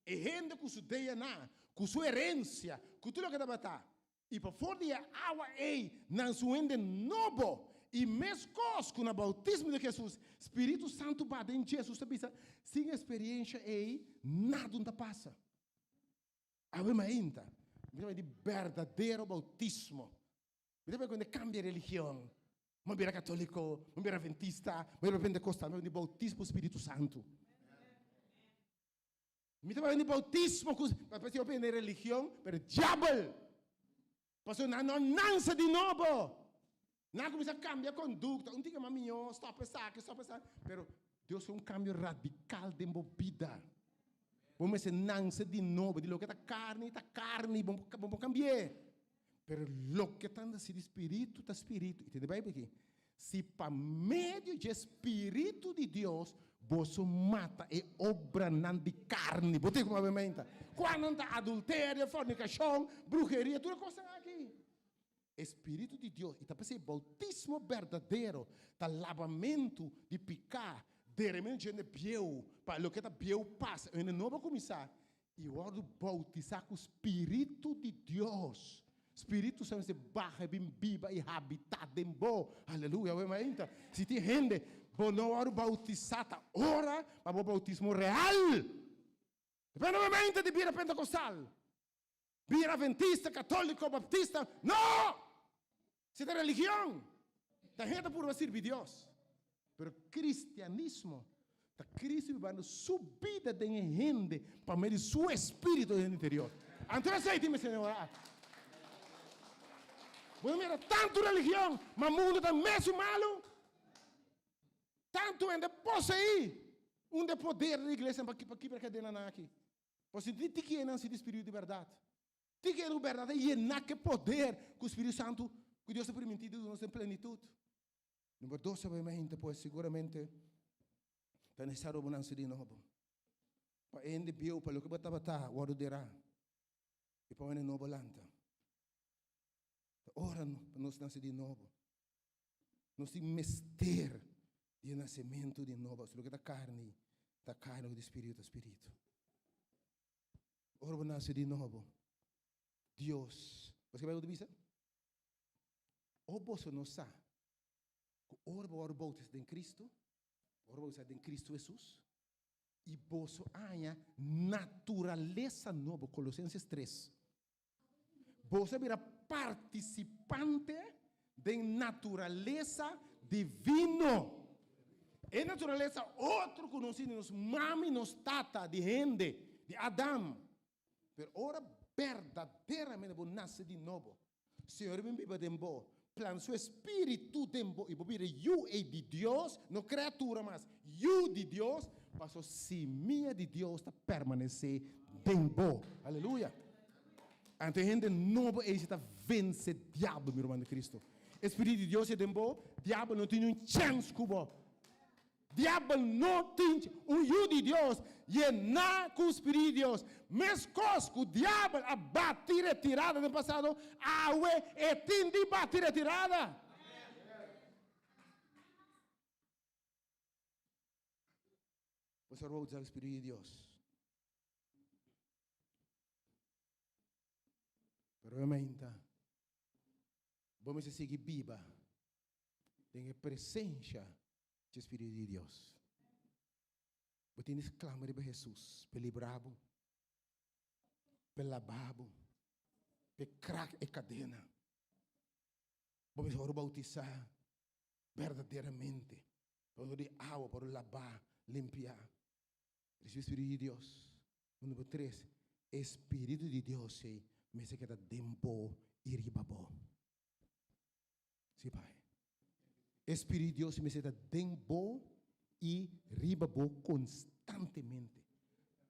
e hende ku su DNA, ku su herensia, ku tur loke tabata, I pa for di e awa ei nan su hende nobo. I meskos ku na boutismo di Hesus, Spiritu Santu ba den Jesus ta bisa, sin e speriensha ei nada no ta pasa. Awe mainta, mi ta bai di berdadero boutismo. Mi ta bai kuende kambia religion. Mi a bira katoliko, mi a bira adventista, mi a bira pentekostal, mi a bai di boutismo Spiritu Santu. Mi ta papia di bautismo ku pa si papia di religion, pero diabel. Pasobra nan no nanse di nobo. Nan a kuminsá kambia kondukta. Un tin mami mihó, stòp esaki, stòp esaki. Pero Dios ke un kambio radikal den bo bida. Bo mester nanse di nobo. Di loke ta karni, ta karni. Bo bo por kambi'é. Pero loke ta nasi di spiritu, ta spiritu. I tende Beibel aki. Si pa medio dje Spiritu di Dios boso mata e obranan di karni, bo tin ku menta, kuanan ta adulterio, fornikashon, bruheria, tur e kosnan aki. E Spiritu di Dios, i ta p'esei boutismo berdadero ta labamentu di piká, deramentu dje hende bieu, pa loke ta bieu pasa, e hende nobo a kuminsá, I wòrdu boutisá ku Spiritu di Dios. Spiritu Santu mester baha i bin biba i habitá den bo. Aleluya! Awe mainta, si tin hende bo no wòrdu boutisá ta ora pa bo boutismo real. Depende awe mainta di bira pentekostal, bira adventista, katoliko, baptista. No! Si ta religion, ta hende ta purba sirbi Dios. Pero cristianismo ta Cristo bibando su bida den e hende pa medio di su espiritu den interior. Anto esey tin mester ora aki. Bo ta mira tantu religion, ma mundo ta mesun malu. Tantu hende poseí unda e poder di iglesia pa kibra kadenanan aki. Pasobra tin tiki enan sin di spiritu di berdad. Tin ke un bèrdat a yená ku e poder ku Spiritu Santu ku Dios a primintí di duna nos den plenitut. Number dos, obviamente, pues siguramente ta nesesario bo nanse di nobo. Pa e hende bieu, pa loke bo tabata, wòrdu derá i pa un hende nobo lanta. Ta ora pa nos nase di nobo. Nos tin mester di e nasementu di nobo. Loke ta karni, ta karni, loke ta spiritu, ta spiritu. Ora bo nase di nobo, Dios, bo sa ke Bijbel ta bisa? O boso no sa ku ora bo wòrdu boutisá den Kristu, bo wòrdu boutisá den Kristu Hesus, i boso haña naturalesa nobo, Kolosenses 3. Boso a bira partisipante den naturalesa divino. E naturalesa otro ku nos tin di nos mama i nos tata, di hende, di Adam. Pero ora berdaderamente bo nase di nobo, Señor bin biba den bo, planta su espiritu den bo i bo bira yu ei di Dios, no kreatura mas, yu di Dios, paso simia di Dios ta permanesé den bo. Aleluya! Anto e hende nobo ei si ta vense diabel, mi ruman di Cristo. E Spiritu di Dios e den bo, diabel no tin un chèns ku bo. Diabel no tin un yu di Dios yená ku Spiritu di Dios. Meskos ku diabel a bati retirada den pasado, awe e tin di bati retirada. Bo sa bautisa ku Spiritu di Dios. Pero e mainta, bo mester sigui biba den e presencia dje Spiritu di Dios. Bo tin di clama riba Jesus p'e libra bo, p'e laba bo, p'e krak e cadena. Bo mester wòrdu bautisá berdaderamente, pa medio di awa, pa wòrdu labá, limpiá. Ricibi Spiritu di Dios. Numero tres, e Spiritu di Dios ei mester keda den bo i riba bo. Sí, Pai. E Spiritu di Dios mester ta den bo i riba bo konstantemente.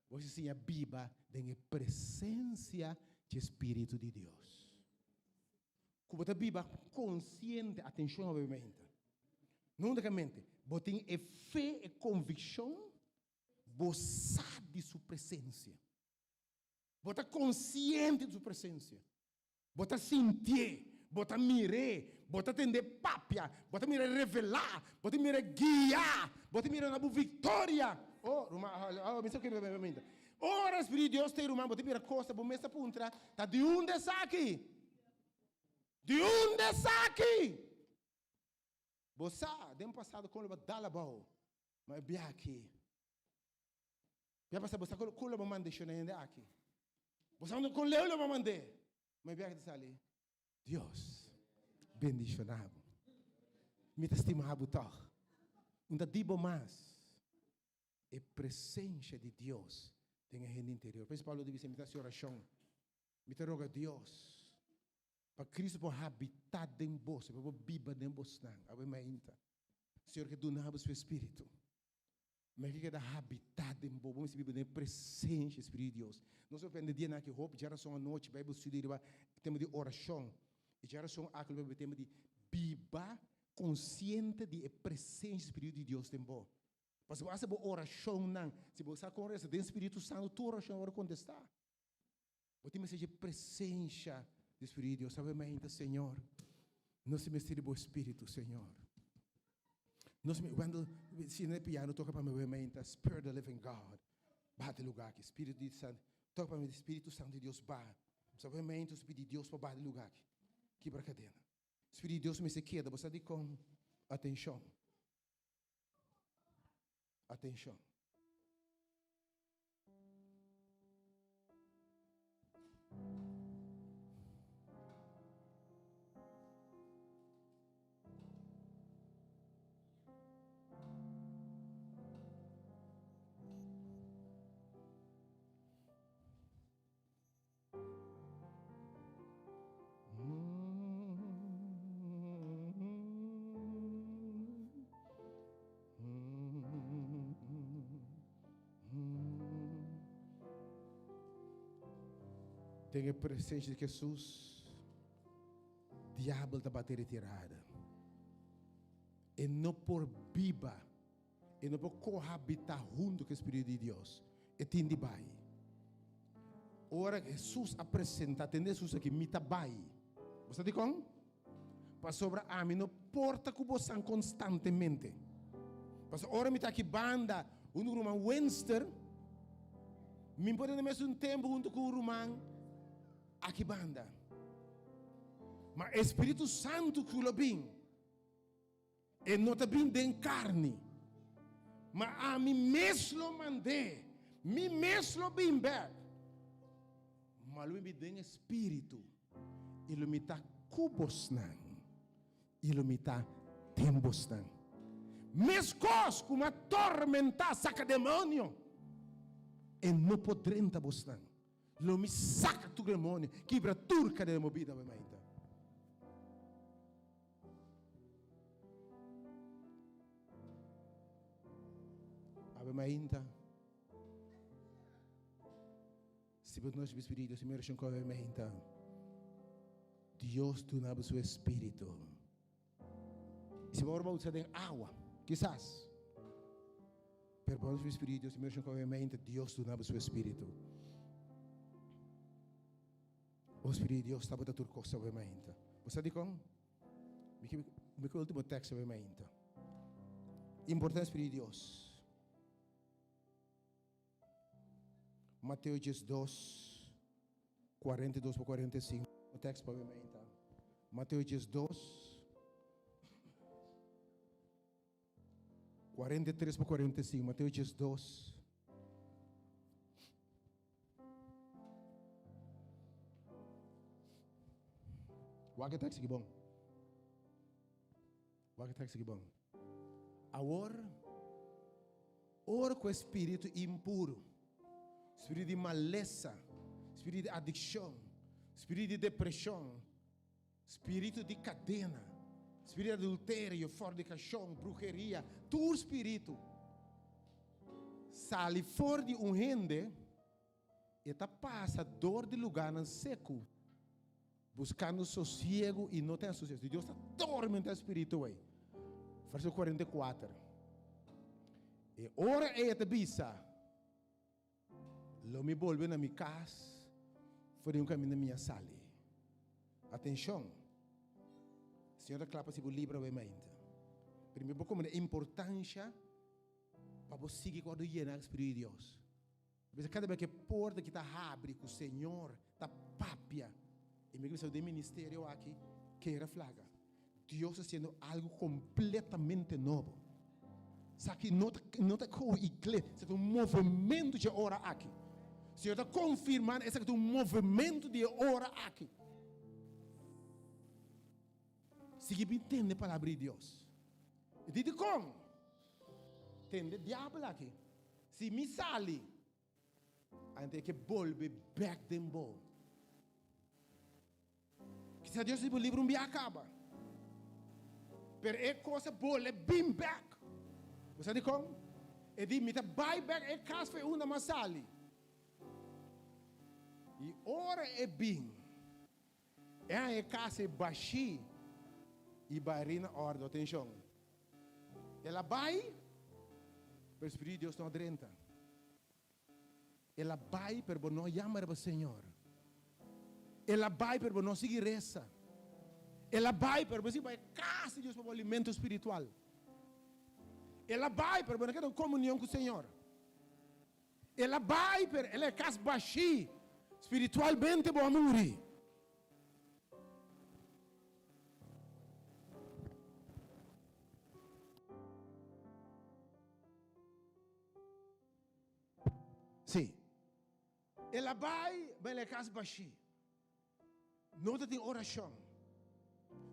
Bo mester siña biba den e presensia dje Spiritu di Dios. Ku bo ta biba konsiente, atenshon obviamente, no únikamente, bo tin e fe, e konvikshon, bo sa di su presensia. Bo ta konsiente di su presensia. Bo ta sintié, bo ta mir'é, bo ta tend'é papia, bo ta mir'é revelá, bo ta mir'é guiá, bo ta mira na bo viktoria. Oh, ruman, oh, mi sa ke mi ta. Ora Spiritu di Dios ta ei, ruman, bo ta mira kos, bo mes ta puntra, ta di unda esaki? Di unda esaki? Bo sa, den pasado kon lo bo a dal abou, ma e biaha aki. Bia pasa bo sa kon lo bo manda shona hende aki. Bo sa kon leu lo bo mand'é. Ma e biaha ta sali, Dios bendishona bo. Mi ta stima bo tòg. Un ta di bo mas. E presensha di Dios den e hende interior. Por eso Pablo ta bisa, mi ta hasi orashon. Mi ta roga Dios pa Cristo por habitá den boso, pa por biba den bosnan. Awe mainta, Señor ke duna bo su Espíritu. Ma e ke keda habitá den bo. Bo mester biba den e presensia di Spiritu di Dios. Nos a prende dianan aki hopi djarason anochi Bijbel study riba e tema di orashon. E djarason aki lo papia e tema di biba konsiente di e presensia di Spiritu di Dios den bo. Pasobra bo hasi bo orashonnan, si bo sa kon resa den Spiritu Santu, tur orashon a wòrdu kontestá. Bo tin mester dje presensia di Spiritu di Dios. Sabe mainta, Señor, nos tin mester di bo Spiritu, Señor. Nos mi, Wendell, si na e piano toka pa mi mainta, Spirit of the Living God, baha den lugar aki. Spiritu di San, toka pa mi, Spiritu Santu di Dios, baha. Sabe mainta, nos pidi Dios pa baha den lugar aki. Kibra kadena. Spiritu di Dios mester keda, bo sa dikon? Atenshon. Atenshon. Den e presencia di Jesus, diabel ta bati retirada. E no por biba, e no por cohabita hunto cu e Spiritu di Dios. E tin di bai. Ora Jesus a presenta, tende Jesus aki, mi ta bai. Bo sa dikon? Pasobra ami no por ta ku bosan konstantemente. Pasobra ora mi ta aki banda huntu ku ruman Winster, mi por tene mesun tempu huntu ku ruman aki banda. Ma e Spiritu Santu ku lo bin, e no ta bin den karni, ma ami mes lo mand'é, mi mes lo bin bèk. Ma lo mi bin den e Spiritu, i lo mi ta ku bosnan, i lo mi ta den bosnan. Meskos ku mi a tormentá saka demonio, e no por drenta bosnan. Lo mi saka tur demonio, kibra tur kadena di bo bida, bo maita. Awe mainta, si bo no ricibi Spiritu, si mi oracion cu awe mainta, Dios duna bo su Espiritu. Si bo ora bautisa den awa, kisas. Pero bo no Spiritu di Dios, mi orashon ku obviamente Dios duna bo su Spiritu. O Spiritu di Dios tabata tur kos obviamente. Bo sa dikon? Mi ke mi ke ultimo tekst obviamente. Importante Spiritu di Dios. Mateo 12, 42 pa 45. Tekst pa obviamente. Mateo 12. 43 pa 45, Mateo 12. Wak e tekst aki bon. Wak e tekst aki bon. Awor, ora ku e spiritu impuru, spiritu di malesa, spiritu di adikshon, spiritu di depreshon, Spiritu di kadena, spiritu di adulterio, fornikashon, bruheria, tur spiritu sali for di un hende, e ta pasa dor di lugánan seku, buskando sosiegu i no ten sosiegu. Dios ta tormenta e spiritu ei. Verso 44. E ora ei e ta bisa. Lo mi bolbe na mi kas for di un kaminda mi a sali. Atenshon! Señor ta kla pa si bo libra awe mainta. Pero mi por komprende e importansha pa bo sigui ku wòrdu yena ku Spiritu di Dios. Bisa kada bes ku e porta ki ta habri ku Señor ta papia, i mi ke bisa den ministerio aki kera flaga. Dios ta haciendo algo completamente nobo. Esaki no ta, no ta cu iglesia, esaki ta un movimento dje ora aki. Señor ta confirmando, esaki ta un movimento di e ora aki. Sigui bin tende palabra di Dios. E di dicon? Tende diabel aki. Si mi sali, anto e ke bolbe bek den bo. Kisa Dios di bo libra un bia kaba. Pero e kos a bole bin bek. Bo sa dikon? E di, mi ta bai bek e kas for e unda m'a sali. I ora e bin, e haña e kas ei bashí i barí na òrdu. Atenshon! El a bai, pero e Spiritu di Dios no a drenta. El a bai, pero bo no a yama riba Señor. El a bai, pero bo no a sigui resa. El a bai, pero bo a sigui bai cas di Dios pa bo alimento spiritual. El a bai, pero bo no a keda en comunion cu Señor. El a bai, pero el a cas bashi. Spiritualmente bo a muri. Sí. El a bai bai na e kas bashí. No ta tin orashon.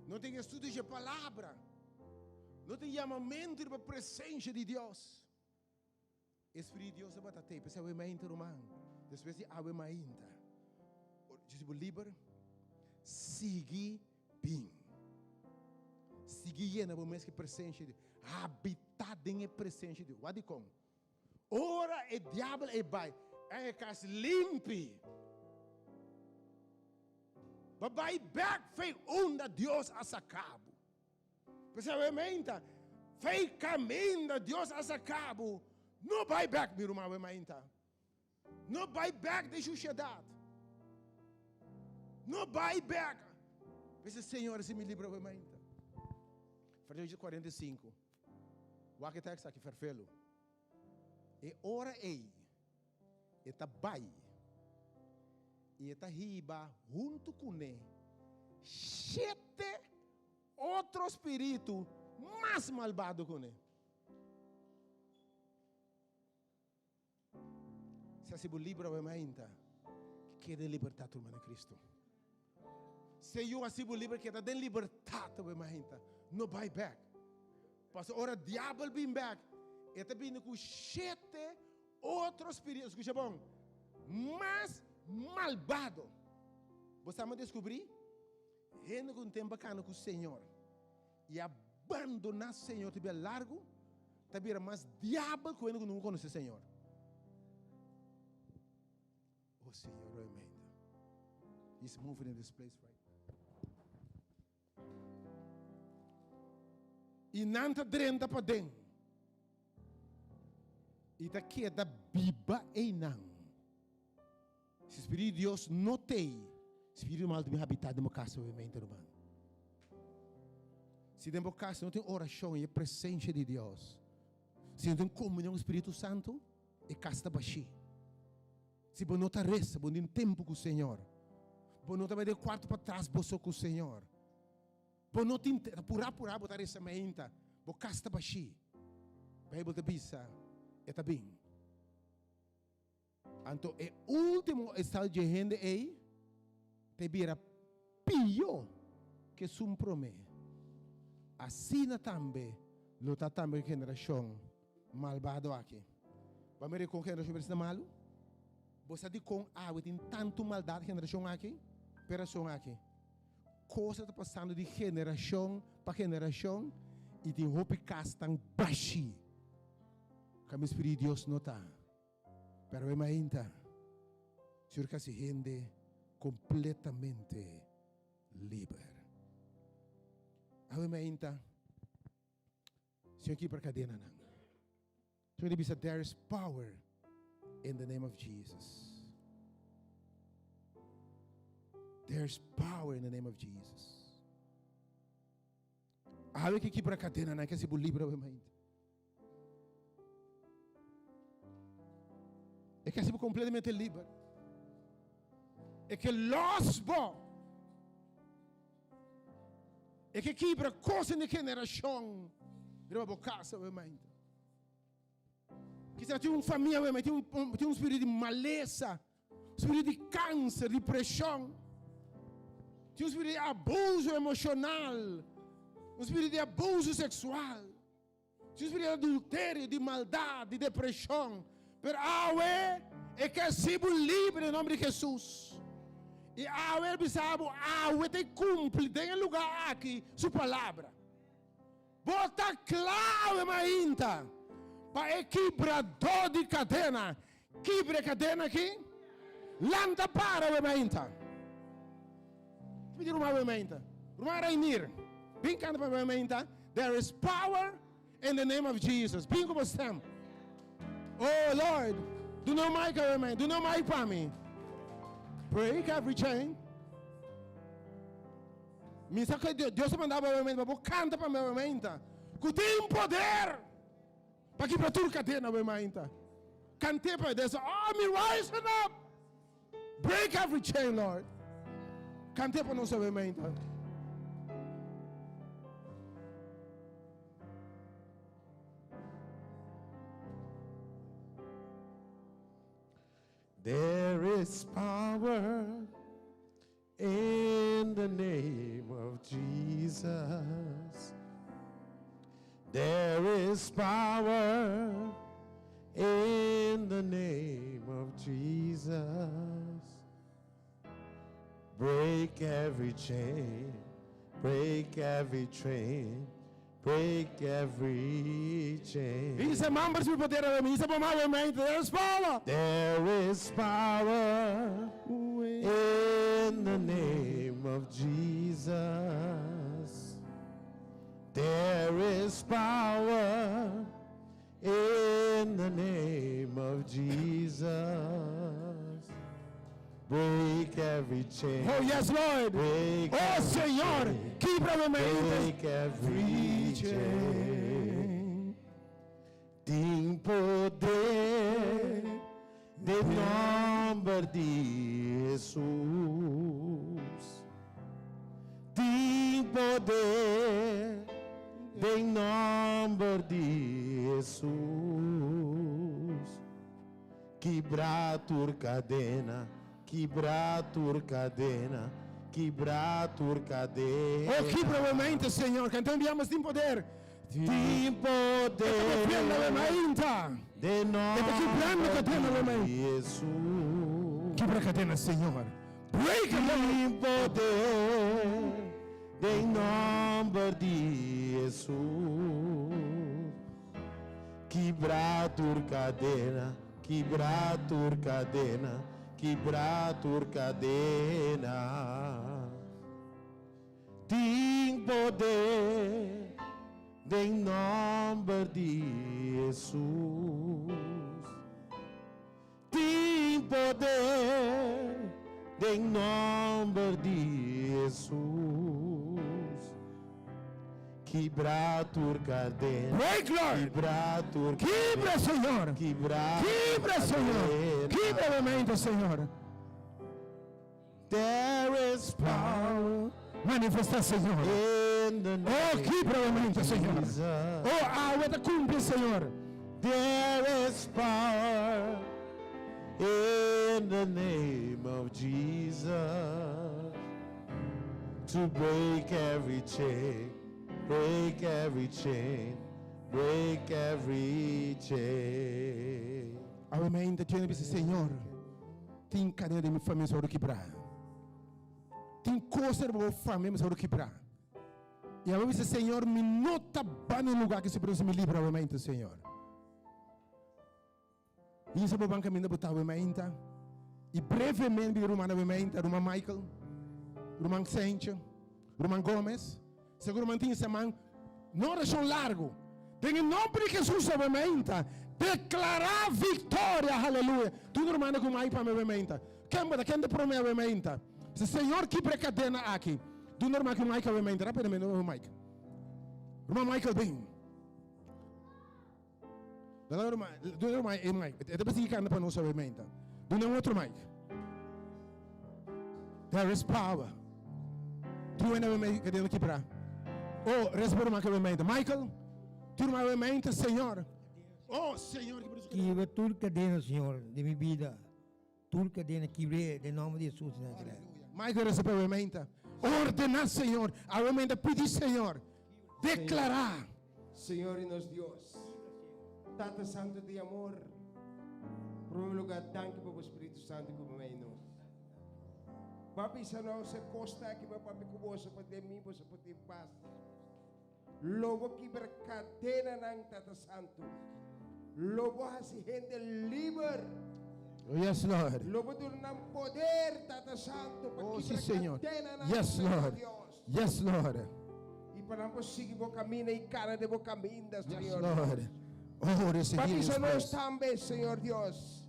No tin estudio dje palabra. No tin yamamentu riba presensha di Dios. E Spiritu di Dios tabata te. P'esei awe mainta, ruman, despues di awe mainta, djis bo liber, sigui bin. Sigui yena bo mes ku e presensha di Dios. Habitá den e presensha di Dios. Wak dikon? Ora e diabel ei bai, e kas limpi. Bo bai bek fei unda Dios a saka bo. P'esei fei kaminda Dios a saka bo, no bai bek, mi ruman awe mainta. No bai bek den shushedat. No bai bek. P'esei Señor a mi libra awe mainta. Verso 45. Wak e tekst aki ferfelu. E ora ei e ta bai i e ta hiba huntu kuné shete otro spiritu mas malbado kuné. Si a sibu libra awe mainta, keda den libertat ruman den Cristo. Si yu a sibu libre, keda den libertat awe mainta. No bai bek. Pasobra ora diabel bin bek, e ta bini ku shete otro spiritu, skucha bon, mas malbado. Bo sa mi a deskubrí? Hende ku un tempu a kana ku Señor i a bandoná Señor ta bira largu, ta bira mas diabel ku hende ku nunka konosé Señor. Oh Señor, oh mente. He's moving in this place right now. I nan ta drenta paden. I ta keda biba einan. Si Spiritu di Dios no t'ei, spiritu mal ta bin habitá den bo kas obviamente, ruman. Si den bo kas no tin orashon i e presensia di Dios, si no tin komunion ku Spiritu Santu, e kas ta bashí. Si bo no ta resa, bo no tin tempu ku Señor, bo no ta bai den kuarto patras bo so ku Señor, bo no tin ta purá purá bo ta resa mainta, bo kas ta bashí. Beibel ta bisa, e ta bin. Anto e último estado dje hende ei ta bira pió ku esun promé. Asina tambe lo ta tambe ku e generashon malbado aki. Bo a mira kon generashon bira asina malu? Bo sa dikon awe tin tantu maldat generashon aki? P'e rason aki, kos ta pasando di generashon pa generashon i tin hopi kasnan bashí. Kambia Spiritu di Dios no ta. Pero e mainta, Señor ke hasi hende kompletamente liber. Awe mainta, Señor kibra kadenanan. Señor di bisa, there is power in the name of Jesus. There is power in the name of Jesus. Awe ke kibra kadenanan, ke hasi bo liber awe mainta. E ke hasi bo kompletamente liber. E ke los bo. E ke kibra kos di generashon riba bo kasa bo mente. Kisas tin un famia bo mente, tin un spiritu di malesa, spiritu di kanser, di preshon. Tin un spiritu di abuso emoshonal, un spiritu di abuso seksual. Tin spiritu di adulterio, di maldad, di depresion. Pero awe e ke hasi bo libre den nomber di Jesus. I awe el bisa bo, awe ta cumpli den e lugar aki su palabra. Bo ta cla awe mainta pa e kibrador di cadena kibra e cadena aki? Lanta para awe mainta. Pidi ruman awe mainta. Ruman Rainier, bin canta pa mi awe mainta. There is power in the name of Jesus. Bin ku bo stem. Oh Lord, duna un mic awe mainta. Duna un mic pa mi. Break every chain. Mi sa ku Dios a manda bo awe mainta pa bo canta pa mi awe mainta. Ku tin poder pa kibra tur cadena awe mainta. Cant'é pa mi. There's an army rising up. Break every chain, Lord. Cant'é pa nos awe mainta. There is power in the name of Jesus. There is power in the name of Jesus. Break every chain, break every chain, break every chain. Isa mambers mi poder awe, isa bo mawe mente. There is power. There is power in the name of Jesus. There is power in the name of Jesus. Break every chain. Oh yes, Lord. Break Oh every Señor, chain. kibra mi mente. Break every chain. Tin poder den nomber di Jesus. Tin poder den nomber di Jesus. Kibra tur kadena, kibra tur kadena, kibra tur kadena. Oh, kibra bo mente, Señor, kanta un bia mas tin poder. Tin poder den nomber di Jesus. Kibra kadena, Señor. Break Tin poder den nomber di Jesus. Kibra tur kadena, kibra tur kadena, kibra tur kadena. Tin poder den nomber di Jesus. Tin poder den nomber di Jesus. Kibra tur kadena. Break, Lord. Kibra tur Kibra, Señor. Kibra Kibra, Señor. Kibra bo mente, Señor. There is power. Manifesta, Señor. In the name Oh, kibra bo mente, Señor. Oh, awe ta cumpli, Señor. There is power in the name of Jesus to break every chain, break every chain, break every chain. Awe mente tiene bisa, Señor. Tin kadena den mi famia mester wòrdu kibrá. Tin kos den bo famia mester wòrdu kibrá. I abo bisa, Señor, mi no ta ban den lugá aki si bo no mi libra awe mainta, Señor. Hisa bo ban kaminda bo ta awe mainta. I brevemente bini ruman awe mainta, ruman Michael, ruman Senche, ruman Gomez. Segun ruman tin seman no orashon largu. Den e nomber di Jesus awe mainta deklará viktoria haleluya. Tur rumannan ku mai pa mi awe mainta. Ken bo ta? Ken ta promé awe mainta? Si Señor kibra e kadena aki. Duna ruman ku Mike awe mainta. Rápidamente ruman Mike. Ruman Michael bin. Duna ruman duna ruman e mic. E ta bisa kanta pa nos awe mainta. Duna un otro mic. There is power. Tur wende awe mainta kadena kibra. Oh, reza pa ruman ku awe mainta. Michael, tur ruman awe mainta, Señor. Oh, Señor, kibra su kadena. Kibra tur kadena, Señor, di mi bida. Tur kadena kibr'é den nòmber di Hesus di Nazaret. Michael reza pa awe mainta. Ordena, Señor. Awe mainta pidi, Señor. Deklará. Señor y nos Dios, Tata Santo di amor, prome lugar danki pa bo Spiritu Santo ku bo mei nos. Bo a bisa nos e kosnan aki bo a papia ku boso pa den mi boso por tin pas. Lo bo kibra kadenanan, Tata Santo. Lo bo hasi hende liber. Oh, yes, Lord. Lo bo duna nan poder, Tata Santo, pa Oh, sí, kibra Señor. kadenanan, Yes, Señor Lord. Dios. Yes, Lord. I pa nan por sigui bo kaminda i kana den bo kaminda, Yes, Señor Lord. Dios. Oh, recibí Pa bisa nos despues. tambe, Señor Dios,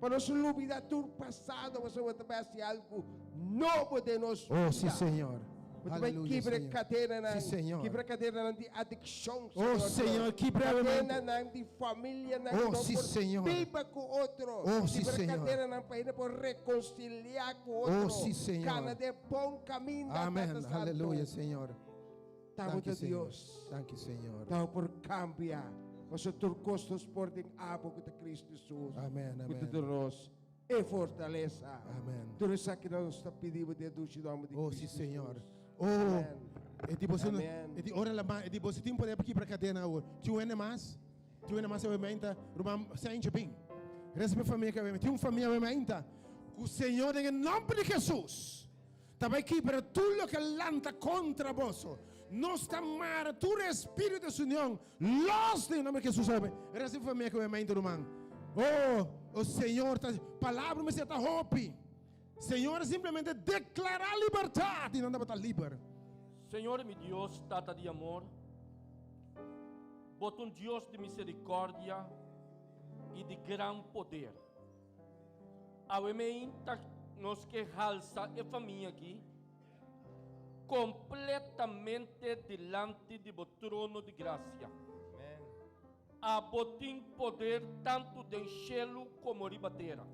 pa nos lubida tur pasado, pasobra bo ta bai hasi algu nobo den nos Oh, sí, bida. Señor. Bo ta bai Aleluya, kibra Señor. kadenanan, Sí, Señor. kibra kadenanan di adikshon, Oh, Señor Dios. Señor, kibra Kadenanan di familianan Oh, ku no sí, por Señor. biba ku otro. Oh, sí, Kibra Señor. kadenanan pa hende por rekonsiliá ku Oh, otro. sí, Señor. Kana den bon kaminda, Amén. Tata Santu. Aleluya, Señor. Ta bo Danki, ta Señor. Dios. Danki, Señor. Ta bo por kambia. Pasobra tur kos nos por den abo ku ta Cristo Jesus. Amén, Ku ta amén. duna nos e fortalesa. Amén. Tur esaki nos ta pidi bo den e dushi nomber di Oh, sí, Cristo Señor. Jesus. Oh, Amén. e di boso, Amén. e di ora la ma, e di boso tin poder pa kibra kadena awor. Tin un hende mas? Tin un hende mas awe mainta? Ruman Saintje bin. Reza pa e famia ki awe. Tin un famia awe mainta ku Señor den e nomber di Jesus ta bai kibra tur loke lanta kontra boso. Nos ta mara tur espiritu di desunion Los den nomber di Jesus awe. Reza pa famia ku awe mainta ruman. Oh, o Señor ta palabra mester ta hopi. Señor a simplemente declara libertad y nan tabata liber. Señor mi Dios, Tata di amor, Bo ta un Dios di misericordia y di gran poder. Awe meinta nos ke halsa e famia aki completamente dilanti di Bo trono di gracia. Abo tin poder tantu den shelu como riba tera.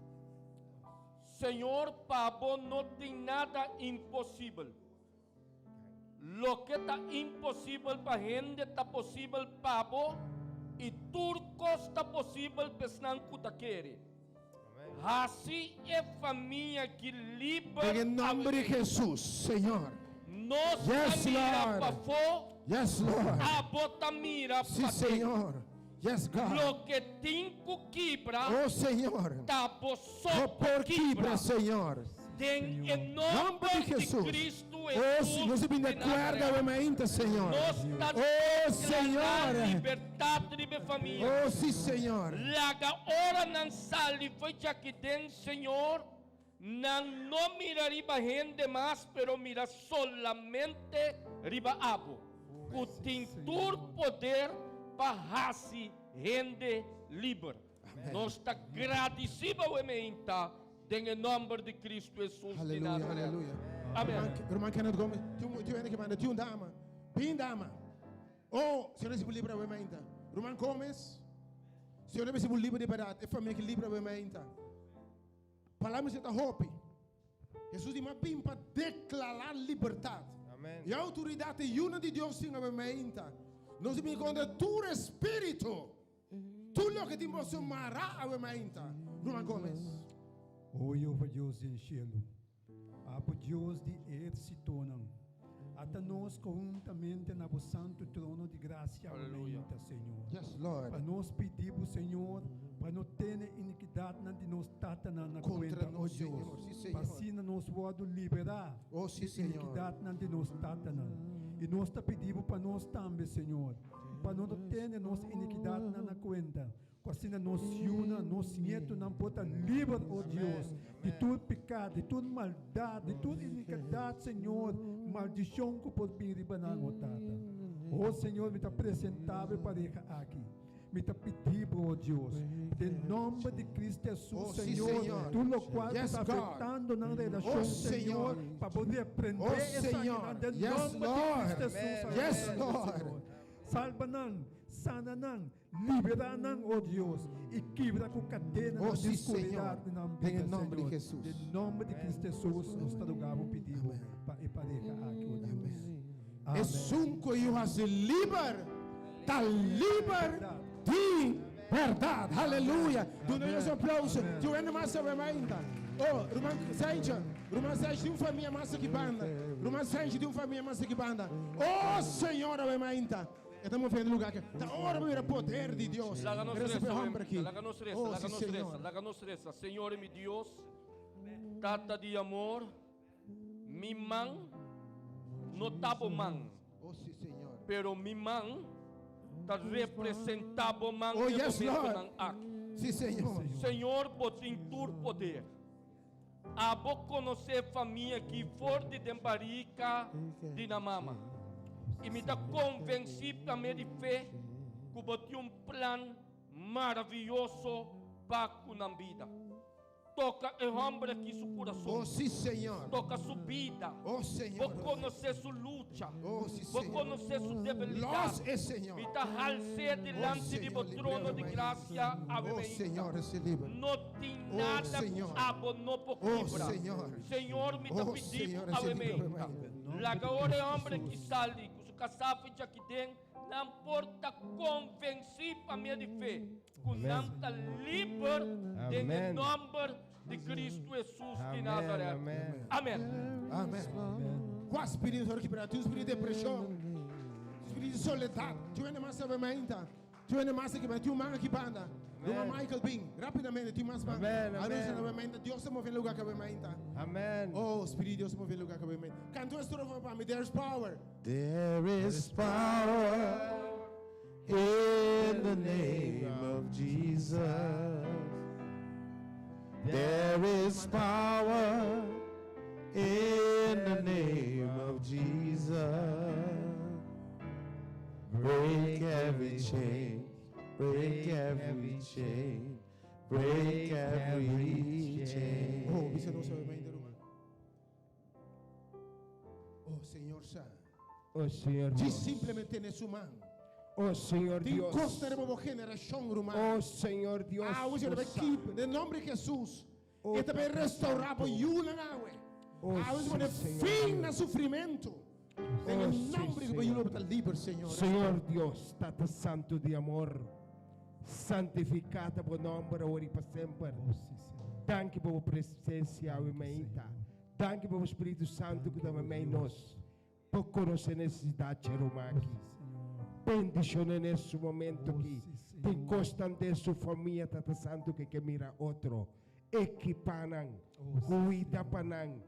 Señor, pa Bo no tin nada imposibel. Loke ta imposibel pa hende ta posibel pa Bo, i tur kos ta posibel pa esnan ku ta kere. Hasi e famia aki liber Den e nòmber di awe. Hesus, Señor. Nos ta Yes, mira Lord. pafó, Yes, Lord. abo ta mira Sí, paden. Señor. Yes, God. Loke tin ku kibra Oh, Señor. ta bo so No por por kibra. kibra, Señor. Den e Nomber nomber di di Jesus. Cristo Oh, Jesus nos a bin di de acuerdo Nazaret. awe mainta, Señor. Nos ta Oh, declará Señor. libertad riba e famia. Oh, sí, Señor. Laga ora nan sali fo'i djaki den, Señor, nan no mira riba hende mas, pero mira solamente riba Abo, cu tin tur poder pa haci hende liber. Nos ta gradisí bo awe meinta den e nòmber di Kristu Hesus di Aleluya, Nazaret. aleluya. Amen. Ruman Kenneth Gomez, tin un tin un hende ke manda, tin un dama. Bin dama. Oh, Señor a hasi bo liber awe meinta. Ruman Gomez, Señor a hasi bo liber di bèrdat. E famia ki liber awe meinta. Palabra mester ta hopi. Hesus di, M'a bin pa deklará libertat. Amen. E outoridat e yunan di Dios tin awe meinta. Nos a bin kontra tur espíritu. Tur loke tin boso mará awe mainta, Ruman Gomez. O Jehova Dios den shelu, abo Dios di ehérsitonan, ata nos konhuntamente na bo santu trono di grasia awe mainta, Señor. Yes, Lord. Pa nos pidi bo, Señor, pa no tene inikidatnan di nos tatanan na Kontra kuenta, o nos, Dios, Señor. Sí, pa Señor. asina nos wòrdu liberá Oh, sí, di Señor. inikidatnan di nos tatanan. I nos ta pidi bo pa nos tambe, Señor. Pa no ta tene nos inikidatnan na kuenta, ku asina nos yunan, nos nietunan por ta liber, o Dios, di tur piká, di tur maldat, di tur inikidat, Señor, maldishon ku por bin riba nan, o Tata. O Señor, mi ta presentá bo e pareha aki. Mi ta pidi bo, o Dios, den nòmber di Cristo Hesus, Señor, tur lokual ku ta afektando nan relashon, Señor, pa bo reprendé esakinan den nòmber di Cristo Hesus, Señor. Salba nan, sana nan, liberá nan, o Dios, i kibra ku kadenanan di skuridat di nan bida, Señor. Den nòmber di Cristo Hesus nos ta roga bo, pidi bo pa e pareha aki, o Dios. Amen. Esun ku yu hasi liber ta liber di bèrdat. Haleluya! Duna Dios un aplauso. Tin un hende mas awe mainta. Oh, ruman Sancho, ruman Sancho tin un famia mas aki banda. Ruman Sancho tin un famia mas aki banda. Oh, Señor awe mainta. E ta move den lugar aki. Ta ora pa mira poder di Dios. Laga nos Resa resa, pa e homber aki. laga nos resa, Oh, laga sí, nos resa, Señor. laga nos resa. Señor y mi Dios, Tata di amor, Mi man no ta bo man. Oh, sí, Señor. Pero mi man ta representá bo man Oh, den yes, Lord. momentonan aki. Sí, Señor. Señor, bo tin tur poder. Abo konosé famia aki for di den barika di nan mama. I mi ta konvensí pa medio di fe ku bo tin un plan maravioso pa ku nan bida. Toka e homber aki su kurason. Oh, sí, Señor. Toka su bida. Oh, Señor. Bo konosé su lucha. Oh, sí, Bo Señor. konosé su debilidat. Los e, Señor. Mi ta hals'é dilanti di bo trono di grasia awe Oh, mainta. Señor, ese liber. No tin Oh, nada ku Señor. abo no por Oh, kibra. Señor. Señor, mi ta Oh, pidi bo Señor, ese awe liber, mainta. awe mainta. Laga ora e homber aki sali ku su kasá fecha aki den, nan por ta konvensí pa medio di fe. Ku nan ta liber den e nòmber di Kristu Hesus di Nazaret. Amèn. Amèn. Kua spiritu ta kibra? Tin un spiritu di depreshon, tin un spiritu di soledat. Tin un hende mas ta bem ainda. Tin un hende mas aki banda. Tin un man aki banda. Ruman Michael bin rapidamente. Tin mas man. Arusa na bem ainda. Dios ta move na lugar ka bem ainda. Amèn. Oh, spiritu di Dios ta move na lugar ka bem ainda. Kanta un estrofa pa mi. There is power. There is power in the name of Jesus. There is power in the name of Jesus. Break every chain, break every chain, break every chain. Oh, bisa nos awe mainta ruman. Oh, Señor sa. Oh, Señor Djis Dios. simplemente tene su man. Oh, Señor Tin Dios. kos ta riba bo generashon, ruman. Oh, Señor Dios. Awe Señor ta bai keep den nomber di Jesus. E ta bai restaurá bo yunan awe. Awe Señor pone fin na sufrimentu. Den e nomber di bo yu lo bo ta liber, Señor. Señor Dios, Tata Santu di amor, santifiká ta bo nomber awor i pa semper. Danki pa bo presensia awe mainta. Danki pa bo Spiritu Santu ku ta meimei nos. Bo konosé nesesidat dje ruman aki. Bendishon'é na e su momento ki tin kosnan den su famia, Tata Santu, ku e ke mira otro. Ekipá nan, kuida pa nan,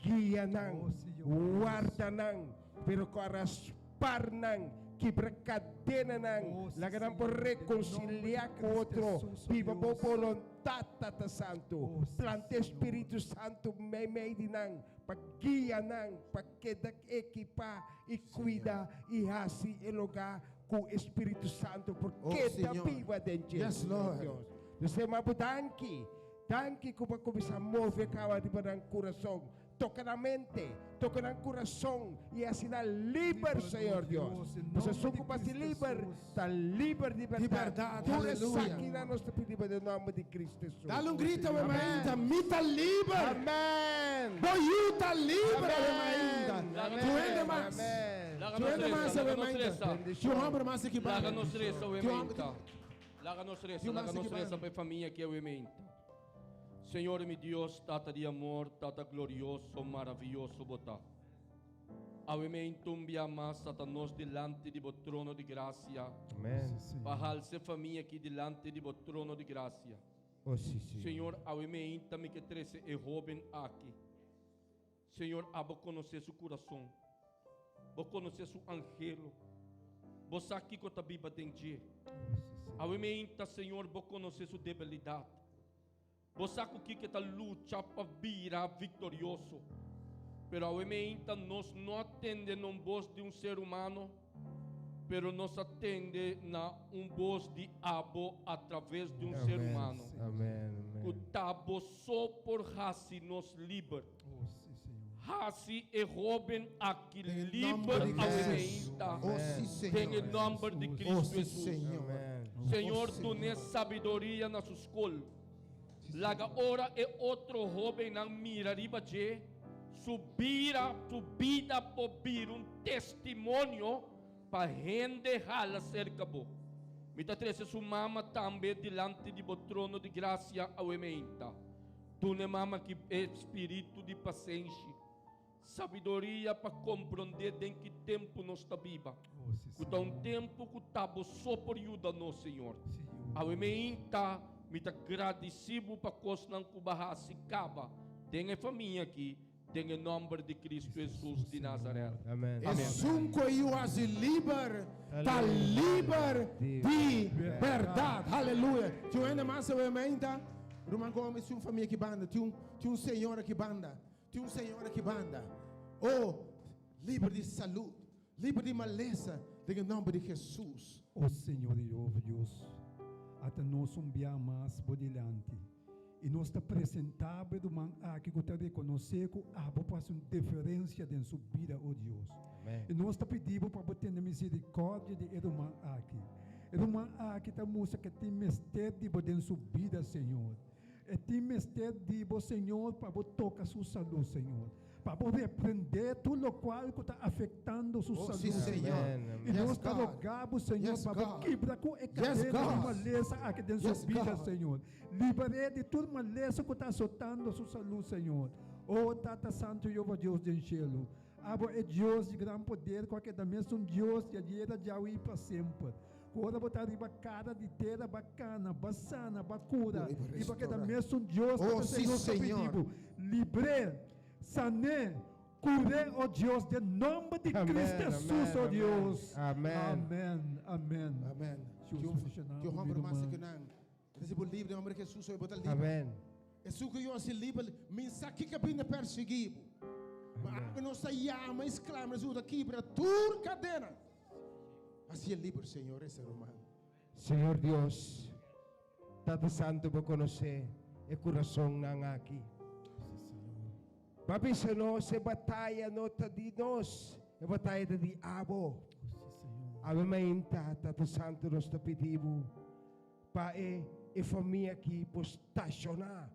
guia nan, warda nan, pero ku a raspar nan, kibra kadenanan, laga nan por rekonsiliá ku otro, biba bo boluntat, Tata Santu. Planta e Spiritu Santu meimei di nan pa guia nan, pa keda ekipá i kuida i hasi e lugá ku e Spiritu Santu por Oh, keda Señor. biba den dje, Yes, Señor Lord. Dios. Dus ma danki. Danki ku bo a kuminsá move kaba riba nan kurason. Toka nan mente, toka nan kurason i hasi nan liber, Señor Dios. Pasobra esun ku basi liber ta liber di bèrdat. Tur esakinan nos ta pidi bo den nòmber di Cristo Hesus. Dal un grito awe mainta, Mi ta liber! Amen! Bo yu ta liber awe mainta! Tur hende mas, tur hende mas awe mainta. Tin un hòmber mas aki banda. Laga nos resa awe mainta. Laga nos resa, laga nos resa pa e famia aki awe mainta. Señor mi Dios, Tata di amor, Tata glorioso, maraviyoso bo ta. Awe mainta un bia mas ta nos dilanti di bo trono di gracia. Amen. Pa halsa e famia aki dilanti di bo trono di gracia. Oh, si, Señor. Señor, awe mainta mi ke trece e hoben aki. Señor, abo conoce su curason. Bo conoce su angelo. Bo sa kico ta biba den dje. Awe meinta, Señor, bo conoce su debilidad. Bo sa cu kico e ta lucha pa bira victorioso. Pero awe meinta nos no a tende na un bos di un ser humano, pero nos a tende na un bos di abo a traves di un ser humano. Cu ta bo so por haci nos liber. Haci e hoben aki liber awe meinta den e nomber di Cristo Jesus. Señor dun'e sabiduria na su scol. Laga ora e otro hobennan mira riba dje, su bira, su bida por bira un testimonio pa hende hala serka bo. Mi ta trese su mama tambe dilanti di bo trono di grasia awe meinta. Duna e mama aki e spiritu di pasenshi, sabiduria pa komprondé den ki tempu nos ta biba, ku ta un tempu ku ta bo so por yuda nos, Señor. Awe meinta mi ta gradisí bo pa kosnan ku bo a hasi kaba den e famia aki, Den e nomber di Cristo Jesus di Nazaret. Amen. Esun ku e Yu hasi liber, ta liber di bèrdat. Haleluya! Tin un hende mas awe meinta? Ruman Gomez, tin un famia aki banda, tin un, tin un señora aki banda, tin un señora aki banda. Oh, liber di salud, liber di malesa, den e nomber di Jesus. O Señor Jehova Dios, ata nos un bia mas bo dilanti. I nos ta presentá bo e ruman aki ku ta rekonosé ku abo por hasi un diferensia den su bida, o Dios. I nos ta pidi bo pa bo tene miserikòrdia di e ruman aki. E ruman aki ta mustra ku e tin mester di bo den su bida, Señor. E tin mester di bo, Señor, pa bo toka su salú, Señor. Pa bo reprendé tur lokual ku ta afektando su Oh, salú, sí, Señor. Señor. I Yes, nos ta God. roga bo, Señor, Yes, pa bo God. kibra ku e Yes, kadena di God. malesa aki den su Yes, bida, God. Señor. Liber'é di tur malesa ku ta asotando su salú, Señor. O Tata Santu Jehová Dios den shelu, abo e Dios di gran poder ku a keda mesun Dios di ayera, djawe i pa semper. Ku ora bo ta riba kara di tera, ba kana, ba sana, ba kura, i bo a keda mesun Dios, Oh, Tata sí, Señor ta pidi Señor. bo, libr'é, san'é, kur'é, o Dios, den nomber di Amén, Cristo Jesus, amén, o amén. Dios. Amén. Amén, amén. Amén. Dios Tin un, bendiciona tin un bo, mi homber mas ruman. aki nan. E ta si bo libre, homber Jesus, hoy bo ta libre. Amén. Esun ku yo hasi liber, mi sa kiko a bini persiguí bo. Ma awe nos ta yama i sklama, nos ta kibra tur kadena. Hasié liber, Señor, ese ruman. Señor Dios, Tata Santu, bo konosé e kurasonnan aki. Bo a bisa nos e bataya no ta di nos, e bataya ta di abo. Awe mainta, Tata Santu, nos ta pidi bo pa e e famia aki por stashoná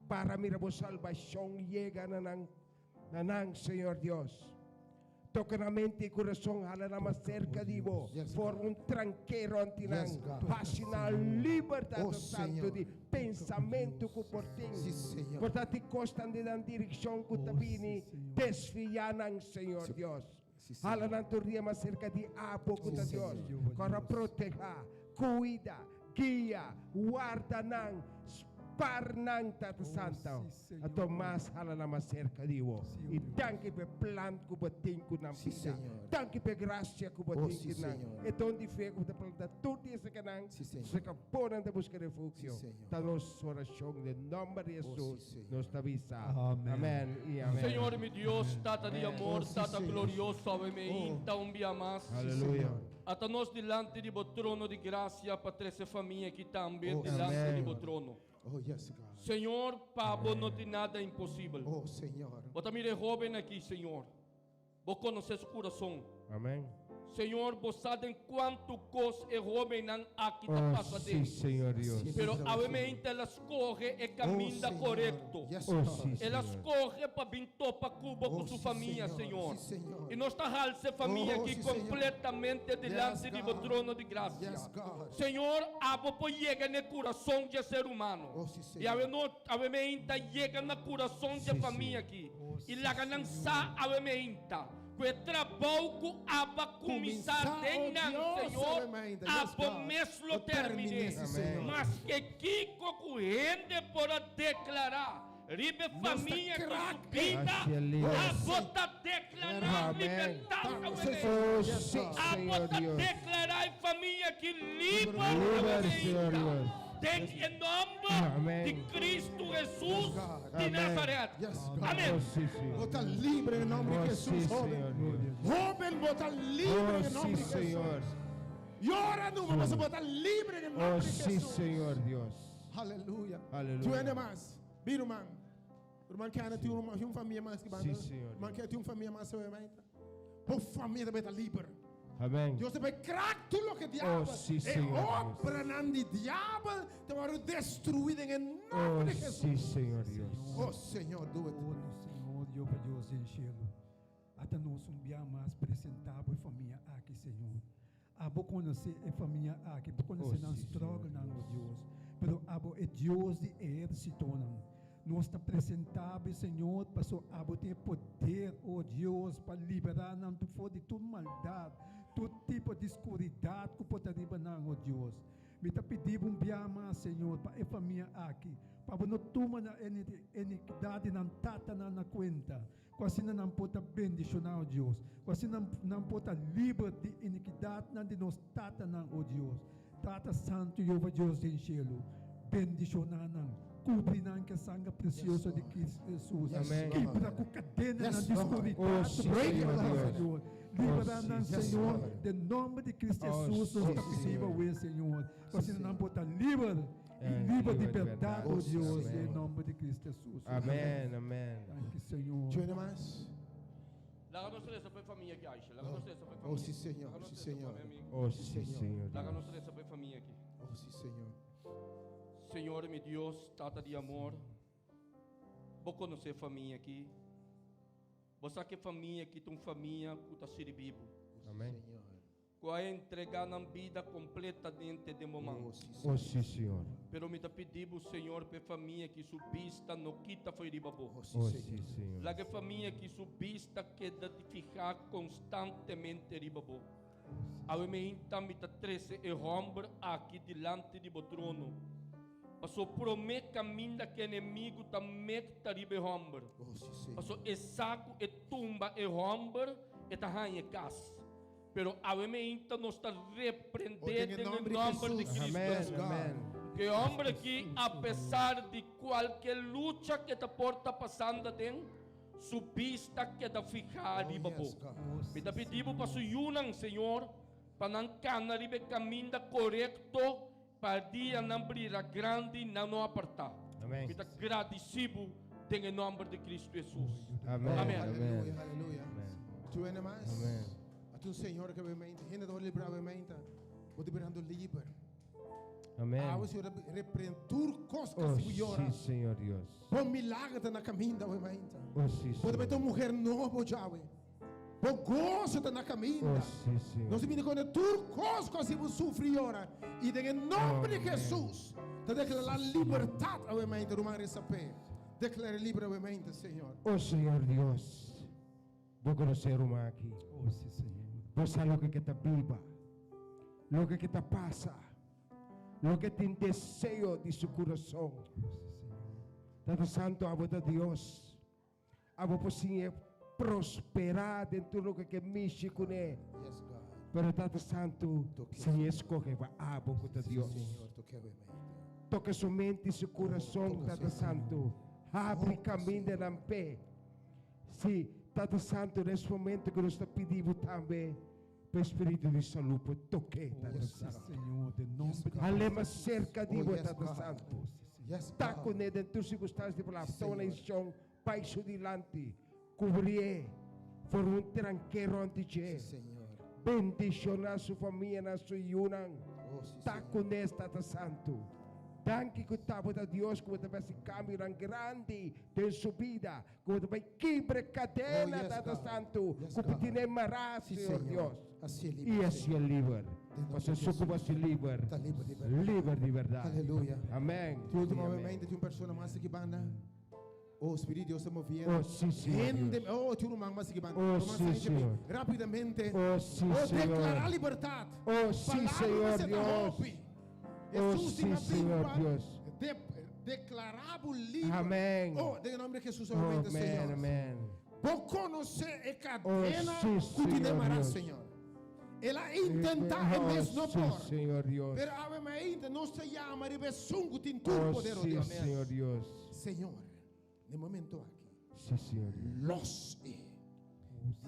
para mira bo salbashon yega na nan na nan, Señor Dios. Toka nan mente i kurason, hala nan mas serka di bo, forma un tranke rònt di nan, hasi nan liber, Tata Santu, di pensamentu ku por tin, por ta tin kosnan den nan direkshon ku ta bini desviá nan, Señor Dios. Hala nan tur dia mas serka di abo ku ta Dios, ku ora protehá, kuida, guia, warda nan. Spar nan, Tata Santo. Anto mas hala nan mas serka di bo. I danki pa e plan ku bo tin ku nan bida. Danki pa e grasia ku bo tin ku nan. E don di fe ku bo ta planta tur dia serka nan. Serka bo nan ta buska refugio. Ta nos orashon den nomber di Hesus nos ta bisa. Amen i amen. Señor mi Dios, Tata di amor, Tata glorioso, awe meinta un bia mas. Aleluya. Ata nos dilanti di bo trono di grasia pa trese famia aki tambe dilanti di bo trono. Señor, pa bo no tin nada imposibel. Bo ta mira e hoben aki, Señor. Bo konosé su kurason. Señor, bo sa den kuantu kos e hóbennan aki ta pasa den. Pero awe meinta el a skohe e kaminda korekto. El a skohe pa bin topa ku bo ku su famia, Señor. I nos ta halsa e famia aki kompletamente dilanti di bo trono di grasia. Señor, abo por yega na e kurason dje ser humano. I awe no, awe meinta yega na kurason dje famia aki i laga nan sa awe meinta ku e trabou ku abo a kuminsá den nan, Señor, abo mes lo terminé. Maske kiko ku hende por a deklará riba e famia ku su bida, abo ta deklará libertat awe meinta. Abo ta deklará e famia aki liber awe meinta. Den e nòmber di Kristu Hesus di Nazaret. Amen. Bo ta libre den nomber di Jesus, hoben. Hoben, bo ta libre den nomber di Jesus. Yora numa, pasobra bo ta libre den nomber di Jesus. Aleluya. Tin hende mas? Bin ruman. Ruman Kenneth tin un famia mas ki banda. Ruman Kenneth tin un famia mas. Bo famia ta bay ta liber. Amen. Dios ta bay krak tur loke diabel. Oh, sí, E Señor Dios. obranan di diabel ta wòrdu destruí den e Oh, nòmber di Hesus. sí, Señor Dios. Oh, Señor, do it. Oh, nos Señor, Jehová Dios den cielo, ata nos un bia mas presentá bo e famia aki, Señor. Abo konosé e famia aki, bo konosé Oh, nan sí, Señor struggle-nan, oh Dios. Dios. Pero abo e Dios di ehérsitonan. Nos ta presentá bo, Señor, paso abo tin e poder, o Dios, pa liberá nan tur for di tur maldat, tur tipo di skuridat ku por ta riba nan, o Dios. Mi ta pidi bo un bia mas, Señor, pa e famia aki, pa bo no tuma nan inikidat di nan tatanan na kuenta, ku asina nan por ta bendishoná, o Dios, ku asina nan por ta liber di inikidatnan di nos tatanan, o Dios. Tata Santu Jehová Dios den shelu, bendishoná nan, kubri nan ku e sanger presioso di Kristu Hesus, kibra ku kadenanan di skuridat ku por riba nan, Señor. Liberá nan, Señor, den nòmber di Kristu Hesus nos ta pidi bo awe, Señor, pa asina nan por ta liber i liber di bèrdat, o Dios, den nòmber di Kristu Hesus. Amèn, amèn. Danki, Señor. Laga nos resa pa e famia aki, Aisha. Laga nos resa pa e famia. Oh, si, Señor. Laga nos Si, resa pa Señor. mi amigo. Oh, sí, Señor Laga nos Dios. resa pa e famia aki. Oh, si, Señor. Señor mi Dios, Tata di amor, Bo konosé e famia aki. Bo sa ku e famia aki ta un famia ku ta sirbi Bo. Amén. Señor. Ku a entregá nan bida kompletamente den bo man. Oh, si, Oh, Señor. sí, Señor. Pero mi ta pidi bo, Señor, pa e famia ki su bista no kita fo'i riba bo. Oh, si, Oh, Señor. sí, Señor. Laga e famia ki su bista keda di fihá konstantemente riba bo. Awe meinta mi ta trese e hòmber aki dilanti di bo trono. Paso promé kaminda ku enemigu ta mek ta riba e hòmber. Oh, si, Señor. Paso e sa ku e tumba e hòmber, e ta haña e kas. Pero awe meinta nos ta reprendé den e nòmber di Cristo Hesus. Ku e hòmber aki, apesar di kualke lucha ku e ta por ta pasando aden, su bista keda fihá riba bo. Mi ta pidi bo pa su yunan, Señor, pa nan kana riba e kaminda korekto, pa dia nan brira grandi, nan no apartá. Mi ta gradisí bo den e nòmber di Cristo Hesus. Amen. Amen. Aleluya, aleluya. Tu hende mas? A tu Señor ke mente, hende ta libra mente. Bo ta birando liber. Amen. Awe Señor reprende tur kos Oh, ku yora. sí, Señor Dios. Bo milagro ta na caminda we mente. Oh, sí, Bo ta Señor. un mujer nobo jawe. Bo gozo ta na caminda. Oh, sí, Señor. Nos bini con tur kos ku así bo sufri yora. I den e nombre di Amen. Jesus ta declara libertad awe mente, ruman resape. Declara libre awe mente, Señor. Oh, Señor Dios. Bo konosé ruman aki. Oh, sí, Señor. Bo sa loke ke ta biba, loke ke ta pasa, loke tin deseo di su kurason. Tata Santu, abo ta Dios. Abo por siñ'é prosperá den tur loke ke mishi kuné. Yes, God. Pero Tata Santu, Toke. siñ'é skohe pa abo ku ta Sí, Dios. Señor, toke awe mente. Toka su mente i su kurason, Toka, Tata Señor. Santu. Habri Toka, kamindanan p'e. Sí, Tata Santu, na es momento ku nos ta pidi bo tambe pa e spiritu di salú por tok'é, Oh, Tata sí, Santu. Señor, den nomber di Hal'é mas serka di Oh, bo, yes, Tata God. Santu. Oh, sí, Señor. Yes, Ta God. kuné den tur sirkunstansia di palabra. Sí, Toma Señor. desishon, bai su dilanti, kubrié, forma un tranke rònt di dje. Sí, Señor. Bendishoná su famianan, su yunan. Oh, sí, Ta Señor. kuné, Tata Santu. Danki ku tabata Dios ku bo ta hasi kambionan grandi den su bida, ku bo ta bai kibra Oh, kadena, yes, Tata God. Santu, Yes, ku God. tine mará, Sí, Señor Señor. Dios. Hasié liber, I hasié Señor. liber. Den nombre Pasobra di su ku Jesús. hasi liber, Ta liber di bèrdat. liber di bèrdat. Aleluya. Amèn. Tin último I amèn. momento, tin un persona mas aki banda. Oh, Spiritu di Dios ta moviendo. Oh, sí, Señor Hende, Dios. oh, tin un ruman mas aki banda. Oh, Ruman sí, Sánchez, Señor. Rápidamente. Oh, sí, Oh, Señor. deklará libertat. Oh, sí, Palabra Señor mester ta Dios. hopi. Oh, Jesús sí, tin a Señor bimba Dios. De, deklará bo liber. Amén. Oh, den nomber di Jesús, Oh, obviamente, amén, Señor. amén. Bo konosé e Oh, kadena sí, ku tin Señor mará, Dios. Señor. El a intentá e Oh, mes no sí, por. Señor Dios. Pero awe mainta nos ta yama riba esun ku tin tur Oh, poder, oh sí, Dios. Señor Dios. Señor, na e momento aki, Sí, Señor Dios. los e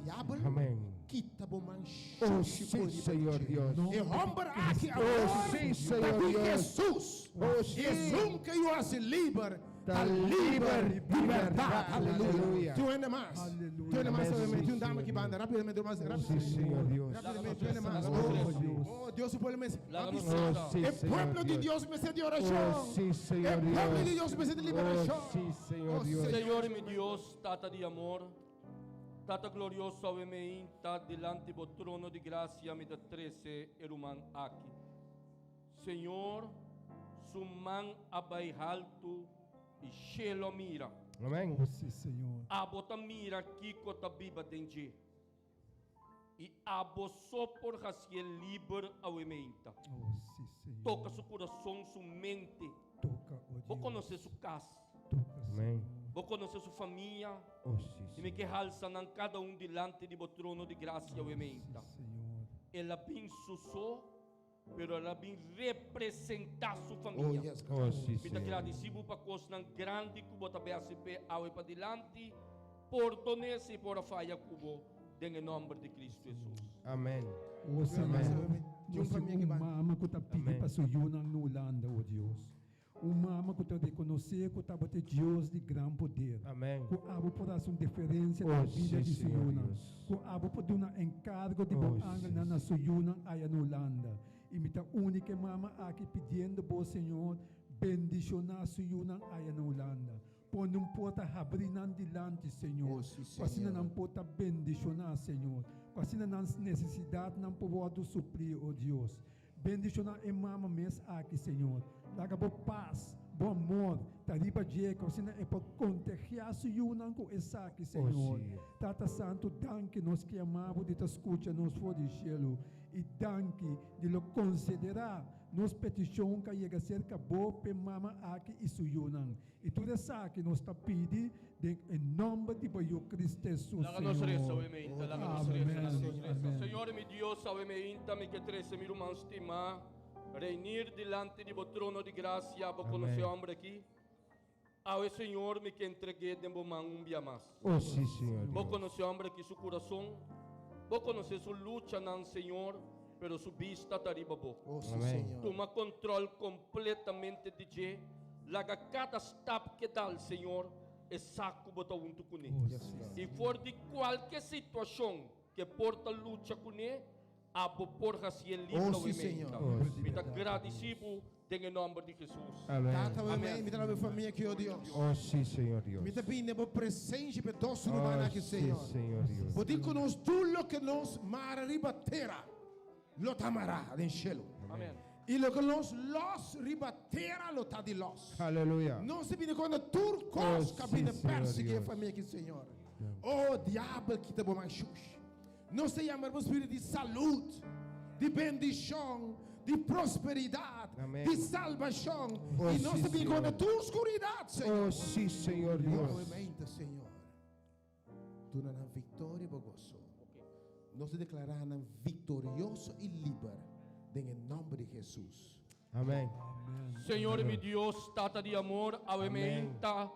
diabel Amén. kita bo man Oh, shushi sí, por riba Señor dje. Dios. E hòmber aki Oh, awor sí, ta Señor di Dios. Jesús. Oh, sí. Esun ku a hasi liber ta Ta liber liber di di bèrdat. bèrdat. Aleluya. Aleluya. Tin un hende mas. Aleluya. Tin un hende mas. Amén. Tin Sí, un dama aki Señor banda. Rápidamente, mas Sí, rápidamente. Señor Dios. Rápidamente, tin un hende mas. Láganos Oh, oh, Dios su pueblo mes. Láganos Oh, sí, E Señor pueblo di Dios. Dios mester di orashon. Oh, sí, Señor E pueblo Dios. di Dios mester di liberashon. Oh, sí, Señor Oh, Dios. Señor mi Dios, Tata di amor, Tata glorioso, awe mainta dilanti bo trono di grasia mi ta trese e ruman aki. Señor, su man a bai haltu i shelu a mira. Amén. Oh, sí, Señor. Abo ta mira kiko ta biba den dje. I abo so por hasié liber awe mainta. Oh, sí, Señor. Toka su kurason, su mente. Toka, oh Bo Dios. konosé su kas. Toka, Amén. Señor. Bo konosé su famia. Oh, sí, I mi Señor. ke halsa nan kada un dilanti di bo trono di grasia awe mainta. Sí, Señor. El a bin su so, pero el a bin representá su Oh, famia. yes, God. Oh, sí, Mi ta Señor. gradisí bo pa kosnan grandi ku bo ta bai hasi p'e awe padilanti. Pordon'é si por a faya ku bo den e nòmber di Kristu Hesus. Amén. Oh, Señor. Amén. Nos tin un mama ku ta pidi Amén. pa su yunan na Hulanda, oh Dios. Un mama ku ta rekonosé ku tabata e Dios di gran poder. Amén. Ku abo por hasi un diferensia Oh, den bida sí, di su Señor yunan. Dios. Ku abo por duna enkargo di bo Oh, sí, angelnan na su yunan aya na Hulanda. I mi ta uni ku e mama aki pidiendo bo, Señor, bendishoná su yunan aya na Hulanda. Pone un porta habrí nan dilanti, Señor. Oh, sí, Ku asina Señor. nan por ta bendishoná, Señor. Ku asina nan nesesidatnan por wòrdu suplí, oh Dios. Bendishoná e mama mes aki, Señor. Laga bo pas, bo amor ta riba dje, ku asina e por kontagiá su yunan ku esaki, Señor. Oh, sí. Tata Santu, danki nos ke ama bo di ta skucha nos for di shelu. I danki di lo konsiderá nos petishon ku a yega serka bo p'e mama aki i su yunan. I tur esaki nos ta pidi den e nòmber di bo Yu Cristo Hesus, Laga nos resa, Señor. awe meinta, laga nos resa, Amen. laga nos resa. Amen. Señor mi Dios, awe meinta mi ke trese mi ruman stimá, Reinir dilanti di bo trono di grasia, bo konosé Amen. hòmber aki. Awe, Señor, mi ke entreg'é den bo man un bia mas. Oh, sí, Señor Bo Dios. konosé hòmber aki su kurason, bo konosé su luchanan, Señor, pero su bista ta riba bo. Oh, sí, Amen. Señor. Tuma kontrol kompletamente di dje, laga kada stap ke dal, Señor, e sa ku bo ta huntu kuné. Oh, Yes, sí, Lord. I for di kualke situashon ke por ta lucha kuné, abo por hasié libre Oh, sí, awe Señor. meinta. Oh, sí. Mi ta gradisí bo den e nòmber di Hesus. Amén. Tata, Amén. amén. Mi ta laga famia aki, oh Dios. Oh, sí, Señor Dios. Mi ta pidi bo presensia pa dos rumannan Oh, aki, sí, Señor. Señor Dios. Bo di ku nos tur loke nos mara riba tera, lo ta mará den shelu. Amén. I loke nos lòs riba tera, lo ta di lòs. Aleluya. Nos ta pidi kontra tur kos Oh, ku a bini sí, Señor persiguí e Dios. famia aki, Señor. Oh, diabel, kita bo man shush. Nos ta yama bo spiritu di salú, di bendishon, di prosperidat. Di salbashon. Oh, I nos sí, ta bin Señor. kontra tur skuridat, Señor. Oh, sí, Señor Dios. Nuevamente, Señor. Duna nan viktoria i bo goso. Nos ta deklará nan viktorioso i liber den e nòmber di Hesus. Amén. Señor mi Dios, Tata di amor, awe meinta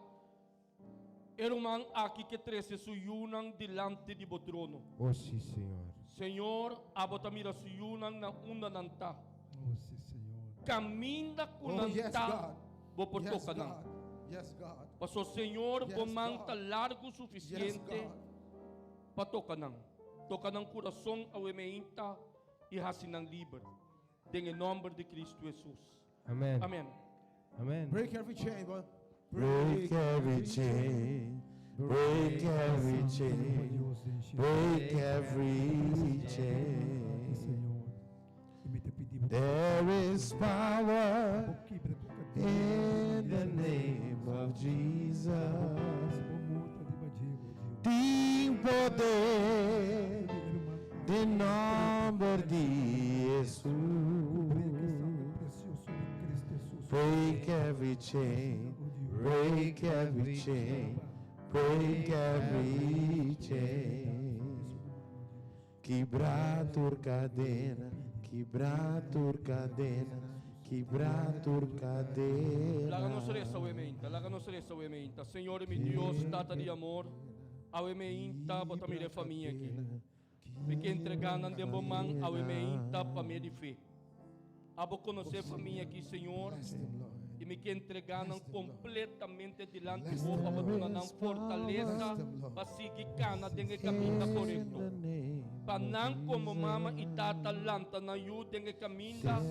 e ruman aki ke trese su yunan dilanti di bo trono. Oh, sí, Señor. Señor, abo ta mira su yunan na unda nan ta. Oh, sí, Señor. Kaminda ku Oh, nan yes, ta, God. bo por Yes, toka nan. God. Yes, God. Paso Señor, bo Yes, man God. ta largu Yes, sufisiente God. pa toka nan. Toka nan kurason awe meinta i hasi nan liber. Den e nòmber di Kristu Hesus. Amén. Amén. Amén. Break every chain, boy. Break every chain, break every chain, break every chain. Señor. I mi ta pidi bo There is power bo kibra tur kadena. in the name of Jesus. Bo morto riba dje, oh Dios. Tin poder den nòmber di Break Jesus. sangre presioso di Kristu Hesus. Break every chain, break every chain, break every chain. Kibra tur kadena, kibra tur kadena, kibra tur Laga nos kadena. resa awe meinta, laga nos resa awe meinta. Señor mi Dios, Tata di amor, awe meinta bo ta mira e famia aki. Mi ke entregá nan den bo man awe meinta pa medio di fe. Abo konosé e famia aki, Señor, i mi ke entregá nan kompletamente dilanti bo pa bo duna nan fortalesa pa sigui kana den e kaminda korekto. Pa nan komo mama i tata lanta nan yu den e kaminda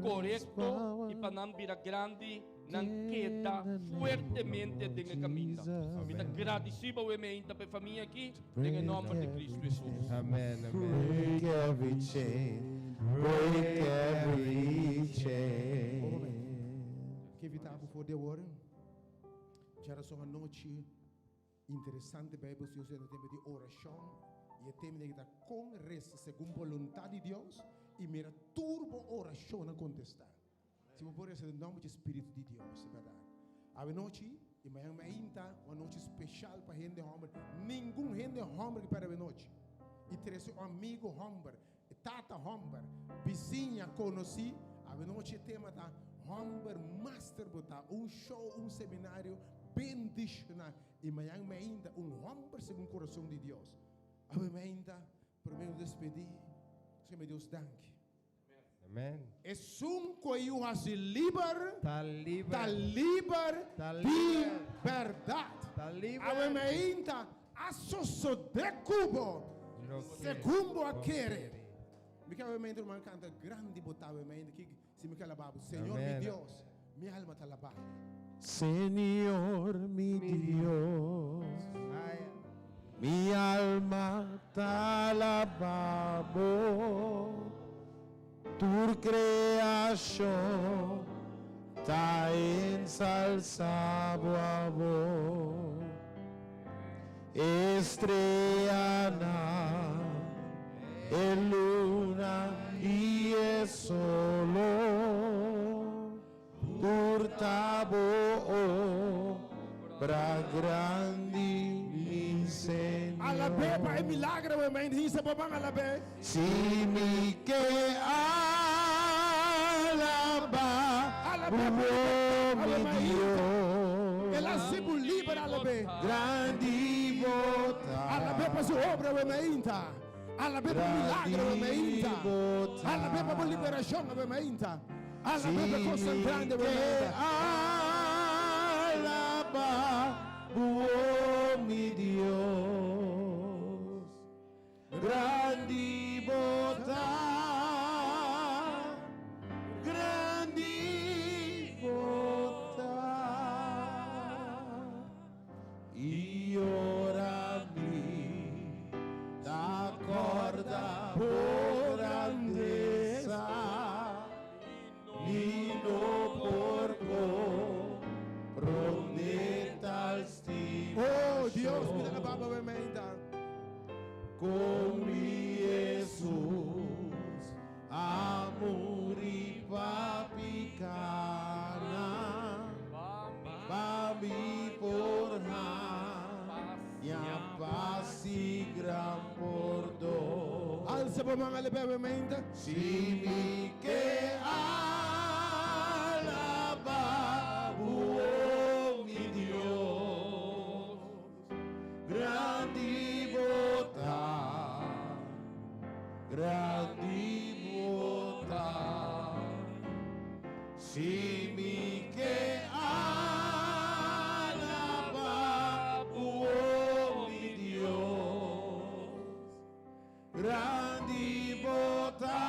korekto i pa nan bira grandi nan keda fuertemente den e kaminda. Mi ta gradisí bo awe meinta pa e famia aki den e nòmber di Kristu Hesus. Amén, amén. Break every chain, break every chain. Ke invitá bo for di awor. Djarason anochi interesante Bijbel Studio den e tema di orashon i e tema ta kon resa segun boluntat di Dios i mira tur bo orashonnan kontestá. Si bo por resa den nòmber di Spiritu di Dios, e bèrdat. Awe nochi i mañan mainta un anochi speshal pa hende hòmber. Ningun hende hòmber ke pèrdè awe nochi. I trese un amigu hòmber, tata hòmber, bisiña, konosí. Awe nochi e tema ta Hòmber Master Bo Ta. Un show, un seminario bendishoná. I mañan mainta un hòmber segun kurason di Dios. Awe mainta, promé nos despedí, nos keme Dios danki. Amen. Esun ku e Yu hasi liber, Ta liber. ta liber Ta di liber. bèrdat. Ta liber. Awe mainta a sosodé ku bo Loke segun bo a bo kere. kere. Mi ke awe mainta ruman kanta grandi bo ta awe mainta ki si mi ke alabá bo. Señor mi Amen. Dios, mi alma ta alabá bo. Señor mi Dios, Ay, mi alma ta alabá bo. Tur kreashon ta ensalsá bo abo. Estreanan, e luna i e solo, tur ta bo obra grandi, mi Señor. Alab'é pa e milagro awe mainta, hisa bo man alab'é. Si mi ke alabá Alab'é pa bo, e mi milagro awe mainta. El a Dios. hasi bo liber, alab'é. Grandi bo ta. Alab'é pa su obra awe mainta. Alab'é pa milagro awe mainta. Grandi bo ta. Alab'é pa bo liberashon awe mainta. Si Alab'é pa kosnan mi grandi awe ke mainta. alabá bo, mi Dios. Grandi bo ta. Grandi bo ta. I ora mi ta kòrda bo grandesa, mi no por komprondé tal Oh Dios, mi ta stimashon. alabá bo awe mainta. Kon mi Jesus a muri pa piká. Haña pas i gran pordon. Alsa bo man alab'é awe mainta. Si mi ke alabá bo, o mi Dios, grandi bo ta, grandi bo ta. Si mi ke alabá bo, o mi Dios, grandi bo ta,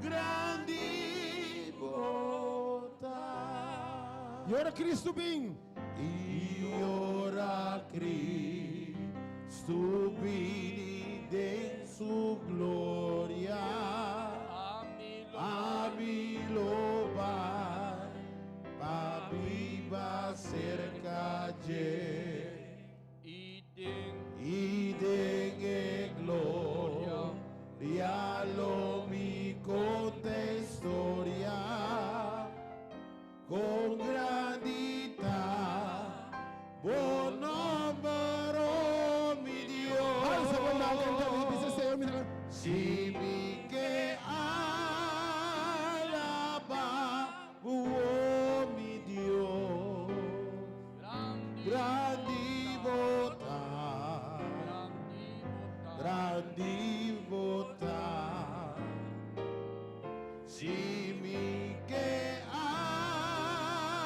grandi bo ta. I ora Kristu bin. I ora Kristu bini den su gloria, ami lo bai pa biba serka dje. I den e gloria lo mi konta e storia. Kon grandi ta bo nomber, o mi Dios. Alsa bo man kanta i bisa, Señor, mi ta. Si mi ke alabá bo, o mi Dios. Grandi bo ta, grandi bo ta. Si mi ke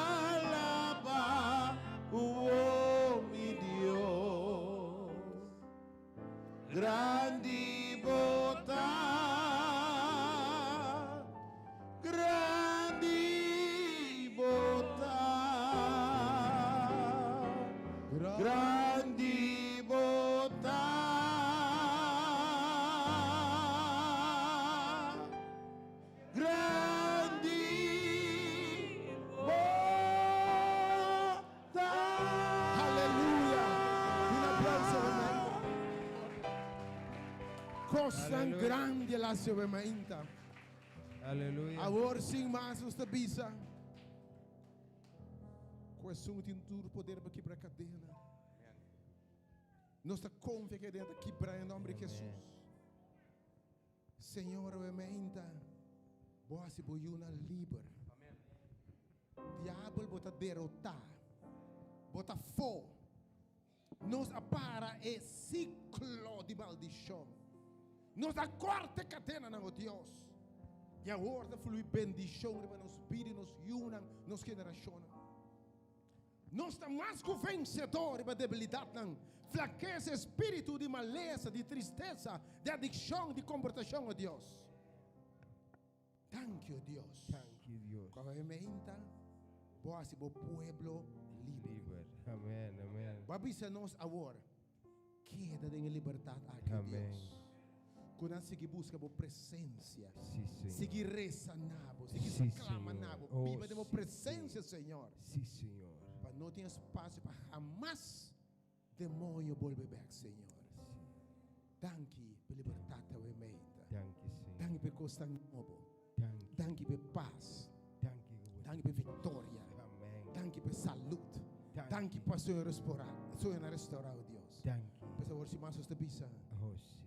alabá bo, o mi Dios, grandi bo ta, grandi bo ta, grandi bo ta. Grandi bo ta. Aleluya! Un aplauso pa mi. Cosnan grandi el haci awe mainta. Aleluya. Awor sin mas nos ta bisa cu esun tin tur poder pa kibra cadena. Nos ta confia cu e cadena ta kibra den nomber di Jesus. Señor awe meinta bo hasi bo yunan liber. Diabel bo ta derotá. Bo ta fo. Nos a para e siklo di maldishon. Nos a kòrta e kadenanan, o Dios. I awor ta flui bendishon riba nos bida i nos yunan, nos generashonnan. Nos ta mas ku vensedó riba debilidatnan, flakesa, espíritu di malesa, di tristesa, di adikshon, di komportashon, o Dios. Danki, o Dios. Danki, Dios. Ku awe meinta Bo hasi Bo pueblo liber. Liber. Amen, amen. Bo a bisa nos awor, Keda den e libertat aki, o Dios. Ku nan sigui buska Bo presensia. Sí, Señor. Sigui resa na Bo, sigui Sí, klama Señor. na Bo, Oh, biba den Bo sí, presensia, Señor. Sí, Señor. Pa no tin espasio pa hamas demoño bolbe bek, Señor. Danki pa e libertat awe meinta. Danki, Señor. Danki pa e kosnan nobo. Danki. Danki pa e pas. Danki ku Bo. Danki pa e viktoria. Amen. Danki pa e salut. Danki. Danki pa Señor restaurá, Señor a restaurá, oh Dios. Danki. Pues awor si mas nos ta bisa. Oh, si.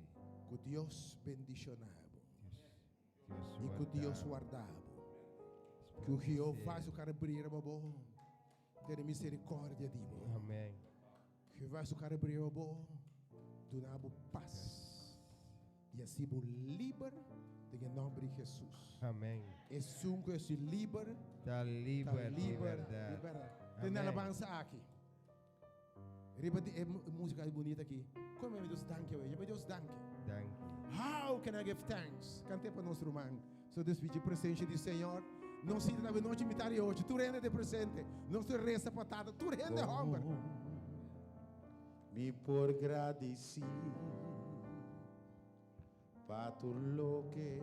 Ku Dios bendishoná bo. Dios, Dios I ku Dios warda bo. Ku Jehová su kara bria riba bo, tene miserikordia di bo. Amen. Jehová su kara bria riba bo, duna bo pas. I hasi bo liber den e nòmber di Hesus. Amen. Esun ku hasi liber, Ta liber, ta di liber, bèrdat. di bèrdat. Den Amen. alabansa aki. Riba di e músika bunita aki. Kon mi Dios danki awe? Yama Dios danki. Danki. How can I give thanks? Kant'é pa nos ruman. So despidí presensia di Señor. Nos sinta ta nochi mitar di ocho. Tur hende ta presente. Nos ta resa pa Tata. Tur hende hòmber. Mi por gradisí pa tur loke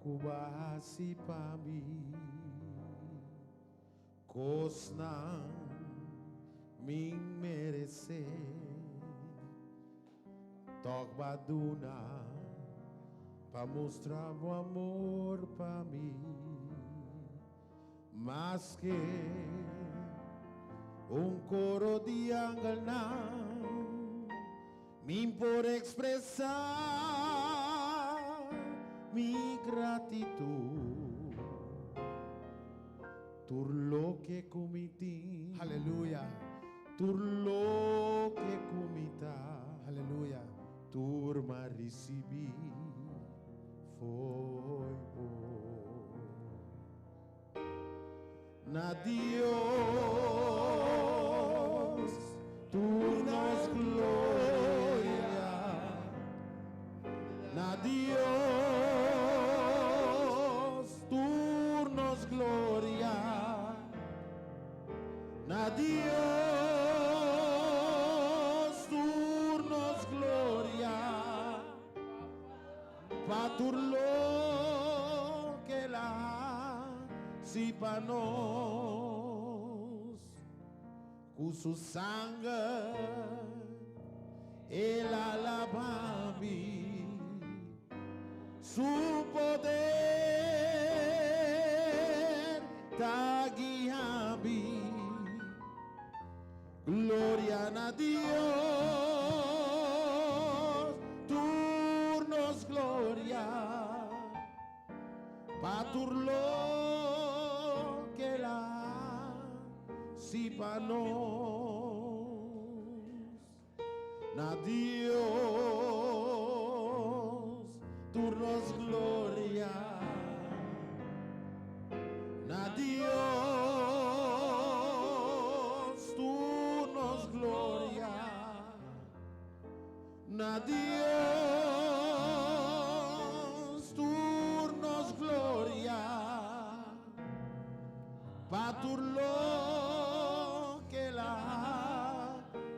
ku bo a hasi pa mi. Kosnan mi meresé, tòg bo a duna pa mustra bo amor pa mi. Maske. Un coro di angelnan Mi por expresa mi gratitud Tur loke cu mi tin Aleluya. Tur loke cu mi ta Aleluya. Tur m'a ricibi fo'i bo. Na Dios tur nos gloria. Na Dios tur nos gloria. Na Dios tur nos gloria. Pa tur loke el a hasi pa nos. Ku su sanger el a laba mi. Su poder ta guia mi. Gloria na Dios, tur nos gloria, pa tur loke el a hasi pa nos. Na Dios, tur nos gloria. Na Dios, tur nos gloria. Na Dios, tur nos gloria. Pa tur loke el a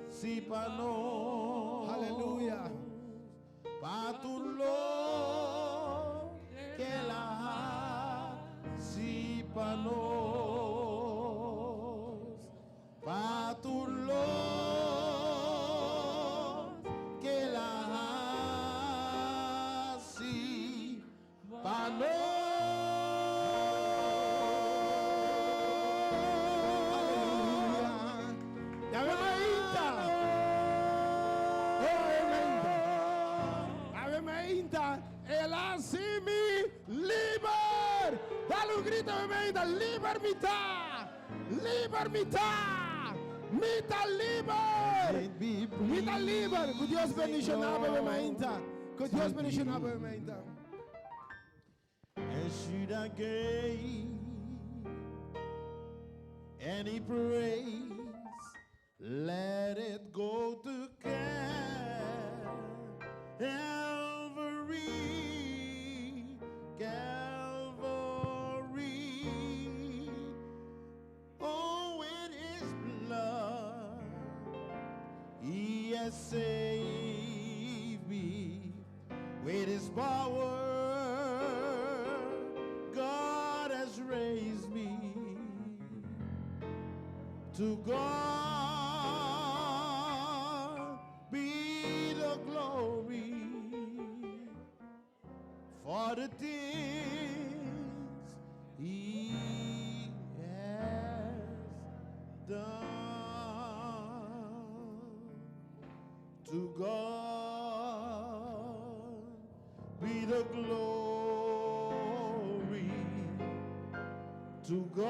hasi pa nos. Aleluya. Pa tur loke el a hasi pa nos. Pa tur loke el a hasi pa nos. Awe mainta. Awe mainta. Awe mainta. El a hasi mi liber. Dal un grito awe mainta. Liber mi ta. Liber mi ta. Mi ta liber. Mi ta liber. Ku Dios bendishoná bo awe mainta. Ku Dios bendishoná bo awe mainta. And should I gain any praise, let it go to Calvary, Calvary. Oh, with His blood, He has saved me. With His power, God has raised me. To God be the glory for the things He has done. To God be the glory. To God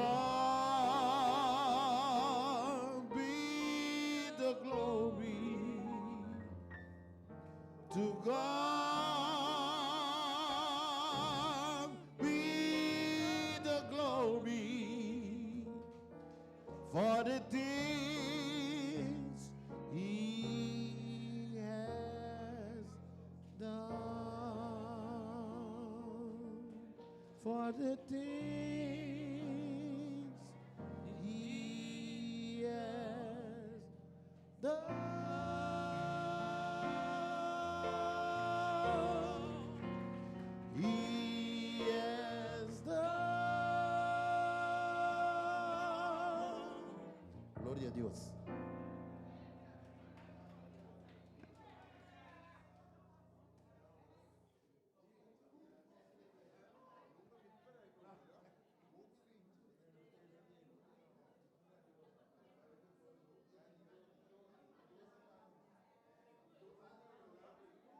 be the glory. To God be the glory for the things He has done. For the things He has done. He has done. Gloria a Dios.